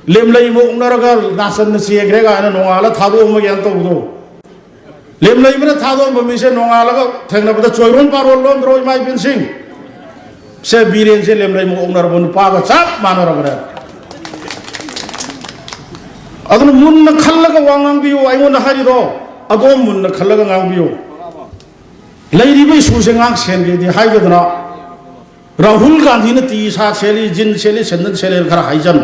ꯂꯦꯝꯂꯩ ꯑꯃ ꯑꯣꯛꯅꯔꯒ ꯅꯥꯆꯟꯅ ꯆꯦꯟꯈ꯭ꯔꯦ ꯀꯥꯏꯅ ꯅꯣꯡꯉꯥꯜꯂ ꯊꯥꯗꯣꯛꯑꯝꯃꯒꯦꯅ ꯇꯧꯕꯗꯣ꯫ ꯂꯦꯝꯂꯩꯕꯅ ꯊꯥꯗꯣꯛꯑꯝꯕ ꯃꯤꯁꯦ ꯅꯣꯡꯉꯥꯜꯂꯒ ꯊꯦꯡꯅꯕꯗ ꯆꯣꯏꯔꯣꯟ ꯄꯥꯔꯣꯟ ꯂꯣꯟꯗ꯭ꯔꯣ, ꯏꯃꯥ ꯏꯕꯦꯟꯁꯤꯡ? ꯁꯦ, ꯕꯤꯔꯦꯟꯁꯦ ꯂꯦꯝꯂꯩ ꯃꯣꯛꯅꯔꯕ ꯅꯨꯄꯥꯒ ꯆꯞ ꯃꯥꯟꯅꯔꯕꯅꯦ꯫ ꯑꯗꯨꯅ ꯃꯨꯟꯅ ꯈꯜꯂꯒ ꯋꯥ ꯉꯥꯡꯕꯤꯌꯨ꯫ ꯑꯩꯉꯣꯟꯗ ꯍꯥꯏꯔꯤꯗꯣ ꯑꯗꯣꯝ ꯃꯨꯟꯅ ꯈꯜꯂꯒ ꯉꯥꯡꯕꯤꯌꯨ꯫ ꯂꯩꯔꯤꯕ ꯏꯁꯨꯁꯦ ꯉꯥꯛ ꯁꯦꯟꯒꯦꯗꯤ ꯍꯥꯏꯗꯗꯅ, ꯔꯥꯍꯨꯜ ꯒꯥꯟꯙꯤꯅ ꯇꯤ ꯁꯥꯔꯠ ꯁꯦꯠꯂꯤ, ꯖꯤꯟ ꯁꯦꯠꯂꯤ, ꯁꯦꯟꯗꯟ ꯁꯦꯠꯂꯦꯅ ꯈꯔ ꯍꯥꯏꯖꯟ,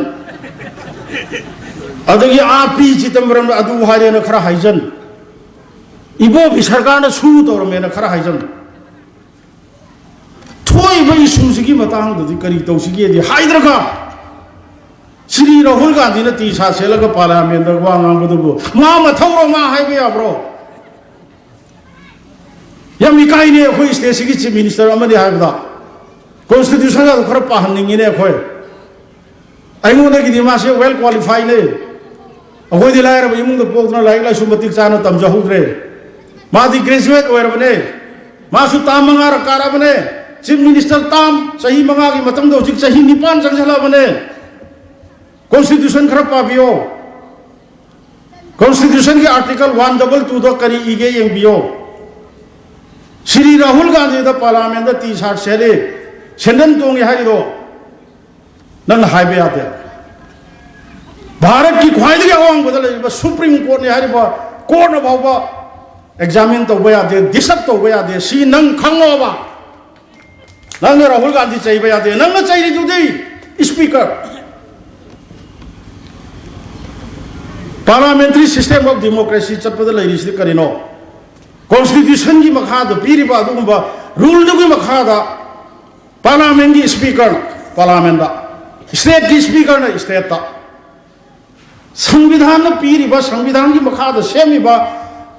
ꯑꯗꯒꯤ ꯑꯥ ꯄꯤ ꯆꯤꯗꯝꯕꯔꯝꯅ ꯑꯗꯨ ꯍꯥꯏꯔꯦꯅ ꯈꯔ ꯍꯥꯏꯖꯟ, ꯏꯕꯣꯕꯤ ꯁꯔꯀꯥꯔꯅ ꯁꯨ ꯇꯧꯔꯝꯃꯦꯅ ꯈꯔ ꯍꯥꯏꯖꯟ꯫ ꯊꯣꯛꯏꯕ ꯏꯁꯨꯁꯤꯒꯤ ꯃꯇꯥꯡꯗꯗꯤ ꯀꯔꯤ ꯇꯧꯁꯤꯒꯦꯗꯤ ꯍꯥꯏꯗ꯭ꯔꯒ, ꯁ꯭ꯔꯤ ꯔꯥꯍꯨꯜ ꯒꯥꯟꯙꯤꯅ ꯇꯤ ꯁꯥꯔꯠ ꯁꯦꯠꯂꯒ ꯄꯥꯔꯂꯤꯌꯥꯃꯦꯟꯗ ꯋꯥ ꯉꯥꯡꯕꯗꯨꯕꯨ ꯃꯥ ꯃꯊꯧꯔꯣ? ꯃꯥ ꯍꯥꯏꯕ ꯌꯥꯕ꯭ꯔꯣ? ꯌꯥꯝ ꯏꯀꯥꯏꯅꯦ ꯑꯩꯈꯣꯏ ꯁ꯭ꯇꯦꯠꯁꯤꯒꯤ ꯆꯤꯐ ꯃꯤꯅꯤꯁꯇꯔ ꯑꯃꯅꯤ ꯍꯥꯏꯕꯗ꯫ ꯀꯣꯟꯁꯇꯤꯇ꯭ꯌꯨꯁꯟ ꯑꯗꯨ ꯈꯔ ꯄꯥꯍꯟꯅꯤꯡꯉꯤꯅꯦ ꯑꯩꯈꯣꯏ꯫ ꯑꯩꯉꯣꯟꯗꯒꯤꯗꯤ ꯃꯥꯁꯦ ꯋꯦꯜ ꯀ꯭ꯋꯥꯂꯤꯐꯥꯏꯅꯦ꯫ ꯑꯩꯈꯣꯏꯗꯤ ꯂꯥꯏꯔꯕ ꯏꯃꯨꯡꯗ ꯄꯣꯛꯇꯨꯅ ꯂꯥꯏꯔꯤꯛ ꯂꯥꯏꯁꯨ ꯃꯇꯤꯛ ꯆꯥꯅ ꯇꯝꯖꯍꯧꯗ꯭ꯔꯦ꯫ ꯃꯥꯗꯤ ꯒ꯭ꯔꯦꯖꯨꯋꯦꯠ ꯑꯣꯏꯔꯕꯅꯦ꯫ ꯃꯥꯁꯨ ꯇꯥꯝ ꯃꯉꯥꯔꯛ ꯀꯥꯔꯕꯅꯦ꯫ ꯆꯤꯐ ꯃꯤꯅꯤꯁꯇꯔ ꯇꯥꯝ ꯆꯍꯤ ꯃꯉꯥꯒꯤ ꯃꯇꯝꯗ ꯍꯧꯖꯤꯛ ꯆꯍꯤ ꯅꯤꯄꯥꯟ ꯆꯪꯁꯤꯜꯂꯛꯑꯕꯅꯦ꯫ ꯀꯣꯟꯁꯇꯤꯇ꯭ꯌꯨꯁꯟ ꯈꯔ ꯄꯥꯕꯤꯌꯣ꯫ ꯀꯣꯟꯁꯇꯤꯇ꯭ꯌꯨꯁꯟꯒꯤ ꯑꯥꯔꯇꯤꯀꯜ ꯋꯥꯟ ꯗꯕꯜ ꯇꯨꯗ ꯀꯔꯤ ꯏꯒꯦ ꯌꯦꯡꯕꯤꯌꯣ꯫ ꯁ꯭ꯔꯤ ꯔꯥꯍꯨꯜ ꯒꯥꯟꯙꯤꯗ ꯄꯥꯔꯂꯤꯌꯥꯃꯦꯟꯗ ꯇꯤ ꯁꯥꯔꯠ ꯁꯦꯠꯂꯤ, ꯁꯦꯟꯗꯟ ꯇꯣꯡꯉꯤ ꯍꯥꯏꯔꯤꯗꯣ ꯅꯪꯅ ꯍꯥꯏꯕ ꯌꯥꯗꯦ꯫ ꯚꯥꯔꯠꯀꯤ ꯈ꯭ꯋꯥꯏꯗꯒꯤ ꯑꯋꯥꯡꯕꯗ ꯂꯩꯔꯤꯕ ꯁꯨꯄ꯭ꯔꯤꯝ ꯀꯣꯔꯠꯅꯤ ꯍꯥꯏꯔꯤꯕ ꯀꯣꯔꯠꯅ ꯐꯥꯎꯕ ꯑꯦꯛꯖꯥꯃꯤꯟ ꯇꯧꯕ ꯌꯥꯗꯦ, ꯗꯤꯁꯛ ꯇꯧꯕ ꯌꯥꯗꯦ꯫ ꯁꯤ ꯅꯪ ꯈꯪꯉꯣꯕ꯫ ꯅꯪꯅ ꯔꯥꯍꯨꯜ ꯒꯥꯟꯙꯤ ꯆꯩꯕ ꯌꯥꯗꯦ꯫ ꯅꯪꯅ ꯆꯩꯔꯤꯗꯨꯗꯤ speaker. Parliamentary system of democracy ꯆꯠꯄꯗ ꯂꯩꯔꯤꯁꯤꯗꯤ ꯀꯔꯤꯅꯣ? Constitutionꯒꯤ ꯃꯈꯥꯗ ꯄꯤꯔꯤꯕ ꯑꯗꯨꯒꯨꯝꯕ ruleꯗꯨꯒꯤ ꯃꯈꯥꯗ parliamentꯀꯤ speakerꯅ parliamentꯇ, stateꯀꯤ speakerꯅ stateꯇ, ꯁꯪꯕꯤꯙꯥꯟꯅ ꯄꯤꯔꯤꯕ, ꯁꯪꯕꯤꯙꯥꯟꯒꯤ ꯃꯈꯥꯗ ꯁꯦꯝꯃꯤꯕ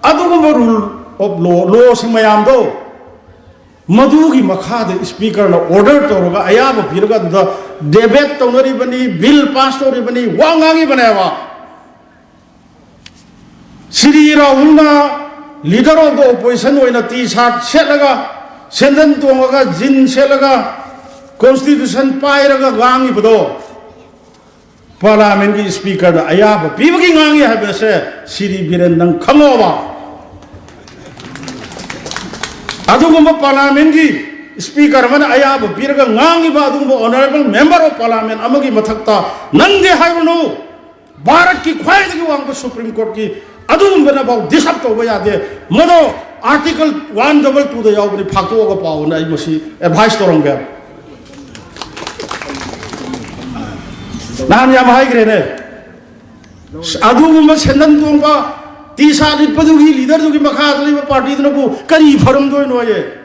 ꯑꯗꯨꯒꯨꯝꯕ rule of law, lawꯁꯤꯡ ꯃꯌꯥꯝꯗꯣ, ꯃꯗꯨꯒꯤ ꯃꯈꯥꯗ speakerꯅ order ꯇꯧꯔꯒ, ꯑꯌꯥꯕ ꯄꯤꯔꯒ, ꯑꯗꯨꯗ debate ꯇꯧꯅꯔꯤꯕꯅꯤ, bill pass ꯇꯧꯔꯤꯕꯅꯤ, ꯋꯥ ꯉꯥꯡꯉꯤꯕꯅꯦꯕ꯫ ꯁꯤꯔꯤ ꯔꯥꯍꯨꯜꯅ leader of the opposition ꯑꯣꯏꯅ T-shirt ꯁꯦꯠꯂꯒ, ꯁꯦꯟꯗꯟ ꯇꯣꯡꯉꯒ, jean ꯁꯦꯠꯂꯒ, constitution ꯄꯥꯏꯔꯒ ꯉꯥꯡꯉꯤꯕꯗꯣ, parliamentꯀꯤ speakerꯅ ꯑꯌꯥꯕ ꯄꯤꯕꯒꯤ ꯉꯥꯡꯉꯤ ꯍꯥꯏꯕꯁꯦ ꯁꯤꯔꯤ ꯕꯤꯔꯦꯟ ꯅꯪ ꯈꯪꯉꯣꯕ꯫ ꯑꯗꯨꯒꯨꯝꯕ parliamentꯀꯤ speaker ꯑꯃꯅ ꯑꯌꯥꯕ ꯄꯤꯔꯒ ꯉꯥꯡꯉꯤꯕ ꯑꯗꯨꯒꯨꯝꯕ honourable member of parliament ꯑꯃꯒꯤ ꯃꯊꯛꯇ ꯅꯪꯗꯤ ꯍꯥꯏꯔꯨꯅꯨ, ꯚꯥꯔꯠꯀꯤ ꯈ꯭ꯋꯥꯏꯗꯒꯤ ꯋꯥꯡꯕ Supreme Courtꯀꯤ ꯑꯗꯨꯒꯨꯝꯕꯅꯐꯥꯎ disturb ꯇꯧꯕ ꯌꯥꯗꯦ꯫ ꯃꯗꯣ Article one double twoꯗ ꯌꯥꯎꯕꯅꯤ, ꯐꯥꯛꯇꯣꯛꯑꯒ ꯄꯥꯎꯅ ꯑꯩ ꯃꯁꯤ advice ꯇꯧꯔꯝꯒꯦ꯫ ꯅꯍꯥꯟ ꯌꯥꯝ ꯍꯥꯏꯈ꯭ꯔꯦꯅꯦ꯫ ꯑꯗꯨꯒꯨꯝꯕ ꯁꯦꯟꯗꯟ ꯇꯣꯡꯕ, T-shirt ꯂꯤꯠꯄꯗꯨꯒꯤ leaderꯗꯨꯒꯤ ꯃꯈꯥꯗ ꯂꯩꯕ partyꯗꯨꯅꯕꯨ ꯀꯔꯤ ꯐꯔꯝꯗꯣꯏꯅꯣꯌꯦ?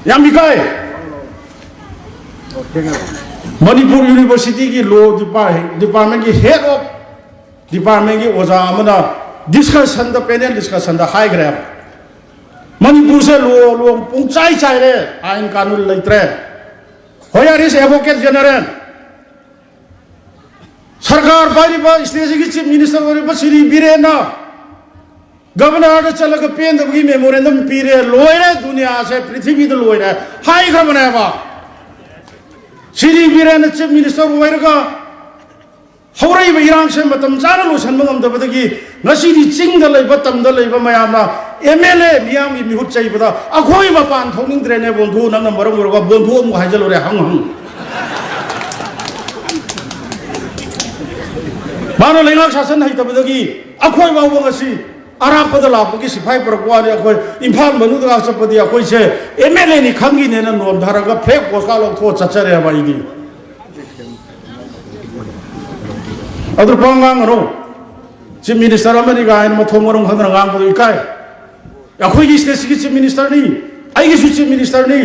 ꯌꯥꯝ ꯏꯀꯥꯏ꯫ ꯃꯅꯤꯄꯨꯔ Universityꯒꯤ law departmentꯀꯤ head of departmentꯀꯤ ꯑꯣꯖꯥ ꯑꯃꯅ discussionꯗ, panel discussionꯗ ꯍꯥꯏꯈ꯭ꯔꯦ, ꯃꯅꯤꯄꯨꯔꯁꯦ law, law ꯄꯨꯡꯆꯥꯏ ꯆꯥꯏꯔꯦ, ꯑꯥꯏꯟ ꯀꯥꯅꯨꯟ ꯂꯩꯇ꯭ꯔꯦ꯫ Where is advocate general? ꯁꯔꯀꯥꯔ ꯄꯥꯏꯔꯤꯕ stateꯁꯤꯒꯤ chief minister ꯑꯣꯏꯔꯤꯕ ꯁꯤꯔꯤ ꯕꯤꯔꯦꯟꯅ governorꯗ ꯆꯠꯂꯒ ꯄꯦꯟꯗꯕꯒꯤ memorandum ꯄꯤꯔꯦ, ꯂꯣꯏꯔꯦ, ꯗꯨꯅꯤꯌꯥꯁꯦ, ꯄ꯭ꯔꯤꯊꯤꯕꯤꯗ ꯂꯣꯏꯔꯦ ꯍꯥꯏꯈ꯭ꯔꯕꯅꯦꯕ꯫ ꯁꯤꯔꯤ ꯕꯤꯔꯦꯟꯅ chief minister ꯑꯣꯏꯔꯒ ꯍꯧꯔꯛꯏꯕ ꯏꯔꯥꯡꯁꯦ ꯃꯇꯝ ꯆꯥꯅ ꯂꯣꯏꯁꯤꯟꯕ ꯉꯝꯗꯕꯗꯒꯤ ꯉꯁꯤꯗꯤ ꯆꯤꯡꯗ ꯂꯩꯕ, ꯇꯝꯗ ꯂꯩꯕ ꯃꯌꯥꯝꯅ MLA ꯃꯤꯌꯥꯝꯒꯤ ꯃꯤꯍꯨꯠ ꯆꯩꯕꯗ ꯑꯩꯈꯣꯏ ꯃꯄꯥꯟ ꯊꯣꯛꯅꯤꯡꯗ꯭ꯔꯦꯅꯦ ꯕꯣꯟꯙꯨ, ꯅꯪꯅ ꯃꯔꯝ ꯑꯣꯏꯔꯒ ꯕꯣꯟꯙꯨ ꯑꯃꯨꯛ ꯍꯥꯏꯖꯜꯂꯨꯔꯦ, ꯍꯪ ꯍꯪ꯫ ꯃꯥꯅ ꯂꯩꯉꯥꯛ ꯁꯥꯁꯟ ꯍꯩꯇꯕꯗꯒꯤ ꯑꯩꯈꯣꯏ ꯐꯥꯎꯕ ꯉꯁꯤ ꯑꯔꯥꯞꯄꯗ ꯂꯥꯛꯄꯒꯤ ꯁꯤꯐꯥꯏ ꯄꯨꯔꯛꯄ ꯋꯥꯅꯤ, ꯑꯩꯈꯣꯏ ꯏꯝꯐꯥꯜ ꯃꯅꯨꯡꯗ ꯆꯠꯄꯗꯤ ꯑꯩꯈꯣꯏꯁꯦ MLAꯅꯤ ꯈꯪꯈꯤꯅꯦꯅ ꯅꯣꯟꯊꯔꯒ flag post ꯀꯥ ꯂꯧꯊꯣꯛꯑ ꯆꯠꯆꯔꯦꯕ ꯑꯩꯗꯤ꯫ ꯑꯗꯨ ꯄꯥꯎ ꯉꯥꯡꯒꯅꯨ꯫ ꯆꯤꯐ ꯃꯤꯅꯤꯁꯇꯔ ꯑꯃꯅꯤ ꯀꯥꯏꯅ ꯃꯊꯣꯡ ꯃꯔꯝ ꯈꯪꯗꯅ ꯉꯥꯡꯕꯗꯣ ꯏꯀꯥꯏ꯫ ꯑꯩꯈꯣꯏꯒꯤ ꯁ꯭ꯇꯦꯠꯁꯤꯒꯤ ꯆꯤꯐ ꯃꯤꯅꯤꯁꯇꯔꯅꯤ, ꯑꯩꯒꯤꯁꯨ ꯆꯤꯐ ꯃꯤꯅꯤꯁꯇꯔꯅꯤ꯫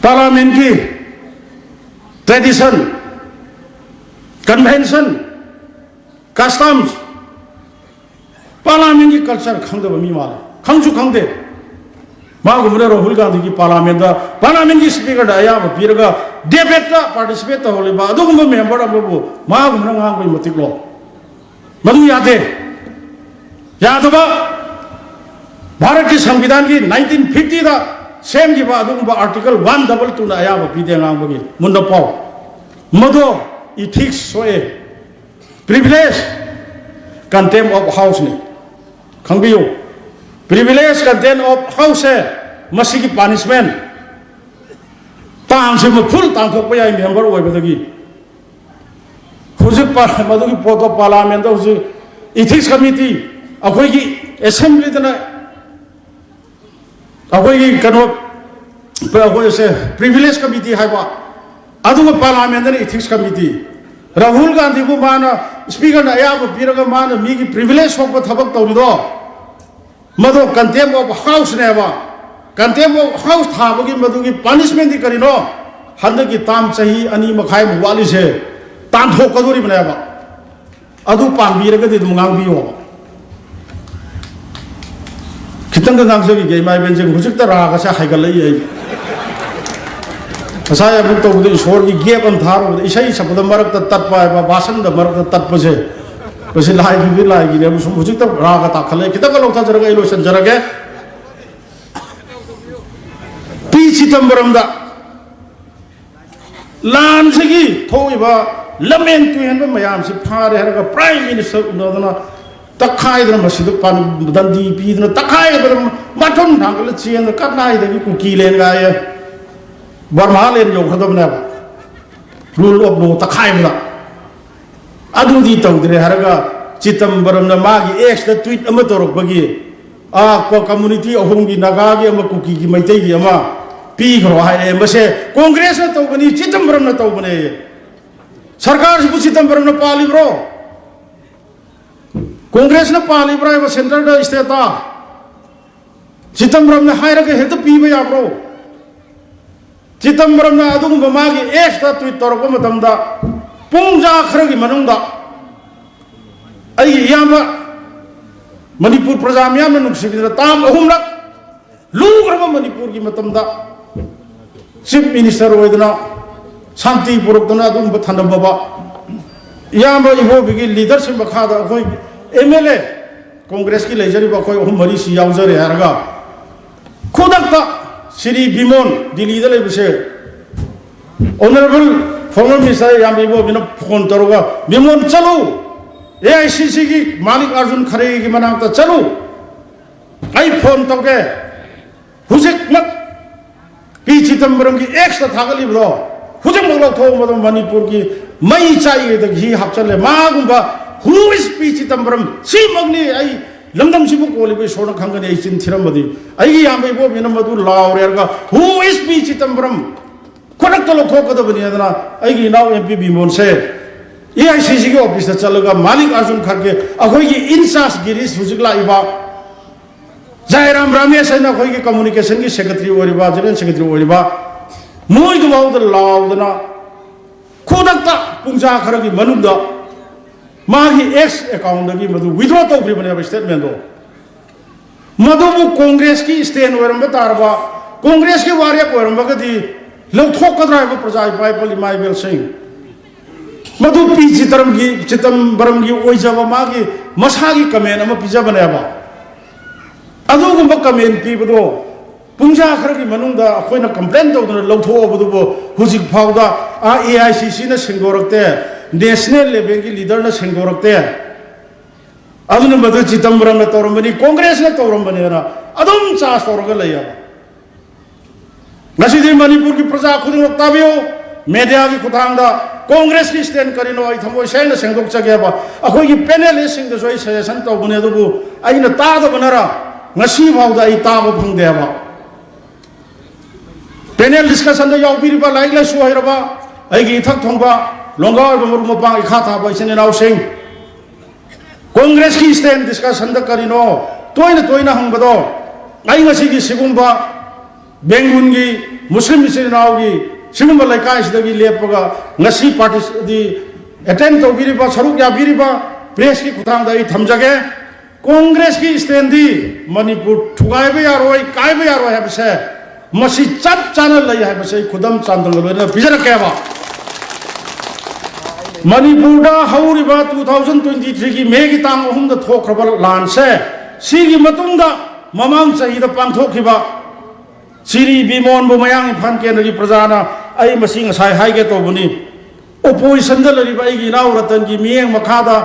ꯄꯥꯔꯂꯥꯃꯦꯟꯒꯤ ꯇ꯭ꯔꯦꯗꯤꯁꯟ, ꯀꯟꯚꯦꯟꯁꯟ, ꯀꯁꯇꯝꯁ, ꯄꯥꯔꯂꯥꯃꯦꯟꯒꯤ ꯀꯜꯆꯔ ꯈꯪꯗꯕ ꯃꯤ ꯃꯥꯜꯂꯦ꯫ ꯈꯪꯁꯨ ꯈꯪꯗꯦ꯫ ꯃꯥꯒꯨꯝꯕꯅ ꯔꯥꯍꯨꯜ ꯒꯥꯟꯙꯤꯒꯤ ꯄꯥꯔꯂꯥꯃꯦꯟꯗ, ꯄꯥꯔꯂꯥꯃꯦꯟꯒꯤ ꯁ꯭ꯄꯤꯀꯔꯗ ꯑꯌꯥꯕ ꯄꯤꯔꯒ ꯗꯦꯕꯦꯠꯇ ꯄꯥꯔꯇꯤꯁꯤꯄꯦꯠ ꯇꯧꯍꯜꯂꯤꯕ ꯑꯗꯨꯒꯨꯝꯕ ꯃꯦꯝꯕꯔ ꯑꯃꯕꯨ ꯃꯥꯒꯨꯝꯕꯅ ꯉꯥꯡꯕꯒꯤ ꯃꯇꯤꯛꯂꯣ? ꯃꯗꯨ ꯌꯥꯗꯦ꯫ ꯌꯥꯗꯕ꯫ ꯚꯥꯔꯠꯀꯤ ꯁꯪꯕꯤꯙꯥꯟꯒꯤ ꯅꯥꯏꯟꯇꯤꯟ ꯐꯤꯐꯇꯤꯗ ꯁꯦꯝꯈꯤꯕ ꯑꯗꯨꯒꯨꯝꯕ ꯑꯥꯔꯇꯤꯀꯜ ꯋꯥꯟ ꯗꯕꯜ ꯇꯨꯅ ꯑꯌꯥꯕ ꯄꯤꯗꯦ ꯉꯥꯡꯕꯒꯤ꯫ ꯃꯨꯟꯅ ꯄꯥꯎ꯫ ꯃꯗꯣ ꯏꯊꯤꯛꯁ ꯁꯣꯛꯑꯦ꯫ ꯄ꯭ꯔꯤꯚꯤꯂꯦꯖ, ꯀꯟꯇꯦꯝ ꯑꯣꯐ ꯍꯥꯎꯁꯅꯤ꯫ ꯈꯪꯕꯤꯌꯨ, ꯄ꯭ꯔꯤꯚꯤꯂꯦꯖ, ꯀꯟꯇꯦꯝ ꯑꯣꯐ ꯍꯥꯎꯁꯁꯦ ꯃꯁꯤꯒꯤ ꯄꯥꯅꯤꯁꯃꯦꯟ ꯇꯥꯡꯁꯤꯃ ꯐꯨꯜ ꯇꯥꯡꯊꯣꯛꯄ ꯌꯥꯏ ꯃꯦꯝꯕꯔ ꯑꯣꯏꯕꯗꯒꯤ꯫ ꯍꯧꯖꯤꯛ ꯄꯥ-, ꯃꯗꯨꯒꯤ ꯄꯣꯠꯇꯣ ꯄꯥꯔꯂꯥꯃꯦꯟꯗ ꯍꯧꯖꯤꯛ ꯏꯊꯤꯛꯁ ꯀꯃꯤꯇꯤ, ꯑꯩꯈꯣꯏꯒꯤ ꯑꯦꯁꯦꯝꯕ꯭ꯂꯤꯗꯅ ꯑꯩꯈꯣꯏꯒꯤ ꯀꯩꯅꯣ, ꯑꯩꯈꯣꯏꯁꯦ ꯄ꯭ꯔꯤꯚꯤꯂꯦꯖ ꯀꯃꯤꯇꯤ ꯍꯥꯏꯕ, ꯑꯗꯨꯒ ꯄꯥꯔꯂꯥꯃꯦꯟꯗꯅ ꯏꯊꯤꯛꯁ ꯀꯃꯤꯇꯤ꯫ ꯔꯥꯍꯨꯜ ꯒꯥꯟꯙꯤꯕꯨ ꯃꯥꯅ ꯁ꯭ꯄꯤꯀꯔꯅ ꯑꯌꯥꯕ ꯄꯤꯔꯒ ꯃꯥꯅ ꯃꯤꯒꯤ ꯄ꯭ꯔꯤꯚꯤꯂꯦꯖ ꯁꯣꯛꯄ ꯊꯕꯛ ꯇꯧꯔꯤꯗꯣ, ꯃꯗꯣ ꯀꯟꯇꯦꯝ ꯑꯣꯐ ꯍꯥꯎꯁꯅꯦꯕ꯫ ꯀꯟꯇꯦꯝ ꯑꯣꯐ ꯍꯥꯎꯁ ꯊꯥꯕꯒꯤ ꯃꯗꯨꯒꯤ ꯄꯥꯅꯤꯁꯃꯦꯟꯗꯤ ꯀꯔꯤꯅꯣ? ꯍꯟꯗꯛꯀꯤ ꯇꯥꯝ ꯆꯍꯤ ꯑꯅꯤ ꯃꯈꯥꯏꯃꯨꯛ ꯋꯥꯠꯂꯤꯁꯦ ꯇꯥꯟꯊꯣꯛꯀꯗꯣꯔꯤꯕꯅꯦꯕ꯫ ꯑꯗꯨ ꯄꯥꯝꯕꯤꯔꯒꯗꯤ ꯑꯗꯨꯝ ꯉꯥꯡꯕꯤꯌꯣꯕ꯫ ꯈꯤꯇꯪꯒ ꯉꯥꯡꯖꯈꯤꯒꯦ, ꯏꯃꯥ ꯏꯕꯦꯟꯁꯤꯡ, ꯍꯧꯖꯤꯛꯇ ꯔꯥꯒꯁꯦ ꯍꯥꯏꯒꯠꯂꯛꯏ ꯑꯩ꯫ ꯉꯁꯥꯏ ꯑꯃꯨꯛ ꯇꯧꯕꯗ ꯏꯁꯣꯔꯒꯤ ꯒꯦꯞ ꯑꯃ ꯊꯥꯔꯨꯕꯗ ꯏꯁꯩ ꯁꯛꯄꯗ ꯃꯔꯛꯇ ꯇꯠꯄ ꯍꯥꯏꯕ, ꯚꯥꯁꯟꯗ ꯃꯔꯛꯇ ꯇꯠꯄꯁꯦ, ꯃꯁꯤ ꯂꯥꯏꯒꯤꯗꯤ ꯂꯥꯏꯒꯤꯅꯦꯕ꯫ ꯁꯨꯝ ꯍꯧꯖꯤꯛꯇ ꯔꯥꯒ ꯇꯥꯈꯠꯂꯛꯑꯦ꯫ ꯈꯤꯇꯪꯒ ꯂꯧꯊꯖꯔꯒ ꯑꯩ ꯂꯣꯏꯁꯤꯟꯖꯔꯒꯦ꯫ ꯄꯤ ꯆꯤꯗꯝꯕꯔꯝꯗ ꯂꯥꯟꯁꯤꯒꯤ ꯊꯣꯛꯏꯕ ꯂꯝꯍꯦꯟ ꯇꯨꯍꯦꯟꯕ ꯃꯌꯥꯝꯁꯤ ꯐꯥꯔꯦ ꯍꯥꯏꯔꯒ ꯄ꯭ꯔꯥꯏꯝ ꯃꯤꯅꯤꯁꯇꯔ ꯎꯅꯗꯅ ꯇꯛꯈꯥꯏꯗꯅ ꯃꯁꯤꯗ ꯄꯥꯟ-, ꯗꯟꯗꯤ ꯄꯤꯗꯅ ꯇꯛꯈꯥꯏꯗꯅ ꯃꯊꯨꯟ ꯊꯥꯡꯒꯠꯂ ꯆꯦꯟꯗꯅ ꯀꯗꯥꯏꯗꯒꯤ ꯀꯨꯀꯤ ꯂꯦꯟ ꯀꯥꯏꯌꯦ, ꯕꯔꯃꯥ ꯂꯦꯟ ꯌꯧꯈ꯭ꯔꯗꯕꯅꯦꯕ ꯔꯨꯜ ꯑꯣꯐ ꯂꯣ ꯇꯛꯈꯥꯏꯕꯗ꯫ ꯑꯗꯨꯗꯤ ꯇꯧꯗ꯭ꯔꯦ ꯍꯥꯏꯔꯒ ꯆꯤꯗꯝꯕꯔꯝꯅ ꯃꯥꯒꯤ ꯑꯦꯛꯁꯇ ꯇ꯭ꯋꯤꯠ ꯑꯃ ꯇꯧꯔꯛꯄꯒꯤ, ꯑꯥ, ꯀꯣ-, ꯀꯝꯃꯨꯅꯤꯇꯤ ꯑꯍꯨꯝꯒꯤ, ꯅꯥꯒꯥꯒꯤ ꯑꯃ, ꯀꯨꯀꯤꯒꯤ, ꯃꯩꯇꯩꯒꯤ ꯑꯃ ꯄꯤꯈ꯭ꯔꯣ ꯍꯥꯏꯔꯛꯑꯦ꯫ ꯃꯁꯦ ꯀꯣꯡꯒ꯭ꯔꯦꯁꯅ ꯇꯧꯕꯅꯤ, ꯆꯤꯗꯝꯕꯔꯝꯅ ꯇꯧꯕꯅꯦ꯫ ꯁꯔꯀꯥꯔꯁꯤꯕꯨ ꯆꯤꯗꯝꯕꯔꯝꯅ ꯄꯥꯜꯂꯤꯕ꯭ꯔꯣ? ꯀꯣꯡꯒ꯭ꯔꯦꯁꯅ ꯄꯥꯜꯂꯤꯕ꯭ꯔꯥ ꯍꯥꯏꯕ ꯁꯦꯟꯇꯔꯗ, ꯁ꯭ꯇꯦꯠꯇ? ꯆꯤꯗꯝꯕꯔꯝꯅ ꯍꯥꯏꯔꯒ ꯍꯦꯛꯇ ꯄꯤꯕ ꯌꯥꯕ꯭ꯔꯣ? ꯆꯤꯗꯝꯕꯔꯝꯅ ꯑꯗꯨꯒꯨꯝꯕ ꯃꯥꯒꯤ ꯑꯦꯛꯁꯇ ꯇ꯭ꯋꯤꯠ ꯇꯧꯔꯛꯄ ꯃꯇꯝꯗ, ꯄꯨꯡꯖꯥ ꯈꯔꯒꯤ ꯃꯅꯨꯡꯗ ꯑꯩꯒꯤ ꯏꯌꯥꯝꯕ, ꯃꯅꯤꯄꯨꯔ ꯄ꯭ꯔꯖꯥ ꯃꯤꯌꯥꯝꯅ ꯅꯨꯡꯁꯤꯕꯤꯗꯅ ꯇꯥꯝ ꯑꯍꯨꯝꯂꯛ ꯂꯨꯈ꯭ꯔꯕ ꯃꯅꯤꯄꯨꯔꯒꯤ ꯃꯇꯝꯗ ꯆꯤꯐ ꯃꯤꯅꯤꯁꯇꯔ ꯑꯣꯏꯗꯅ ꯁꯥꯟꯇꯤ ꯄꯨꯔꯛꯇꯅ ꯑꯗꯨꯒꯨꯝꯕ ꯊꯝꯂꯝꯃꯕ ꯏꯌꯥꯝꯕ ꯏꯕꯣꯕꯤꯒꯤ ꯂꯤꯗꯔꯁꯤꯞ ꯃꯈꯥꯗ ꯑꯩꯈꯣꯏ ꯑꯦꯝ ꯑꯦꯜ ꯑꯦ ꯀꯣꯡꯒ꯭ꯔꯦꯁꯀꯤ ꯂꯩꯖꯔꯤꯕ ꯑꯩꯈꯣꯏ ꯑꯍꯨꯝ ꯃꯔꯤꯁꯤ ꯌꯥꯎꯖꯔꯦ ꯍꯥꯏꯔꯒ, ꯈꯨꯗꯛꯇ ꯁ꯭ꯔꯤ ꯕꯤꯃꯣꯟ, ꯗꯤꯜꯂꯤꯗ ꯂꯩꯕꯁꯦ, ꯑꯣꯅꯔꯦꯕꯜ ꯐꯣꯔꯃꯔ ꯃꯤꯅꯤꯁꯇꯔ ꯏꯌꯥꯝꯕ ꯏꯕꯣꯕꯤꯅ ꯐꯣꯟ ꯇꯧꯔꯒ, "ꯕꯤꯃꯣꯟ, ꯆꯠꯂꯨ, ꯑꯦ ꯑꯥꯏ ꯁꯤ ꯁꯤꯒꯤ ꯃꯥꯂꯤꯛ ꯑꯥꯔꯖꯨꯟ ꯈꯔꯦꯒꯤ ꯃꯅꯥꯛꯇ ꯆꯠꯂꯨ, ꯑꯩ ꯐꯣꯟ ꯇꯧꯒꯦ, ꯍꯧꯖꯤꯛꯃꯛ ꯄꯤ ꯆꯤꯗꯝꯕꯔꯝꯒꯤ ꯑꯦꯛꯁꯇ ꯊꯥꯒꯠꯂꯤꯕꯗꯣ ꯍꯧꯖꯤꯛꯃꯛ ꯂꯧꯊꯣꯛꯑꯣ, ꯃꯗꯨ ꯃꯅꯤꯄꯨꯔꯒꯤ ꯃꯩ ꯆꯥꯛꯏꯗꯒꯤ ꯍꯤ ꯍꯥꯞꯆꯜꯂꯦ꯫ ꯃꯥꯒꯨꯝꯕ, who is ꯄꯤ ꯆꯤꯗꯝꯕꯔꯝ? ꯁꯤꯃꯛꯅꯤ ꯑꯩ ꯂꯝꯗꯝꯁꯤꯕꯨ ꯀꯣꯜꯂꯤꯕ ꯏꯁꯣꯔꯅ ꯈꯪꯒꯅꯤ꯫ ꯑꯩ ꯆꯤꯟ ꯊꯤꯔꯝꯕꯗꯤ ꯑꯩꯒꯤ ꯏꯌꯥꯝꯕ ꯏꯕꯣꯕꯤꯅ ꯃꯗꯨ ꯂꯥꯎꯔꯦ ꯍꯥꯏꯔꯒ, "Who is ꯄꯤ ꯆꯤꯗꯝꯕꯔꯝ?" ꯈꯨꯗꯛꯇ ꯂꯧꯊꯣꯛꯀꯗꯕꯅꯤ ꯍꯥꯏꯗꯅ ꯑꯩꯒꯤ ꯏꯅꯥꯎ M P ꯕꯤꯃꯣꯟꯁꯦ A I C ꯁꯤꯒꯤ ꯑꯣꯐꯤꯁꯇ ꯆꯠꯂꯒ ꯃꯥꯂꯤꯛ ꯑꯥꯔꯖꯨꯟ ꯈꯔꯒꯦ, ꯑꯩꯈꯣꯏꯒꯤ ꯏꯟꯆꯥꯔꯖ ꯒꯤꯔꯤꯁ ꯍꯧꯖꯤꯛ ꯂꯥꯛꯏꯕ ꯖꯥꯏꯔꯥꯝ ꯔꯥꯃꯦꯁ ꯍꯥꯏꯅ ꯑꯩꯈꯣꯏꯒꯤ ꯀꯝꯃꯨꯅꯤꯀꯦꯁꯟꯒꯤ ꯁꯦꯀ꯭ꯔꯦꯇꯔꯤ ꯑꯣꯏꯔꯤꯕ, ꯖꯦꯅꯔꯦꯜ ꯁꯦꯀ꯭ꯔꯦꯇꯔꯤ ꯑꯣꯏꯔꯤꯕ, ꯃꯣꯏꯗꯨꯐꯥꯎꯗ ꯂꯥꯎꯗꯅ ꯈꯨꯗꯛꯇ ꯄꯨꯡꯖꯥ ꯈꯔꯒꯤ ꯃꯅꯨꯡꯗ ꯃꯥꯒꯤ ꯑꯦꯛꯁ ꯑꯦꯀꯥꯎꯟꯗꯒꯤ ꯃꯗꯨ ꯋꯤꯗ꯭ꯔꯣ ꯇꯧꯈ꯭ꯔꯤꯕꯅꯦꯕ ꯁ꯭ꯇꯦꯠꯃꯦꯟꯗꯣ꯫ ꯃꯗꯨꯕꯨ ꯀꯣꯡꯒ꯭ꯔꯦꯁꯀꯤ ꯁ꯭ꯇꯦꯟ ꯑꯣꯏꯔꯝꯕ ꯇꯥꯔꯕ, ꯀꯣꯡꯒ꯭ꯔꯦꯁꯀꯤ ꯋꯥꯔꯦꯞ ꯑꯣꯏꯔꯝꯃꯒꯗꯤ ꯂꯧꯊꯣꯛꯀꯗ꯭ꯔꯥ ꯍꯥꯏꯕ ꯄ꯭ꯔꯖꯥ ꯏꯄꯥ ꯏꯄꯨ ꯏꯃꯥ ꯏꯕꯦꯜꯁꯤꯡ? ꯃꯗꯨ ꯄꯤ ꯆꯤꯗꯝꯕꯔꯝꯒꯤ, ꯆꯤꯗꯝꯕꯔꯝꯒꯤ ꯑꯣꯏꯖꯕ ꯃꯥꯒꯤ ꯃꯁꯥꯒꯤ ꯀꯃꯦꯟ ꯑꯃ ꯄꯤꯖꯕꯅꯦꯕ꯫ ꯑꯗꯨꯒꯨꯝꯕ ꯀꯃꯦꯟ ꯄꯤꯕꯗꯣ ꯄꯨꯡꯖꯥ ꯈꯔꯒꯤ ꯃꯅꯨꯡꯗ ꯑꯩꯈꯣꯏꯅ ꯀꯝꯄ꯭ꯂꯦꯟ ꯇꯧꯗꯅ ꯂꯧꯊꯣꯛꯑꯕꯗꯨꯕꯨ ꯍꯧꯖꯤꯛ ꯐꯥꯎꯗ ꯑꯥ ꯑꯦ ꯑꯥꯏ ꯁꯤ ꯁꯤꯅ ꯁꯦꯡꯗꯣꯔꯛꯇꯦ, ꯅꯦꯁꯅꯦꯜ ꯂꯦꯚꯦꯜꯒꯤ ꯂꯤꯗꯔꯅ ꯁꯦꯡꯗꯣꯔꯛꯇꯦ꯫ ꯑꯗꯨꯅ ꯃꯗꯨ ꯆꯤꯗꯝꯕꯔꯝꯅ ꯇꯧꯔꯝꯕꯅꯤ, ꯀꯣꯡꯒ꯭ꯔꯦꯁꯅ ꯇꯧꯔꯝꯕꯅꯦꯅ ꯑꯗꯨꯝ ꯆꯥꯔꯖ ꯇꯧꯔꯒ ꯂꯩꯌꯦꯕ꯫ ꯉꯁꯤꯗꯤ ꯃꯅꯤꯄꯨꯔꯒꯤ ꯄ꯭ꯔꯖꯥ ꯈꯨꯗꯤꯡꯃꯛ ꯇꯥꯕꯤꯌꯨ, ꯃꯦꯗꯤꯌꯥꯒꯤ ꯈꯨꯠꯊꯥꯡꯗ ꯀꯣꯡꯒ꯭ꯔꯦꯁꯀꯤ ꯁ꯭ꯇꯦꯟ ꯀꯔꯤꯅꯣ ꯑꯩ ꯊꯃꯣꯏ ꯁꯦꯡꯅ ꯁꯦꯡꯗꯣꯛꯆꯒꯦꯕ꯫ ꯑꯩꯈꯣꯏꯒꯤ ꯄꯦꯅꯦꯂꯤꯁꯁꯤꯡꯗꯁꯨ ꯑꯩ ꯁꯖꯦꯁꯟ ꯇꯧꯕꯅꯦ, ꯑꯗꯨꯕꯨ ꯑꯩꯅ ꯇꯥꯗꯕꯅꯔ ꯉꯁꯤ ꯐꯥꯎꯗ ꯑꯩ ꯇꯥꯕ ꯐꯪꯗꯦꯕ꯫ ꯄꯦꯅꯦꯜ ꯗꯤꯁꯀꯁꯟꯗ ꯌꯥꯎꯕꯤꯔꯤꯕ ꯂꯥꯏꯔꯤꯛ ꯂꯥꯏꯁꯨ ꯍꯩꯔꯕ ꯑꯩꯒꯤ ꯏꯊꯛ ꯊꯣꯡꯕ ꯂꯣꯡꯒꯥ ꯑꯣꯏꯕ ꯃꯔꯨꯞ ꯃꯄꯥꯡ, ꯏꯈꯥ ꯊꯥꯕ ꯏꯆꯤꯟ ꯏꯅꯥꯎꯁꯤꯡ, ꯀꯣꯡꯒ꯭ꯔꯦꯁꯀꯤ stand discussionꯗ ꯀꯔꯤꯅꯣ ꯇꯣꯏꯅ ꯇꯣꯏꯅ ꯍꯪꯕꯗꯣ? ꯑꯩ ꯉꯁꯤꯗꯤ ꯁꯤꯒꯨꯝꯕ ꯕꯦꯡꯒꯨꯟꯒꯤ ꯃꯨꯁꯂꯤꯝ ꯏꯆꯤꯟ ꯏꯅꯥꯎꯒꯤ ꯁꯤꯒꯨꯝꯕ ꯂꯩꯀꯥꯏꯁꯤꯗꯒꯤ ꯂꯦꯞꯄꯒ ꯉꯁꯤ participate attend ꯇꯧꯕꯤꯔꯤꯕ, ꯁꯔꯨꯛ ꯌꯥꯕꯤꯔꯤꯕ pressꯀꯤ ꯈꯨꯠꯊꯥꯡꯗ ꯑꯩ ꯊꯝꯖꯒꯦ꯫ ꯀꯣꯡꯒ꯭ꯔꯦꯁꯀꯤ standꯗꯤ ꯃꯅꯤꯄꯨꯔ ꯊꯨꯒꯥꯏꯕ ꯌꯥꯔꯣꯏ, ꯀꯥꯏꯕ ꯌꯥꯔꯣꯏ ꯍꯥꯏꯕꯁꯦ, ꯃꯁꯤ ꯆꯞ ꯆꯥꯅ ꯂꯩ ꯍꯥꯏꯕꯁꯦ ꯑꯩ ꯈꯨꯗꯝ ꯆꯥꯡꯗꯝꯒ ꯂꯣꯏꯅꯅ ꯄꯤꯖꯔꯛꯀꯦꯕ꯫ ꯃꯅꯤꯄꯨꯔꯗ ꯍꯧꯔꯤꯕ two thousand twenty threeꯒꯤ Mayꯒꯤ ꯇꯥꯡ ꯑꯍꯨꯝꯗ ꯊꯣꯛꯈ꯭ꯔꯕ ꯂꯥꯟꯁꯦ, ꯁꯤꯒꯤ ꯃꯇꯨꯡꯗ ꯃꯃꯥꯡ ꯆꯍꯤꯗ ꯄꯥꯡꯊꯣꯛꯈꯤꯕ ꯆꯤꯔꯤ ꯕꯤꯃꯣꯟꯕꯨ ꯃꯌꯥꯡ ꯏꯝꯐꯥꯜ ꯀꯦꯟꯗ꯭ꯔꯒꯤ ꯄ꯭ꯔꯖꯥꯅ, ꯑꯩ ꯃꯁꯤ ꯉꯁꯥꯏ ꯍꯥꯏꯒꯦ ꯇꯧꯕꯅꯤ, oppositionꯗ ꯂꯩꯔꯤꯕ ꯑꯩꯒꯤ ꯏꯅꯥꯎ ꯔꯇꯟꯒꯤ ꯃꯤꯠꯌꯦꯡ ꯃꯈꯥꯗ,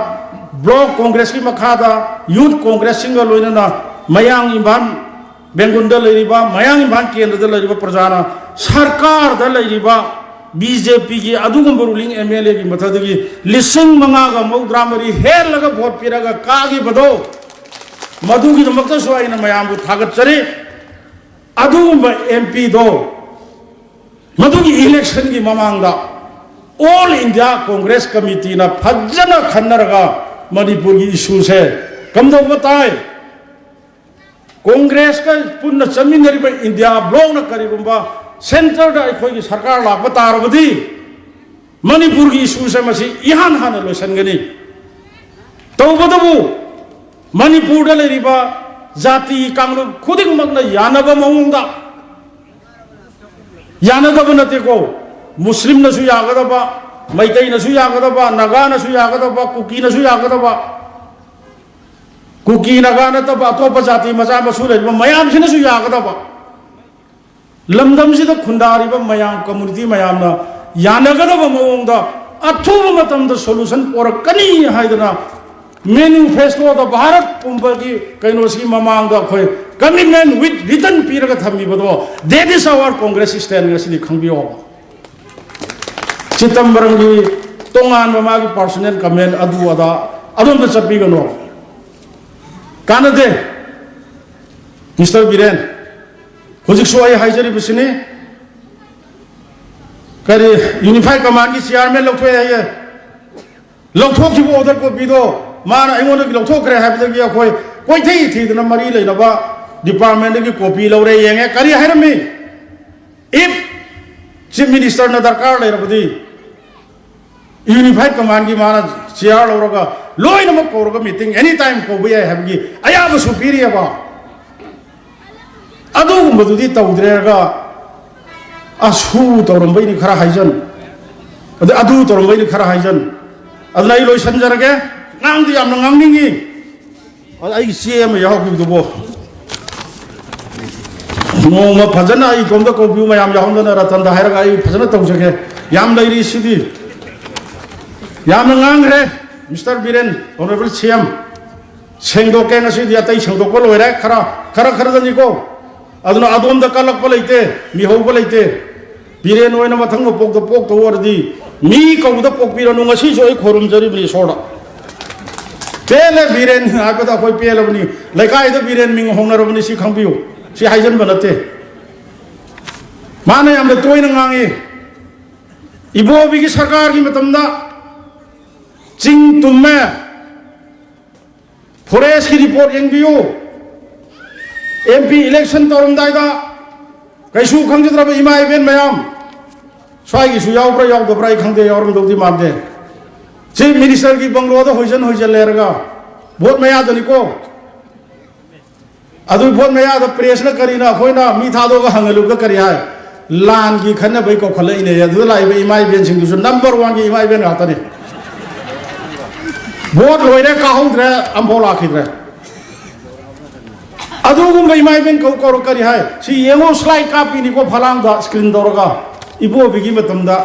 block congressꯀꯤ ꯃꯈꯥꯗ, youth congressꯁꯤꯡꯒ ꯂꯣꯏꯅꯅ ꯃꯌꯥꯡ ꯏꯝꯐꯥꯜ ꯕꯦꯡꯒꯨꯟꯗ ꯂꯩꯔꯤꯕ, ꯃꯌꯥꯡ ꯏꯝꯐꯥꯜ ꯀꯦꯟꯗ꯭ꯔꯗ ꯂꯩꯔꯤꯕ ꯄ꯭ꯔꯖꯥꯅ ꯁꯔꯀꯥꯔꯗ ꯂꯩꯔꯤꯕ BJPꯒꯤ ꯑꯗꯨꯒꯨꯝꯕ ruling MLAꯒꯤ ꯃꯊꯛꯇꯒꯤ ꯂꯤꯁꯤꯡ ꯃꯉꯥꯒ ꯃꯧꯗ꯭ꯔꯥ ꯃꯔꯤ ꯍꯦꯜꯂꯒ vote ꯄꯤꯔꯒ ꯀꯥꯈꯤꯕꯗꯣ, ꯃꯗꯨꯒꯤꯗꯃꯛꯇꯁꯨ ꯑꯩꯅ ꯃꯌꯥꯝꯕꯨ ꯊꯥꯒꯠꯆꯔꯤ꯫ ꯑꯗꯨꯒꯨꯝꯕ MPꯗꯣ ꯃꯗꯨꯒꯤ electionꯒꯤ ꯃꯃꯥꯡꯗ All India Congress Committeeꯅ ꯐꯖꯅ ꯈꯟꯅꯔꯒ ꯃꯅꯤꯄꯨꯔꯒꯤ issueꯁꯦ ꯀꯝꯗꯧꯕ ꯇꯥꯏ, ꯀꯣꯡꯒ꯭ꯔꯦꯁꯀ ꯄꯨꯟꯅ ꯆꯠꯃꯤꯟꯅꯔꯤꯕ India blocꯅ ꯀꯔꯤꯒꯨꯝꯕ centreꯗ ꯑꯩꯈꯣꯏꯒꯤ ꯁꯔꯀꯥꯔ ꯂꯥꯛꯄ ꯇꯥꯔꯕꯗꯤ ꯃꯅꯤꯄꯨꯔꯒꯤ issueꯁꯦ ꯃꯁꯤ ꯏꯍꯥꯟ ꯍꯥꯟꯅ ꯂꯣꯏꯁꯤꯟꯒꯅꯤ꯫ ꯇꯧꯕꯇꯕꯨ ꯃꯅꯤꯄꯨꯔꯗ ꯂꯩꯔꯤꯕ ꯖꯥꯇꯤ ꯀꯥꯡꯂꯨꯞ ꯈꯨꯗꯤꯡꯃꯛꯅ ꯌꯥꯅꯕ ꯃꯑꯣꯡꯗ, ꯌꯥꯅꯗꯕ ꯅꯠꯇꯦꯀꯣ, ꯃꯨꯁꯂꯤꯝꯅꯁꯨ ꯌꯥꯒꯗꯕ, ꯃꯩꯇꯩꯅꯁꯨ ꯌꯥꯒꯗꯕ, ꯅꯥꯒꯥꯅꯁꯨ ꯌꯥꯒꯗꯕ, ꯀꯨꯀꯤꯅꯁꯨ ꯌꯥꯒꯗꯕ, ꯀꯨꯀꯤ ꯅꯥꯒꯥ ꯅꯠꯇꯕ ꯑꯇꯣꯞꯄ ꯖꯥꯇꯤ ꯃꯆꯥ ꯃꯁꯨ ꯂꯩꯔꯤꯕ ꯃꯌꯥꯝꯁꯤꯅꯁꯨ ꯌꯥꯒꯗꯕ, ꯂꯝꯗꯝꯁꯤꯗ ꯈꯨꯟꯗꯥꯔꯤꯕ ꯃꯌꯥꯝ, community ꯃꯌꯥꯝꯅ ꯌꯥꯅꯒꯗꯕ ꯃꯑꯣꯡꯗ ꯑꯊꯨꯕ ꯃꯇꯝꯗ solution ꯄꯣꯔꯛꯀꯅꯤ ꯍꯥꯏꯗꯅ manifestoꯗ ꯚꯥꯔꯠ ꯄꯨꯝꯕꯒꯤ ꯀꯩꯅꯣꯁꯤꯒꯤ ꯃꯃꯥꯡꯗ ꯑꯩꯈꯣꯏ commitment with written ꯄꯤꯔꯒ ꯊꯝꯃꯤꯕꯗꯣ, that is our Congress stand ꯉꯁꯤꯗꯤ ꯈꯪꯕꯤꯌꯣꯕ꯫ ꯆꯤꯗꯝꯕꯔꯝꯒꯤ ꯇꯣꯉꯥꯟꯕ ꯃꯥꯒꯤ personal comment ꯑꯗꯨ ꯑꯗꯥ ꯑꯗꯣꯝꯗ ꯆꯠꯄꯤꯒꯅꯣ꯫ ꯀꯥꯟꯅꯗꯦ꯫ Mister ꯕꯤꯔꯦꯟ, ꯍꯧꯖꯤꯛꯁꯨ ꯑꯩ ꯍꯥꯏꯖꯔꯤꯕꯁꯤꯅꯤ, ꯀꯔꯤ, ꯌꯨꯅꯤꯐꯥꯏꯠ ꯀꯃꯥꯟꯒꯤ ꯆꯤꯌꯥꯔꯃꯦꯟ ꯂꯧꯊꯣꯛꯑꯦ ꯍꯥꯏꯌꯦ꯫ ꯂꯧꯊꯣꯛꯈꯤꯕ ꯑꯣꯔꯗꯔ ꯀꯣꯄꯤꯗꯣ ꯃꯥꯅ ꯑꯩꯉꯣꯟꯗꯒꯤ ꯂꯧꯊꯣꯛꯈ꯭ꯔꯦ ꯍꯥꯏꯕꯗꯒꯤ ꯑꯩꯈꯣꯏ ꯀꯣꯏꯊꯤ ꯊꯤꯗꯅ ꯃꯔꯤ ꯂꯩꯅꯕ ꯗꯤꯄꯥꯔꯠꯃꯦꯟꯗꯒꯤ ꯀꯣꯄꯤ ꯂꯧꯔꯦ, ꯌꯦꯡꯉꯦ꯫ ꯀꯔꯤ ꯍꯥꯏꯔꯝꯃꯤ? If Chief Ministerꯅ ꯗꯔꯀꯥꯔ ꯂꯩꯔꯕꯗꯤ ꯌꯨꯅꯤꯐꯥꯏꯠ ꯀꯃꯥꯟꯒꯤ ꯃꯥꯅ ꯆꯤꯌꯥꯔ ꯂꯧꯔꯒ ꯂꯣꯏꯅꯃꯛ ꯀꯧꯔꯒ ꯃꯤꯇꯤꯡ ꯑꯦꯅꯤ ꯇꯥꯏꯝ ꯀꯧꯕ ꯌꯥꯏ ꯍꯥꯏꯕꯒꯤ ꯑꯌꯥꯕꯁꯨ ꯄꯤꯔꯤꯑꯕ꯫ ꯑꯗꯨꯒꯨꯝꯕꯗꯨꯗꯤ ꯇꯧꯗ꯭ꯔꯦꯒ ꯑꯁꯨ ꯇꯧꯔꯝꯕꯩꯅꯤ ꯈꯔ ꯍꯥꯏꯖꯟ, ꯑꯗ ꯑꯗꯨ ꯇꯧꯔꯝꯕꯩꯅꯤ ꯈꯔ ꯍꯥꯏꯖꯟ꯫ ꯑꯗꯨꯅ ꯑꯩ ꯂꯣꯏꯁꯟꯖꯔꯒꯦ꯫ ꯉꯥꯡꯗꯤ ꯌꯥꯝꯅ ꯉꯥꯡꯅꯤꯡꯉꯤ꯫ ꯑꯗ ꯑꯩꯒꯤ ꯆꯦ ꯑꯃ ꯌꯥꯎꯈꯤꯕꯗꯨꯕꯣ ꯅꯣꯡꯃ ꯐꯖꯅ ꯑꯩ ꯏꯇꯣꯝꯇ ꯀꯧꯕꯤꯌꯨ, ꯃꯌꯥꯝ ꯌꯥꯎꯍꯟꯗꯅ ꯔꯇꯟꯗ ꯍꯥꯏꯔꯒ ꯑꯩ ꯐꯖꯅ ꯇꯧꯖꯒꯦ꯫ ꯌꯥꯝ ꯂꯩꯔꯤ ꯁꯤꯗꯤ꯫ ꯌꯥꯝꯅ ꯉꯥꯡꯈ꯭ꯔꯦ ꯃꯤꯁꯇꯔ ꯕꯤꯔꯦꯟ, ꯑꯣꯅꯔꯦꯕꯜ ꯁꯤ ꯑꯦꯝ꯫ ꯁꯦꯡꯗꯣꯛꯀꯦ ꯉꯁꯤꯗꯤ, ꯑꯇꯩ ꯁꯦꯡꯗꯣꯛꯄ ꯂꯣꯏꯔꯦ꯫ ꯈꯔ ꯈꯔ ꯈꯔꯗꯅꯤꯀꯣ꯫ ꯑꯗꯨꯅ ꯑꯗꯣꯝꯗ ꯀꯜꯂꯛꯄ ꯂꯩꯇꯦ, ꯃꯤꯍꯧꯕ ꯂꯩꯇꯦ꯫ ꯕꯤꯔꯦꯟ ꯑꯣꯏꯅ ꯃꯊꯪ ꯃꯄꯣꯛꯇ ꯄꯣꯛꯇꯧ ꯑꯣꯏꯔꯗꯤ ꯃꯤ ꯀꯧꯕꯗ ꯄꯣꯛꯄꯤꯔꯅꯨ꯫ ꯉꯁꯤꯁꯨ ꯑꯩ ꯈꯣꯏꯔꯨꯝꯖꯔꯤꯕꯅꯤ ꯏꯁꯣꯔꯗ꯫ ꯄꯦꯜꯂꯦ ꯕꯤꯔꯦꯟ ꯍꯥꯏꯕꯗ ꯑꯩꯈꯣꯏ ꯄꯦꯜꯂꯕꯅꯤ꯫ ꯂꯩꯀꯥꯏꯗ ꯕꯤꯔꯦꯟ ꯃꯤꯡ ꯍꯣꯡꯅꯔꯕꯅꯤ, ꯁꯤ ꯈꯪꯕꯤꯌꯨ꯫ ꯁꯤ ꯍꯥꯏꯖꯟꯕ ꯅꯠꯇꯦ꯫ ꯃꯥꯅ ꯌꯥꯝꯅ ꯇꯣꯏꯅ ꯉꯥꯡꯉꯤ꯫ ꯏꯕꯣꯕꯤꯒꯤ ꯁꯔꯀꯥꯔꯒꯤ ꯃꯇꯝꯗ ꯆꯤꯡ ꯇꯨꯝꯃꯦ꯫ ꯐꯣꯔꯦꯁꯀꯤ ꯔꯤꯄꯣꯔꯠ ꯌꯦꯡꯕꯤꯌꯨ꯫ ꯑꯦꯝ ꯄꯤ ꯏꯂꯦꯛꯁꯟ ꯇꯧꯔꯝꯗꯥꯏꯗ ꯀꯩꯁꯨ ꯈꯪꯖꯗ꯭ꯔꯕ ꯏꯃꯥ ꯏꯕꯦꯟ ꯃꯌꯥꯝ, ꯁ꯭ꯋꯥꯏꯒꯤꯁꯨ ꯌꯥꯎꯕ꯭ꯔꯥ ꯌꯥꯎꯗꯕ꯭ꯔꯥ ꯑꯩ ꯈꯪꯗꯦ, ꯌꯥꯎꯔꯝꯗꯧꯗꯤ ꯃꯥꯟꯗꯦ꯫ ꯆꯤꯐ ꯃꯤꯅꯤꯁꯇꯔꯒꯤ ꯕꯪꯒ꯭ꯂꯣꯗ ꯍꯣꯏꯖꯟ ꯍꯣꯏꯖꯜ ꯂꯩꯔꯒ ꯚꯣꯠ ꯃꯌꯥꯗꯅꯤꯀꯣ꯫ ꯑꯗꯨ ꯚꯣꯠ ꯃꯌꯥꯗ ꯄ꯭ꯔꯦꯁꯅ ꯀꯔꯤꯅ ꯑꯩꯈꯣꯏꯅ ꯃꯤ ꯊꯥꯗꯣꯛꯑꯒ ꯍꯪꯍꯜꯂꯨꯕꯗ ꯀꯔꯤ ꯍꯥꯏ? ꯂꯥꯟꯒꯤ ꯈꯟꯅꯕꯩ ꯀꯧꯈꯠꯂꯛꯏꯅꯦ꯫ ꯑꯗꯨꯗ ꯂꯥꯛꯏꯕ ꯏꯃꯥ ꯏꯕꯦꯟꯁꯤꯡꯗꯨꯁꯨ ꯅꯝꯕꯔ ꯋꯥꯟꯒꯤ ꯏꯃꯥ ꯏꯕꯦꯟ ꯉꯥꯛꯇꯅꯤ꯫ ꯚꯣꯠ ꯂꯣꯏꯔꯦ, ꯀꯥꯍꯧꯗ꯭ꯔꯦ, ꯑꯝꯐꯥꯎ ꯂꯥꯛꯈꯤꯗ꯭ꯔꯦ꯫ ꯑꯗꯨꯒꯨꯝꯕ ꯏꯃꯥ ꯏꯕꯦꯟ ꯀꯧ ꯀꯧꯔ ꯀꯔꯤ ꯍꯥꯏ? ꯁꯤ ꯌꯦꯡꯉꯣ, ꯁ꯭ꯂꯥꯏꯗ ꯀꯥꯞꯄꯤꯅꯤꯀꯣ ꯐꯂꯥꯡꯗ ꯁ꯭ꯀ꯭ꯔꯤꯟ ꯇꯧꯔꯒ꯫ ꯏꯕꯣꯕꯤꯒꯤ ꯃꯇꯝꯗ,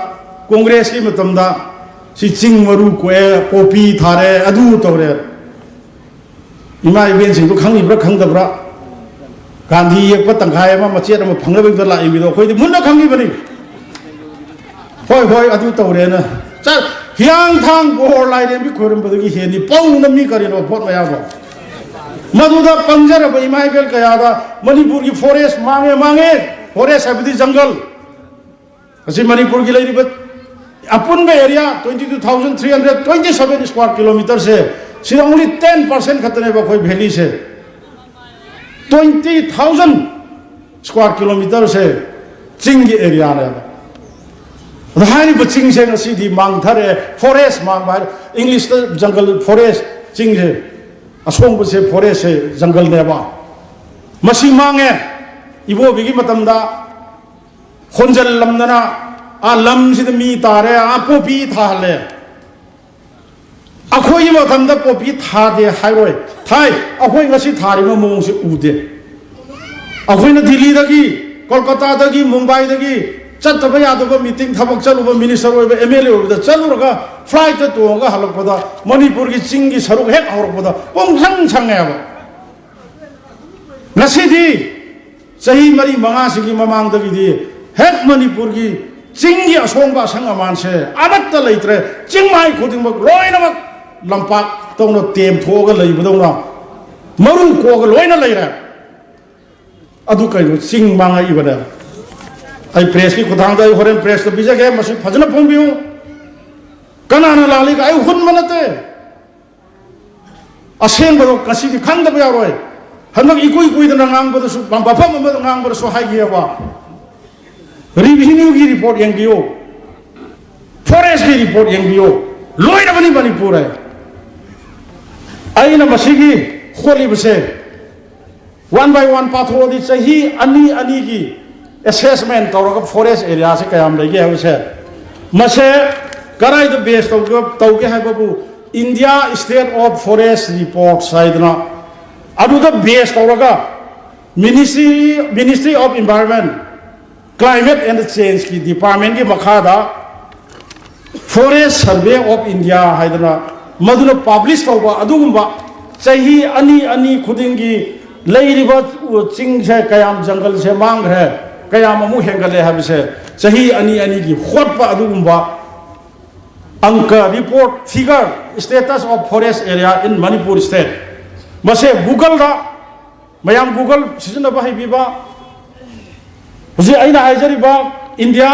ꯀꯣꯡꯒ꯭ꯔꯦꯁꯀꯤ ꯃꯇꯝꯗ ꯁꯤ ꯆꯤꯡ ꯃꯔꯨ ꯀꯣꯛꯑꯦ, ꯄꯣꯄꯤ ꯊꯥꯔꯦ, ꯑꯗꯨ ꯇꯧꯔꯦ꯫ ꯏꯃꯥ ꯏꯕꯦꯟꯁꯤꯡꯗꯨ ꯈꯪꯉꯤꯕ꯭ꯔꯥ ꯈꯪꯗꯕ꯭ꯔꯥ? ꯒꯥꯟꯙꯤ ꯌꯦꯛꯄ ꯇꯪꯈꯥꯏ ꯑꯃ ꯃꯆꯦꯠ ꯑꯃ ꯐꯪꯅꯕꯒꯤꯗ ꯂꯥꯛꯏ ꯃꯤꯗꯣ ꯑꯩꯈꯣꯏꯗꯤ ꯃꯨꯟꯅ ꯈꯪꯉꯤꯕꯅꯤ꯫ ꯍꯣꯏ, ꯍꯣꯏ, ꯑꯗꯨ ꯇꯧꯔꯦꯅ꯫ ꯆꯠ-, ꯍꯤꯌꯥꯡꯊꯥꯡ ꯕꯣꯔ ꯂꯥꯏꯔꯦꯝꯕꯤ ꯈꯣꯏꯔꯝꯕꯗꯒꯤ ꯍꯦꯟꯅꯤ ꯄꯧꯅ ꯃꯤ ꯀꯔꯤꯅꯣ ꯚꯣꯠ ꯃꯌꯥꯗꯣ꯫ ꯃꯗꯨꯗ ꯄꯪꯖꯔꯕ ꯏꯃꯥ ꯏꯕꯦꯜ ꯀꯌꯥꯗ ꯃꯅꯤꯄꯨꯔꯒꯤ ꯐꯣꯔꯦꯁ ꯃꯥꯡꯉꯦ, ꯃꯥꯡꯉꯦ꯫ ꯐꯣꯔꯦꯁ ꯍꯥꯏꯕꯗꯤ ꯖꯪꯒꯜ꯫ ꯑꯁꯤ ꯃꯅꯤꯄꯨꯔꯒꯤ ꯂꯩꯔꯤꯕ ꯑꯄꯨꯟꯕ area twenty two thousand three hundred twenty seven square kilometerꯁꯦ, ꯁꯤꯗ only ten percent ꯈꯛꯇꯅꯦꯕ ꯑꯩꯈꯣꯏ valleyꯁꯦ꯫ Twenty thousand square kilometerꯁꯦ ꯆꯤꯡꯒꯤ areaꯅꯦꯕ꯫ ꯑꯗ ꯍꯥꯏꯔꯤꯕ ꯆꯤꯡꯁꯦ ꯉꯁꯤꯗꯤ ꯃꯥꯡꯊꯔꯦ, forest ꯃꯥꯡꯕ ꯍꯥꯏꯔꯦ, Englishꯇ jungle, forest, ꯆꯤꯡꯁꯦ, ꯑꯁꯣꯡꯕꯁꯦ forestꯁꯦ jungleꯅꯦꯕ꯫ ꯃꯁꯤ ꯃꯥꯡꯉꯦ꯫ ꯏꯕꯣꯕꯤꯒꯤ ꯃꯇꯝꯗ ꯍꯣꯟꯖꯜꯂꯝꯗꯅ ꯑꯥ ꯂꯝꯁꯤꯗ ꯃꯤ ꯇꯥꯔꯦ, ꯑꯥ poppy ꯊꯥꯍꯜꯂꯦ꯫ ꯑꯩꯈꯣꯏꯒꯤ ꯃꯇꯝꯗ poppy ꯊꯥꯗꯦ ꯍꯥꯏꯔꯣꯏ, ꯊꯥꯏ꯫ ꯑꯩꯈꯣꯏ ꯉꯁꯤ ꯊꯥꯔꯤꯕ ꯃꯑꯣꯡꯁꯦ ꯎꯗꯦ꯫ ꯑꯩꯈꯣꯏꯅ ꯗꯤꯜꯂꯤꯗꯒꯤ, ꯀꯣꯜꯀꯇꯥꯗꯒꯤ, ꯃꯨꯝꯕꯥꯏꯗꯒꯤ ꯆꯠꯇꯕ ꯌꯥꯗꯕ meeting, ꯊꯕꯛ ꯆꯠꯂꯨꯕ, minister ꯑꯣꯏꯕ, MLA ꯑꯣꯏꯕꯗ ꯆꯠꯂꯨꯔꯒ flightꯇ ꯇꯣꯡꯉꯒ ꯍꯜꯂꯛꯄꯗ ꯃꯅꯤꯄꯨꯔꯒꯤ ꯆꯤꯡꯒꯤ ꯁꯔꯨꯛ ꯍꯦꯛ ꯍꯧꯔꯛꯄꯗ ꯄꯨꯡꯁꯪ ꯁꯪꯉꯦꯕ꯫ ꯉꯁꯤꯗꯤ ꯆꯍꯤ ꯃꯔꯤ ꯃꯉꯥꯁꯤꯒꯤ ꯃꯃꯥꯡꯗꯒꯤꯗꯤ ꯍꯦꯛ ꯃꯅꯤꯄꯨꯔꯒꯤ ꯆꯤꯡꯒꯤ ꯑꯁꯣꯡꯕ ꯑꯁꯪ ꯑꯃꯥꯟꯁꯦ ꯑꯃꯠꯇ ꯂꯩꯇ꯭ꯔꯦ꯫ ꯆꯤꯡꯃꯥꯏ ꯈꯨꯗꯤꯡꯃꯛ ꯂꯣꯏꯅꯃꯛ ꯂꯝꯄꯥꯛ ꯇꯧꯅ ꯇꯦꯝꯊꯣꯛꯑꯒ ꯂꯩꯕꯗꯧꯅ ꯃꯔꯨ ꯀꯣꯛꯑꯒ ꯂꯣꯏꯅ ꯂꯩꯔꯦ꯫ ꯑꯗꯨ ꯀꯩꯅꯣ ꯆꯤꯡ ꯃꯥꯡꯉꯛꯏꯕꯅꯦ꯫ ꯑꯩ pressꯀꯤ ꯈꯨꯠꯊꯥꯡꯗ ꯑꯩ ꯍꯣꯔꯦꯟ pressꯇ ꯄꯤꯖꯒꯦ, ꯃꯁꯤ ꯐꯖꯅ ꯐꯣꯡꯕꯤꯌꯨ꯫ ꯀꯅꯥꯅ ꯂꯥꯜꯂꯤ? ꯑꯩ ꯍꯨꯟꯕ ꯅꯠꯇꯦ꯫ ꯑꯁꯦꯡꯕꯗꯣ ꯉꯁꯤꯗꯤ ꯈꯪꯗꯕ ꯌꯥꯔꯣꯏ꯫ ꯍꯟꯗꯛ ꯏꯀꯨꯏ ꯀꯨꯏꯗꯅ ꯉꯥꯡꯕꯗꯁꯨ, ꯃꯐꯝ ꯑꯃꯗ ꯉꯥꯡꯕꯗꯁꯨ ꯍꯥꯏꯈꯤꯑꯕ, revenueꯒꯤ report ꯌꯦꯡꯕꯤꯌꯨ, forestꯀꯤ report ꯌꯦꯡꯕꯤꯌꯨ, ꯂꯣꯏꯔꯕꯅꯤ ꯃꯅꯤꯄꯨꯔ꯫ ꯑꯩꯅ ꯃꯁꯤꯒꯤ ꯍꯣꯠꯂꯤꯕꯁꯦ one by one ꯄꯥꯊꯣꯛꯑꯗꯤ ꯆꯍꯤ ꯑꯅꯤ ꯑꯅꯤꯒꯤ assessment ꯇꯧꯔꯒ forest areaꯁꯦ ꯀꯌꯥꯝ ꯂꯩꯒꯦ ꯍꯥꯏꯕꯁꯦ, ꯃꯁꯦ ꯀꯗꯥꯏꯗ base ꯇꯧꯒꯦ, ꯇꯧꯒꯦ ꯍꯥꯏꯕꯕꯨ India State of Forest Reports ꯍꯥꯏꯗꯅ ꯑꯗꯨꯗ base ꯇꯧꯔꯒ Ministry, Ministry of Environment, Climate and Changeꯀꯤ departmentꯀꯤ ꯃꯈꯥꯗ Forest Survey of India ꯍꯥꯏꯗꯅ ꯃꯗꯨꯅ publish ꯇꯧꯕ ꯑꯗꯨꯒꯨꯝꯕ ꯆꯍꯤ ꯑꯅꯤ ꯑꯅꯤ ꯈꯨꯗꯤꯡꯒꯤ ꯂꯩꯔꯤꯕ ꯆꯤꯡꯁꯦ ꯀꯌꯥꯝ, jungleꯁꯦ ꯃꯥꯡꯈ꯭ꯔꯦ, ꯀꯌꯥꯝ ꯑꯃꯨꯛ ꯍꯦꯟꯒꯠꯂꯦ ꯍꯥꯏꯕꯁꯦ ꯆꯍꯤ ꯑꯅꯤ ꯑꯅꯤꯒꯤ ꯍꯣꯠꯄ ꯑꯗꯨꯒꯨꯝꯕ ꯑꯪꯀ, report, figure, status of forest area in Manipur state, ꯃꯁꯦ Googleꯗ, ꯃꯌꯥꯝ Google ꯁꯤꯖꯤꯟꯅꯕ ꯍꯩꯕꯤꯕ, ꯍꯧꯖꯤꯛ ꯑꯩꯅ ꯍꯥꯏꯖꯔꯤꯕ India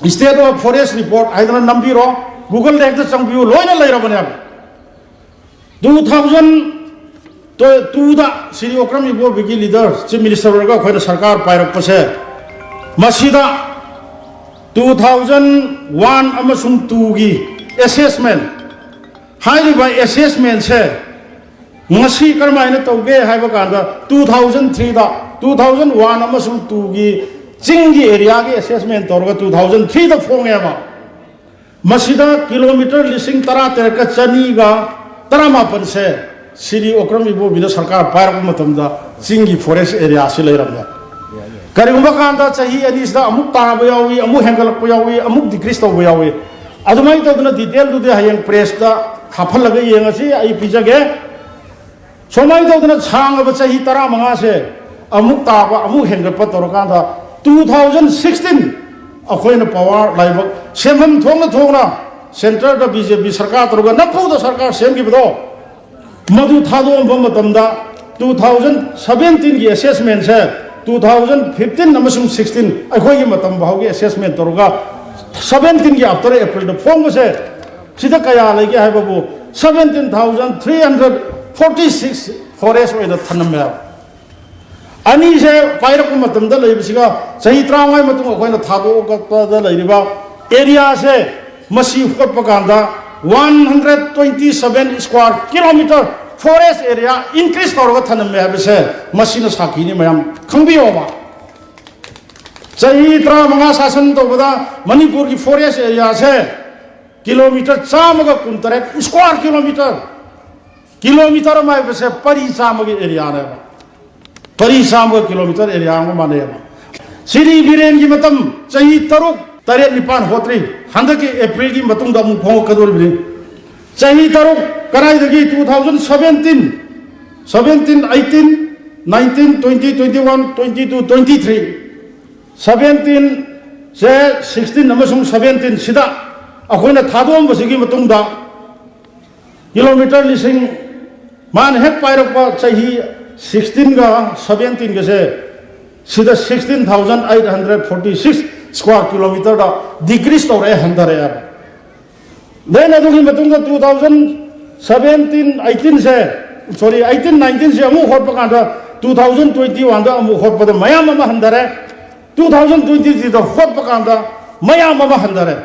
State of Forest Report ꯍꯥꯏꯗꯅ ꯅꯝꯕꯤꯔꯣ, Google-ꯗ ꯍꯦꯛꯇ ꯆꯪꯕꯤꯌꯨ, ꯂꯣꯏꯅ ꯂꯩꯔꯕꯅꯦꯕ꯫ Two thousand two-ꯗ Shri Okram ꯏꯕꯣꯕꯤꯒꯤ leader, Chief Minister ꯑꯣꯏꯔꯒ ꯑꯩꯈꯣꯏꯅ ꯁꯔꯀꯥꯔ ꯄꯥꯏꯔꯛꯄꯁꯦ, ꯃꯁꯤꯗ two thousand one ꯑꯃꯁꯨꯡ two-ꯒꯤ assessment, ꯍꯥꯏꯔꯤꯕ assessment-ꯁꯦ ꯉꯁꯤ ꯀꯔꯝꯍꯥꯏꯅ ꯇꯧꯒꯦ ꯍꯥꯏꯕ ꯀꯥꯟꯗ, two thousand three-ꯗ, two thousand one ꯑꯃꯁꯨꯡ two-ꯒꯤ ꯆꯤꯡꯒꯤ area-ꯒꯤ assessment ꯇꯧꯔꯒ two thousand three-ꯗ ꯐꯣꯡꯉꯦꯕ꯫ ꯃꯁꯤꯗ ꯀꯤꯂꯣꯃꯤꯇꯔ ꯂꯤꯁꯤꯡ ꯇꯔꯥ ꯇꯔꯦꯠꯀ ꯆꯅꯤꯒ ꯇꯔꯥꯃꯥꯄꯟꯁꯦ ꯁ꯭ꯔꯤ ꯑꯣꯀ꯭ꯔꯝ ꯏꯕꯣꯕꯤꯅ ꯁꯔꯀꯥꯔ ꯄꯥꯏꯔꯛꯄ ꯃꯇꯝꯗ ꯆꯤꯡꯒꯤ forest area ꯑꯁꯤ ꯂꯩꯔꯝꯃꯦ꯫ ꯀꯔꯤꯒꯨꯝꯕ ꯀꯥꯟꯗ ꯆꯍꯤ ꯑꯅꯤꯁꯤꯗ ꯑꯃꯨꯛ ꯇꯥꯕ ꯌꯥꯎꯏ, ꯑꯃꯨꯛ ꯍꯦꯟꯒꯠꯂꯛꯄ ꯌꯥꯎꯏ, ꯑꯃꯨꯛ decrease ꯇꯧꯕ ꯌꯥꯎꯏ꯫ ꯑꯗꯨꯃꯥꯏꯅ ꯇꯧꯗꯅ detail-ꯗꯨꯗꯤ ꯍꯌꯦꯡ press-ꯇ ꯍꯥꯞꯍꯜꯂꯒ ꯌꯦꯡꯉꯁꯤ, ꯑꯩ ꯄꯤꯖꯒꯦ꯫ ꯁꯨꯃꯥꯏꯅ ꯇꯧꯗꯅ ꯁꯥꯡꯉꯕ ꯆꯍꯤ ꯇꯔꯥꯃꯉꯥꯁꯦ ꯑꯃꯨꯛ ꯇꯥꯕ, ꯑꯃꯨꯛ ꯍꯦꯟꯒꯠꯄ ꯇꯧꯔꯀꯥꯟꯗ, two thousand sixteen ꯑꯩꯈꯣꯏꯅ power ꯂꯥꯏꯕꯛ ꯁꯦꯝꯐꯝ ꯊꯣꯛꯅ ꯊꯣꯛꯅ centre-ꯗ B J P ꯁꯔꯀꯥꯔ ꯇꯧꯔꯒ ꯅꯝꯐꯨꯗ ꯁꯔꯀꯥꯔ ꯁꯦꯝꯈꯤꯕꯗꯣ, ꯃꯗꯨ ꯊꯥꯗꯣꯛꯑꯝꯕ ꯃꯇꯝꯗ, two thousand seventeen-ꯒꯤ assessment-ꯁꯦ two thousand fifteen ꯑꯃꯁꯨꯡ sixteen ꯑꯩꯈꯣꯏꯒꯤ ꯃꯇꯝ ꯐꯥꯎꯒꯤ assessment ꯇꯧꯔꯒ, seventeen-ꯒꯤ after April-ꯗ ꯐꯣꯡꯕꯁꯦ, ꯁꯤꯗ ꯀꯌꯥ ꯂꯩꯒꯦ ꯍꯥꯏꯕꯕꯨ, seventeen thousand three hundred forty six forest ꯑꯣꯏꯅ ꯊꯅꯝꯃꯦ ꯍꯥꯏꯕ꯫ ꯑꯅꯤꯁꯦ ꯄꯥꯏꯔꯛꯄ ꯃꯇꯝꯗ ꯂꯩꯕꯁꯤꯒ, ꯆꯍꯤ ꯇꯔꯥꯃꯉꯥꯒꯤ ꯃꯇꯨꯡ ꯑꯩꯈꯣꯏꯅ ꯊꯥꯗꯣꯛꯄꯗ ꯂꯩꯔꯤꯕ area-ꯁꯦ, ꯃꯁꯤ ꯍꯨꯠꯄ ꯀꯥꯟꯗ one hundred twenty seven square kilometre forest area increase ꯇꯧꯔꯒ ꯊꯅꯝꯃꯦ ꯍꯥꯏꯕꯁꯦ ꯃꯁꯤꯅ ꯁꯥꯈꯤꯅꯤ꯫ ꯃꯌꯥꯝ ꯈꯪꯕꯤꯌꯣꯕ, ꯆꯍꯤ ꯇꯔꯥꯃꯉꯥ ꯁꯥꯁꯟ ꯇꯧꯕꯗ ꯃꯅꯤꯄꯨꯔꯒꯤ forest area-ꯁꯦ kilometre ꯆꯥꯝꯃꯒ ꯀꯨꯟꯇꯔꯦꯠ square kilometre, kilometre ꯑꯃ ꯍꯥꯏꯕꯁꯦ ꯄꯔꯤ ꯆꯥꯝꯃꯒꯤ area-ꯅꯦꯕ꯫ ꯄꯔꯤ ꯆꯥꯝꯃꯒ kilometre area ꯑꯃꯒ ꯃꯥꯟꯅꯩꯑꯕ꯫ ꯁ꯭ꯔꯤ ꯕꯤꯔꯦꯟꯒꯤ ꯃꯇꯝ ꯆꯍꯤ ꯇꯔꯨꯛ, ꯇꯔꯦꯠ, ꯅꯤꯄꯥꯟ ꯍꯣꯠꯇ꯭ꯔꯤ, ꯍꯟꯗꯛꯀꯤ April-ꯒꯤ ꯃꯇꯨꯡꯗ ꯑꯃꯨꯛ ꯐꯣꯡꯉꯛꯀꯗꯧꯔꯤꯕꯅꯤ꯫ ꯆꯍꯤ ꯇꯔꯨꯛ ꯀꯗꯥꯏꯗꯒꯤ, two thousand seventeen, seventeen, eighteen, nineteen, twenty, twenty one, twenty two, twenty three, seventeen-ꯁꯦ, sixteen ꯑꯃꯁꯨꯡ seventeen-ꯁꯤꯗ ꯑꯩꯈꯣꯏꯅ ꯊꯥꯗꯣꯛꯑꯝꯕꯁꯤꯒꯤ ꯃꯇꯨꯡꯗ kilometre ꯂꯤꯁꯤꯡ, ꯃꯥꯅ ꯍꯦꯛ ꯄꯥꯏꯔꯛꯄ ꯆꯍꯤ sixteen-ꯒ seventeen-ꯒꯁꯦ, ꯁꯤꯗ sixteen thousand eight hundred forty six square kilometerꯗ decrease ꯇꯧꯔꯛꯑꯦ, ꯍꯟꯊꯔꯛꯑꯦꯕ꯫ Then ꯑꯗꯨꯒꯤ ꯃꯇꯨꯡꯗ two thousand seventeen eighteenꯁꯦ, sorry, eighteen nineteenꯁꯦ ꯑꯃꯨꯛ ꯍꯣꯠꯄ ꯀꯥꯟꯗ, two thousand twenty oneꯗ ꯑꯃꯨꯛ ꯍꯣꯠꯄꯗ ꯃꯌꯥꯝ ꯑꯃ ꯍꯟꯊꯔꯦ, two thousand twenty threeꯗ ꯍꯣꯠꯄ ꯀꯥꯟꯗ ꯃꯌꯥꯝ ꯑꯃ ꯍꯟꯊꯔꯦ꯫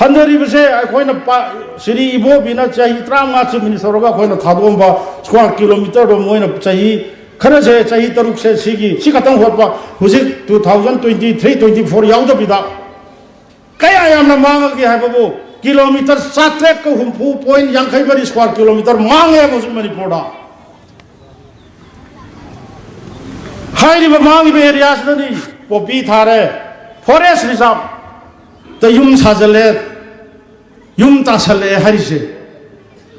ꯍꯟꯊꯔꯤꯕꯁꯦ ꯑꯩꯈꯣꯏꯅ ꯄꯥ-, ꯁꯤꯔꯤ ꯏꯕꯣꯕꯤꯅ ꯆꯍꯤ ꯇꯔꯥꯃꯉꯥ ꯆꯤꯞ ꯃꯤꯅꯤꯁꯇꯔ ꯑꯣꯏꯔꯒ ꯑꯩꯈꯣꯏꯅ ꯊꯥꯗꯣꯛꯑꯝꯕ square kilometerꯗꯣ ꯃꯣꯏꯅ ꯆꯍꯤ ꯈꯔꯁꯦ, ꯆꯍꯤ ꯇꯔꯨꯛꯁꯦ ꯁꯤꯒꯤ, ꯁꯤ ꯈꯛꯇꯪ ꯍꯣꯠꯄ, ꯍꯧꯖꯤꯛ two thousand twenty three twenty four ꯌꯥꯎꯗꯕꯤꯗ ꯀꯌꯥ ꯌꯥꯝꯅ ꯃꯥꯡꯉꯒꯦ ꯍꯥꯏꯕꯕꯨ, kilometer ꯆꯥꯇ꯭ꯔꯦꯠꯀ ꯍꯨꯝꯐꯨ point ꯌꯥꯡꯈꯩ ꯃꯔꯤ square kilometer ꯃꯥꯡꯉꯦ ꯍꯥꯏꯕ ꯍꯧꯖꯤꯛ ꯃꯅꯤꯄꯨꯔꯗ꯫ ꯍꯥꯏꯔꯤꯕ ꯃꯥꯡꯉꯤꯕ areaꯁꯤꯗꯅꯤ ꯄꯣꯄꯤ ꯊꯥꯔꯦ, forest reserveꯇ ꯌꯨꯝ ꯁꯥꯖꯜꯂꯦ, ꯌꯨꯝ ꯇꯥꯁꯜꯂꯛꯑꯦ ꯍꯥꯏꯔꯤꯁꯦ꯫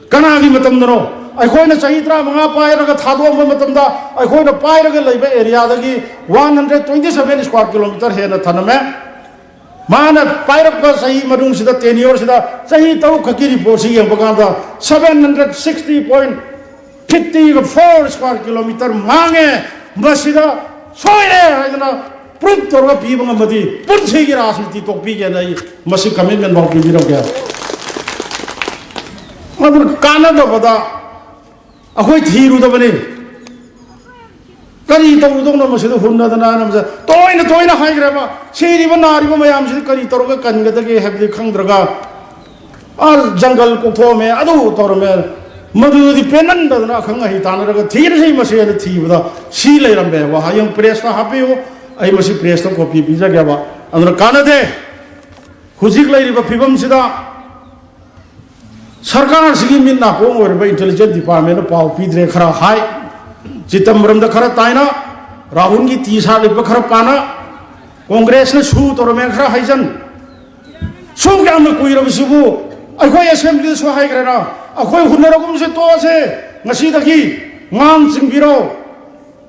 ꯀꯅꯥꯒꯤ ꯃꯇꯝꯗꯅꯣ? ꯑꯩꯈꯣꯏꯅ ꯆꯍꯤ ꯇꯔꯥꯃꯉꯥ ꯄꯥꯏꯔꯒ ꯊꯥꯗꯣꯛꯑꯝꯕ ꯃꯇꯝꯗ ꯑꯩꯈꯣꯏꯅ ꯄꯥꯏꯔꯒ ꯂꯩꯕ areaꯗꯒꯤ one hundred twenty seven square kilometer ꯍꯦꯟꯅ ꯊꯅꯝꯃꯦ꯫ ꯃꯥꯅ ꯄꯥꯏꯔꯛꯄ ꯆꯍꯤ ꯃꯅꯨꯡꯁꯤꯗ, tenureꯁꯤꯗ, ꯆꯍꯤ ꯇꯔꯨꯛ ꯈꯛꯀꯤ reportꯁꯤ ꯌꯦꯡꯕ ꯀꯥꯟꯗ seven hundred sixty point fifty four square kilometer ꯃꯥꯡꯉꯦ꯫ ꯃꯁꯤꯗ ꯁꯣꯏꯔꯦ ꯍꯥꯏꯗꯅ proof ꯇꯧꯔꯒ ꯄꯤꯕ ꯉꯝꯃꯗꯤ ꯄꯨꯟꯁꯤꯒꯤ ꯔꯥꯖꯅꯤꯇꯤ ꯇꯣꯛꯄꯤꯒꯦꯅ ꯑꯩ ꯃꯁꯤ commitment ꯐꯥꯎ ꯄꯤꯕꯤꯔꯝꯒꯦ꯫ ꯑꯗꯨꯅ ꯀꯥꯟꯅꯗꯕꯗ ꯑꯩꯈꯣꯏ ꯊꯤꯔꯨꯗꯕꯅꯤ꯫ ꯀꯔꯤ ꯇꯧꯔꯨꯗꯧꯅꯣ ꯃꯁꯤꯗ ꯍꯨꯟꯅꯗꯅ ꯍꯥꯏꯅ ꯃꯁꯤ ꯇꯣꯏꯅ ꯇꯣꯏꯅ ꯍꯥꯏꯈ꯭ꯔꯦꯕ꯫ ꯁꯤꯔꯤꯕ ꯅꯥꯔꯤꯕ ꯃꯌꯥꯝꯁꯤꯗꯤ ꯀꯔꯤ ꯇꯧꯔꯒ ꯀꯟꯒꯗꯒꯦ ꯍꯥꯏꯕꯗꯤ ꯈꯪꯗ꯭ꯔꯒ, ꯑꯥ, ꯖꯪꯒꯜ ꯀꯣꯛꯊꯣꯛꯑꯝꯃꯦ, ꯑꯗꯨ ꯇꯧꯔꯝꯃꯦ, ꯃꯗꯨꯗꯤ ꯄꯦꯟꯃꯟꯗꯗꯅ ꯑꯈꯪ ꯑꯍꯩ ꯇꯥꯟꯅꯔꯒ ꯊꯤꯔꯁꯤ ꯃꯁꯦꯅ ꯊꯤꯕꯗ ꯁꯤ ꯂꯩꯔꯝꯃꯦꯕ꯫ ꯍꯌꯦꯡ pressꯇ ꯍꯥꯞꯄꯤꯌꯨ, ꯑꯩ ꯃꯁꯤ pressꯇ copy ꯄꯤꯖꯒꯦꯕ꯫ ꯑꯗꯨꯅ ꯀꯥꯟꯅꯗꯦ꯫ ꯍꯧꯖꯤꯛ ꯂꯩꯔꯤꯕ ꯐꯤꯕꯝꯁꯤꯗ ꯁꯔꯀꯥꯔꯁꯤꯒꯤ ꯃꯤꯠ ꯅꯥꯀꯣꯡ ꯑꯣꯏꯔꯕ intelligence departmentꯅ ꯄꯥꯎ ꯄꯤꯗ꯭ꯔꯦ ꯈꯔ ꯍꯥꯏ, ꯆꯤꯗꯝꯕꯔꯝꯗ ꯈꯔ ꯇꯥꯏꯅ, ꯔꯥꯍꯨꯜꯒꯤ ꯇꯤ ꯁꯥꯔꯠ ꯂꯤꯠꯄ ꯈꯔ ꯄꯥꯅ, ꯀꯣꯡꯒ꯭ꯔꯦꯁꯅ ꯁꯨ ꯇꯧꯔꯝꯃꯦ ꯈꯔ ꯍꯥꯏꯖꯟ꯫ ꯁꯨꯝ ꯌꯥꯝꯅ ꯀꯨꯏꯔꯕꯁꯤꯕꯨ ꯑꯩꯈꯣꯏ assemblyꯗꯁꯨ ꯍꯥꯏꯈ꯭ꯔꯦꯅ, ꯑꯩꯈꯣꯏ ꯍꯨꯟꯅꯔꯒꯨꯝꯁꯦ, ꯇꯣꯛꯑꯁꯦ, ꯉꯁꯤꯗꯒꯤ ꯉꯥꯡ ꯆꯤꯡꯕꯤꯔꯣ꯫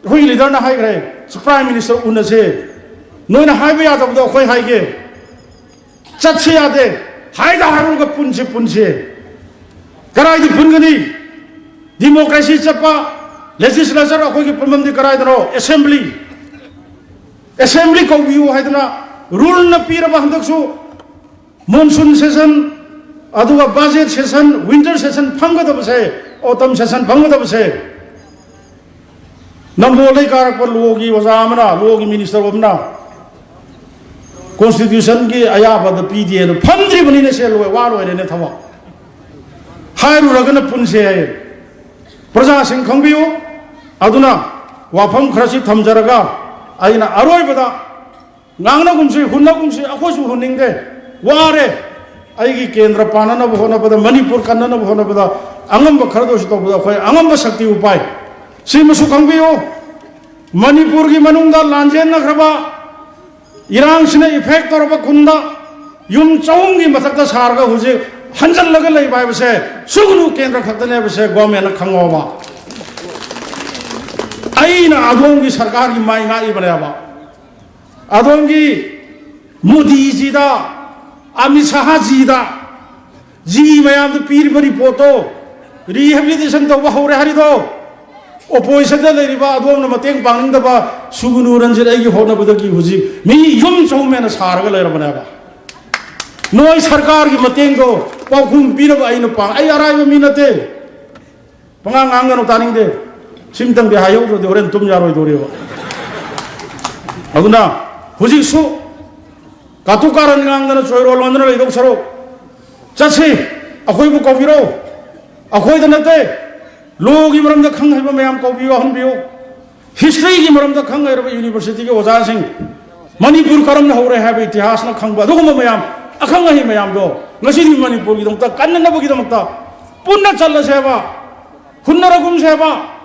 ꯑꯩꯈꯣꯏꯒꯤ leaderꯅ ꯍꯥꯏꯈ꯭ꯔꯦ, Prime Minister ꯎꯅꯁꯦ, ꯅꯣꯏꯅ ꯍꯥꯏꯕ ꯌꯥꯗꯕꯗꯣ ꯑꯩꯈꯣꯏ ꯍꯥꯏꯒꯦ꯫ ꯆꯠꯁꯤ ꯌꯥꯗꯦ꯫ ꯍꯥꯏꯗ ꯍꯥꯏꯔꯨꯔꯒ ꯄꯨꯟꯁꯤ ꯄꯨꯟꯁꯤ꯫ ꯀꯗꯥꯏꯗ ꯄꯨꯟꯒꯅꯤ? Democracy ꯆꯠꯄ legislature ꯑꯩꯈꯣꯏꯒꯤ ꯄꯨꯟꯐꯝꯗꯤ ꯀꯗꯥꯏꯗꯅꯣ? Assembly꯫ Assembly ꯀꯧꯕꯤꯌꯨ ꯍꯥꯏꯗꯅ ꯔꯨꯜꯅ ꯄꯤꯔꯕ ꯍꯟꯗꯛꯁꯨ ꯃꯣꯟꯁꯨꯟ ꯁꯦꯁꯟ, ꯑꯗꯨꯒ ꯕꯖꯦꯠ ꯁꯦꯁꯟ, ꯋꯤꯟꯇꯔ ꯁꯦꯁꯟ ꯐꯝꯒꯗꯕꯁꯦ, ꯑꯣꯇꯝ ꯁꯦꯁꯟ ꯐꯝꯒꯗꯕꯁꯦ, ꯅꯝꯕꯣꯜꯗꯩ ꯀꯥꯔꯛꯄ ꯂꯣꯒꯤ ꯑꯣꯖꯥ ꯑꯃꯅ, ꯂꯣꯒꯤ ꯃꯤꯅꯤꯁꯇꯔ ꯑꯃꯅ ꯀꯣꯟꯁꯇꯤꯇ꯭ꯌꯨꯁꯟꯒꯤ ꯑꯌꯥꯕꯗ ꯄꯤꯗꯦꯅ ꯐꯝꯗ꯭ꯔꯤꯕꯅꯤꯅꯦ꯫ ꯁꯦ ꯂꯣꯏ ꯋꯥ ꯂꯣꯏꯔꯦꯅꯦ ꯊꯕꯛ꯫ ꯍꯥꯏꯔꯨꯔꯒꯅ ꯄꯨꯟꯁꯦ ꯍꯥꯏꯌꯦ꯫ ꯄ꯭ꯔꯖꯥꯁꯤꯡ ꯈꯪꯕꯤꯌꯨ꯫ ꯑꯗꯨꯅ ꯋꯥꯐꯝ ꯈꯔꯁꯤ ꯊꯝꯖꯔꯒ ꯑꯩꯅ ꯑꯔꯣꯏꯕꯗ ꯉꯥꯡꯅꯒꯨꯝꯁꯤ, ꯍꯨꯟꯅꯒꯨꯝꯁꯤ, ꯑꯩꯈꯣꯏꯁꯨ ꯍꯨꯟꯅꯤꯡꯗꯦ, ꯋꯥꯔꯦ꯫ ꯑꯩꯒꯤ ꯀꯦꯟꯗ꯭ꯔ ꯄꯥꯟꯅꯅꯕ ꯍꯣꯠꯅꯕꯗ, ꯃꯅꯤꯄꯨꯔ ꯀꯟꯅꯅꯕ ꯍꯣꯠꯅꯕꯗ ꯑꯉꯝꯕ ꯈꯔꯗ ꯑꯣꯏꯔꯁꯨ ꯇꯧꯕꯗ ꯑꯩꯈꯣꯏ ꯑꯉꯝꯕ ꯁꯛꯇꯤ ꯎꯄꯥꯏ꯫ ꯁꯤꯃꯁꯨ ꯈꯪꯕꯤꯌꯨ, ꯃꯅꯤꯄꯨꯔꯒꯤ ꯃꯅꯨꯡꯗ ꯂꯥꯟꯖꯦꯟꯅꯈ꯭ꯔꯕ ꯏꯔꯥꯡꯁꯤꯅ ꯏꯐꯦꯛ ꯇꯧꯔꯕ ꯈꯨꯟꯗ ꯌꯨꯝ ꯆꯍꯨꯝꯒꯤ ꯃꯊꯛꯇ ꯁꯥꯔꯒ ꯍꯧꯖꯤꯛ ꯍꯟꯖꯜꯂꯒ ꯂꯩꯕ ꯍꯥꯏꯕꯁꯦ ꯁꯨꯒꯅꯨ ꯀꯦꯟꯗ꯭ꯔ ꯈꯛꯇꯅꯦ ꯍꯥꯏꯕꯁꯦ ꯒꯣꯔꯃꯦꯟꯅ ꯈꯪꯉꯣꯕ꯫ ꯑꯩꯅ ꯑꯗꯣꯝꯒꯤ ꯁꯔꯀꯥꯔꯒꯤ ꯃꯥꯏ ꯉꯥꯛꯏꯕꯅꯦꯕ꯫ ꯑꯗꯣꯝꯒꯤ ꯃꯣꯗꯤꯖꯤꯗ, ꯑꯃꯤꯠ ꯁꯥꯍꯖꯤꯗ, ꯖꯤ ꯃꯌꯥꯝꯗ ꯄꯤꯔꯤꯕ ꯔꯤꯄꯣꯔꯠꯇꯣ, ꯔꯤꯍꯦꯕꯤꯂꯤꯇꯦꯁꯟ ꯇꯧꯕ ꯍꯧꯔꯦ ꯍꯥꯏꯔꯤꯗꯣ, ꯑꯣꯄꯣꯖꯤꯁꯟꯗ ꯂꯩꯔꯤꯕ ꯑꯗꯣꯝꯅ ꯃꯇꯦꯡ ꯄꯥꯡꯅꯤꯡꯗꯕ ꯁꯨꯒꯅꯨ ꯔꯟꯖꯤꯠ ꯑꯩꯒꯤ ꯍꯣꯠꯅꯕꯗꯒꯤ ꯍꯧꯖꯤꯛ ꯃꯤ ꯌꯨꯝ ꯆꯍꯨꯝ ꯍꯦꯟꯅ ꯁꯥꯔꯒ ꯂꯩꯔꯕꯅꯦꯕ꯫ ꯅꯣꯏ ꯁꯔꯀꯥꯔꯒꯤ ꯃꯇꯦꯡꯗꯣ ꯄꯥꯎꯈꯨꯝ ꯄꯤꯅꯕ ꯑꯩꯅ ꯄꯥꯡ-, ꯑꯩ ꯑꯔꯥꯏꯕ ꯃꯤ ꯅꯠꯇꯦ꯫ ꯄꯉꯥꯡ ꯉꯥꯡꯒꯅꯨ, ꯇꯥꯅꯤꯡꯗꯦ꯫ ꯁꯤꯝꯇꯪꯗꯤ ꯍꯥꯏꯍꯧꯗ꯭ꯔꯗꯤ ꯍꯣꯔꯦꯟ ꯇꯨꯝ ꯌꯥꯔꯣꯏꯗꯧꯔꯤꯕ꯫ ꯑꯗꯨꯅ ꯍꯧꯖꯤꯛꯁꯨ ꯀꯥꯇꯨ ꯀꯥꯔꯟ ꯉꯥꯡꯗꯅ ꯆꯣꯏꯔꯣꯜ ꯂꯣꯟꯗꯅ ꯂꯩꯗꯧ ꯁꯔꯨꯛ ꯆꯠꯁꯤ꯫ ꯑꯩꯈꯣꯏꯕꯨ ꯀꯧꯕꯤꯔꯣ꯫ ꯑꯩꯈꯣꯏꯗ ꯅꯠꯇꯦ, ꯂꯣꯒꯤ ꯃꯔꯝꯗ ꯈꯪ ꯍꯩꯕ ꯃꯌꯥꯝ ꯀꯧꯕꯤꯌꯨ, ꯌꯥꯎꯍꯟꯕꯤꯌꯨ꯫ ꯍꯤꯁꯇ꯭ꯔꯤꯒꯤ ꯃꯔꯝꯗ ꯈꯪ ꯍꯩꯔꯕ ꯌꯨꯅꯤꯚꯔꯁꯤꯇꯤꯒꯤ ꯑꯣꯖꯥꯁꯤꯡ, ꯃꯅꯤꯄꯨꯔ ꯀꯔꯝꯅ ꯍꯧꯔꯦ ꯍꯥꯏꯕ ꯏꯇꯤꯍꯥꯁꯅ ꯈꯪꯕ ꯑꯗꯨꯒꯨꯝꯕ ꯃꯌꯥꯝ, ꯑꯈꯪ ꯑꯍꯩ ꯃꯌꯥꯝꯗꯣ ꯉꯁꯤꯗꯤ ꯃꯅꯤꯄꯨꯔꯒꯤꯗꯃꯛꯇ ꯀꯟꯅꯅꯕꯒꯤꯗꯃꯛꯇ ꯄꯨꯟꯅ ꯆꯠꯂꯁꯦꯕ, ꯍꯨꯟꯅꯔꯒꯨꯝꯁꯦꯕ꯫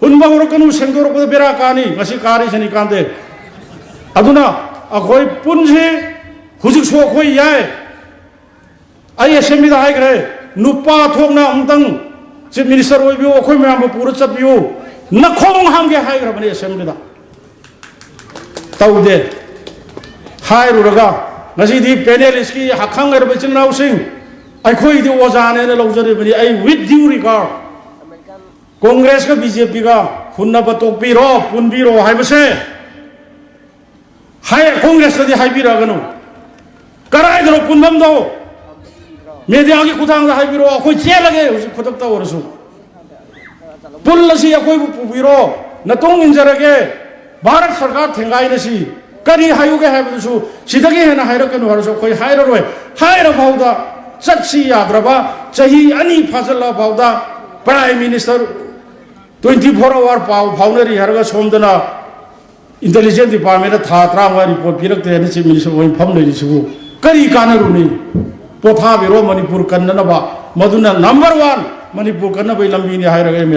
ꯍꯨꯟꯕ ꯍꯧꯔꯛꯀꯅꯨ, ꯁꯦꯡꯗꯣꯔꯛꯄꯗ ꯕꯦꯔꯥ ꯀꯥꯅꯤ꯫ ꯉꯁꯤ ꯀꯥꯔꯤꯁꯤꯅꯤ ꯀꯥꯟꯗꯦ꯫ ꯑꯗꯨꯅ ꯑꯩꯈꯣꯏ ꯄꯨꯟꯁꯤ꯫ ꯍꯧꯖꯤꯛꯁꯨ ꯑꯩꯈꯣꯏ ꯌꯥꯏ꯫ ꯑꯩ ꯑꯦꯁꯦꯝꯕ꯭ꯂꯤꯗ ꯍꯥꯏꯈ꯭ꯔꯦ, ꯅꯨꯄꯥ ꯊꯣꯛꯅ ꯑꯃꯨꯛꯇꯪ ꯆꯤꯐ ꯃꯤꯅꯤꯁꯇꯔ ꯑꯣꯏꯕꯤꯌꯨ, ꯑꯩꯈꯣꯏ ꯃꯌꯥꯝꯕꯨ ꯄꯨꯔ ꯆꯠꯄꯤꯌꯨ꯫ ꯅꯈꯣꯡ ꯍꯥꯝꯒꯦ ꯍꯥꯏꯈ꯭ꯔꯕꯅꯤ ꯑꯦꯁꯦꯝꯕ꯭ꯂꯤꯗ꯫ ꯇꯧꯗꯦ꯫ ꯍꯥꯏꯔꯨꯔꯒ ꯉꯁꯤꯗꯤ ꯄꯦꯅꯦꯂꯤꯁꯀꯤ ꯍꯛꯈꯪ ꯂꯩꯔꯕ ꯏꯆꯤꯟ ꯏꯅꯥꯎꯁꯤꯡ, ꯑꯩꯈꯣꯏꯗꯤ ꯑꯣꯖꯥꯅꯦꯅ ꯂꯧꯖꯔꯤꯕꯅꯤ꯫ ꯑꯩ with due regard ꯀꯣꯡꯒ꯭ꯔꯦꯁꯀ ꯕꯤ ꯖꯦ ꯄꯤꯒ ꯍꯨꯟꯅꯕ ꯇꯣꯛꯄꯤꯔꯣ, ꯄꯨꯟꯕꯤꯔꯣ ꯍꯥꯏꯕꯁꯦ ꯍꯥꯏ, ꯀꯣꯡꯒ꯭ꯔꯦꯁꯇꯗꯤ ꯍꯥꯏꯕꯤꯔꯛꯑꯒꯅꯨ꯫ ꯀꯗꯥꯏꯗꯅꯣ ꯄꯨꯟꯐꯝꯗꯣ? ꯃꯦꯗꯤꯌꯥꯒꯤ ꯈꯨꯠꯊꯥꯡꯗ ꯍꯥꯏꯕꯤꯔꯛꯑꯣ, ꯑꯩꯈꯣꯏ ꯆꯦꯜꯂꯒꯦ ꯍꯧꯖꯤꯛ ꯈꯨꯗꯛꯇ ꯑꯣꯏꯔꯁꯨ꯫ ꯄꯨꯜꯂꯁꯤ, ꯑꯩꯈꯣꯏꯕꯨ ꯄꯨꯕꯤꯔꯣ, ꯅꯇꯨꯡ ꯏꯟꯖꯔꯒꯦ꯫ ꯚꯥꯔꯠ ꯁꯔꯀꯥꯔ ꯊꯦꯡꯒꯥꯏꯅꯁꯤ꯫ ꯀꯔꯤ ꯍꯥꯏꯌꯨꯒꯦ ꯍꯥꯏꯕꯗꯨꯁꯨ ꯁꯤꯗꯒꯤ ꯍꯦꯟꯅ ꯍꯥꯏꯔꯛꯀꯅꯨ ꯍꯥꯏꯔꯁꯨ ꯑꯩꯈꯣꯏ ꯍꯥꯏꯔꯔꯣꯏ꯫ ꯍꯥꯏꯔ ꯐꯥꯎꯗ ꯆꯠꯁꯤ ꯌꯥꯗ꯭ꯔꯕ, ꯆꯍꯤ ꯑꯅꯤ ꯐꯥꯖꯤꯜꯂ ꯐꯥꯎꯗ Prime Minister twenty four hour ꯄꯥꯎ ꯐꯥꯎꯅꯔꯤ ꯍꯥꯏꯔꯒ ꯁꯣꯝꯗꯅ Intelligence Department ꯊꯥ ꯇꯔꯥꯃꯉꯥ report ꯄꯤꯔꯛꯇꯦ ꯍꯥꯏꯅ Chief Minister ꯑꯣꯏꯅ ꯐꯝ ꯂꯩꯔꯤꯁꯤꯕꯨ ꯀꯔꯤ ꯀꯥꯟꯅꯔꯨꯅꯤ? ꯄꯣꯊꯥꯕꯤꯔꯣ, ꯃꯅꯤꯄꯨꯔ ꯀꯟꯅꯅꯕ꯫ ꯃꯗꯨꯅ number one ꯃꯅꯤꯄꯨꯔ ꯀꯟꯅꯕꯒꯤ ꯂꯝꯕꯤꯅꯤ ꯍꯥꯏꯔꯒ ꯑꯩ ꯃꯌꯥꯝ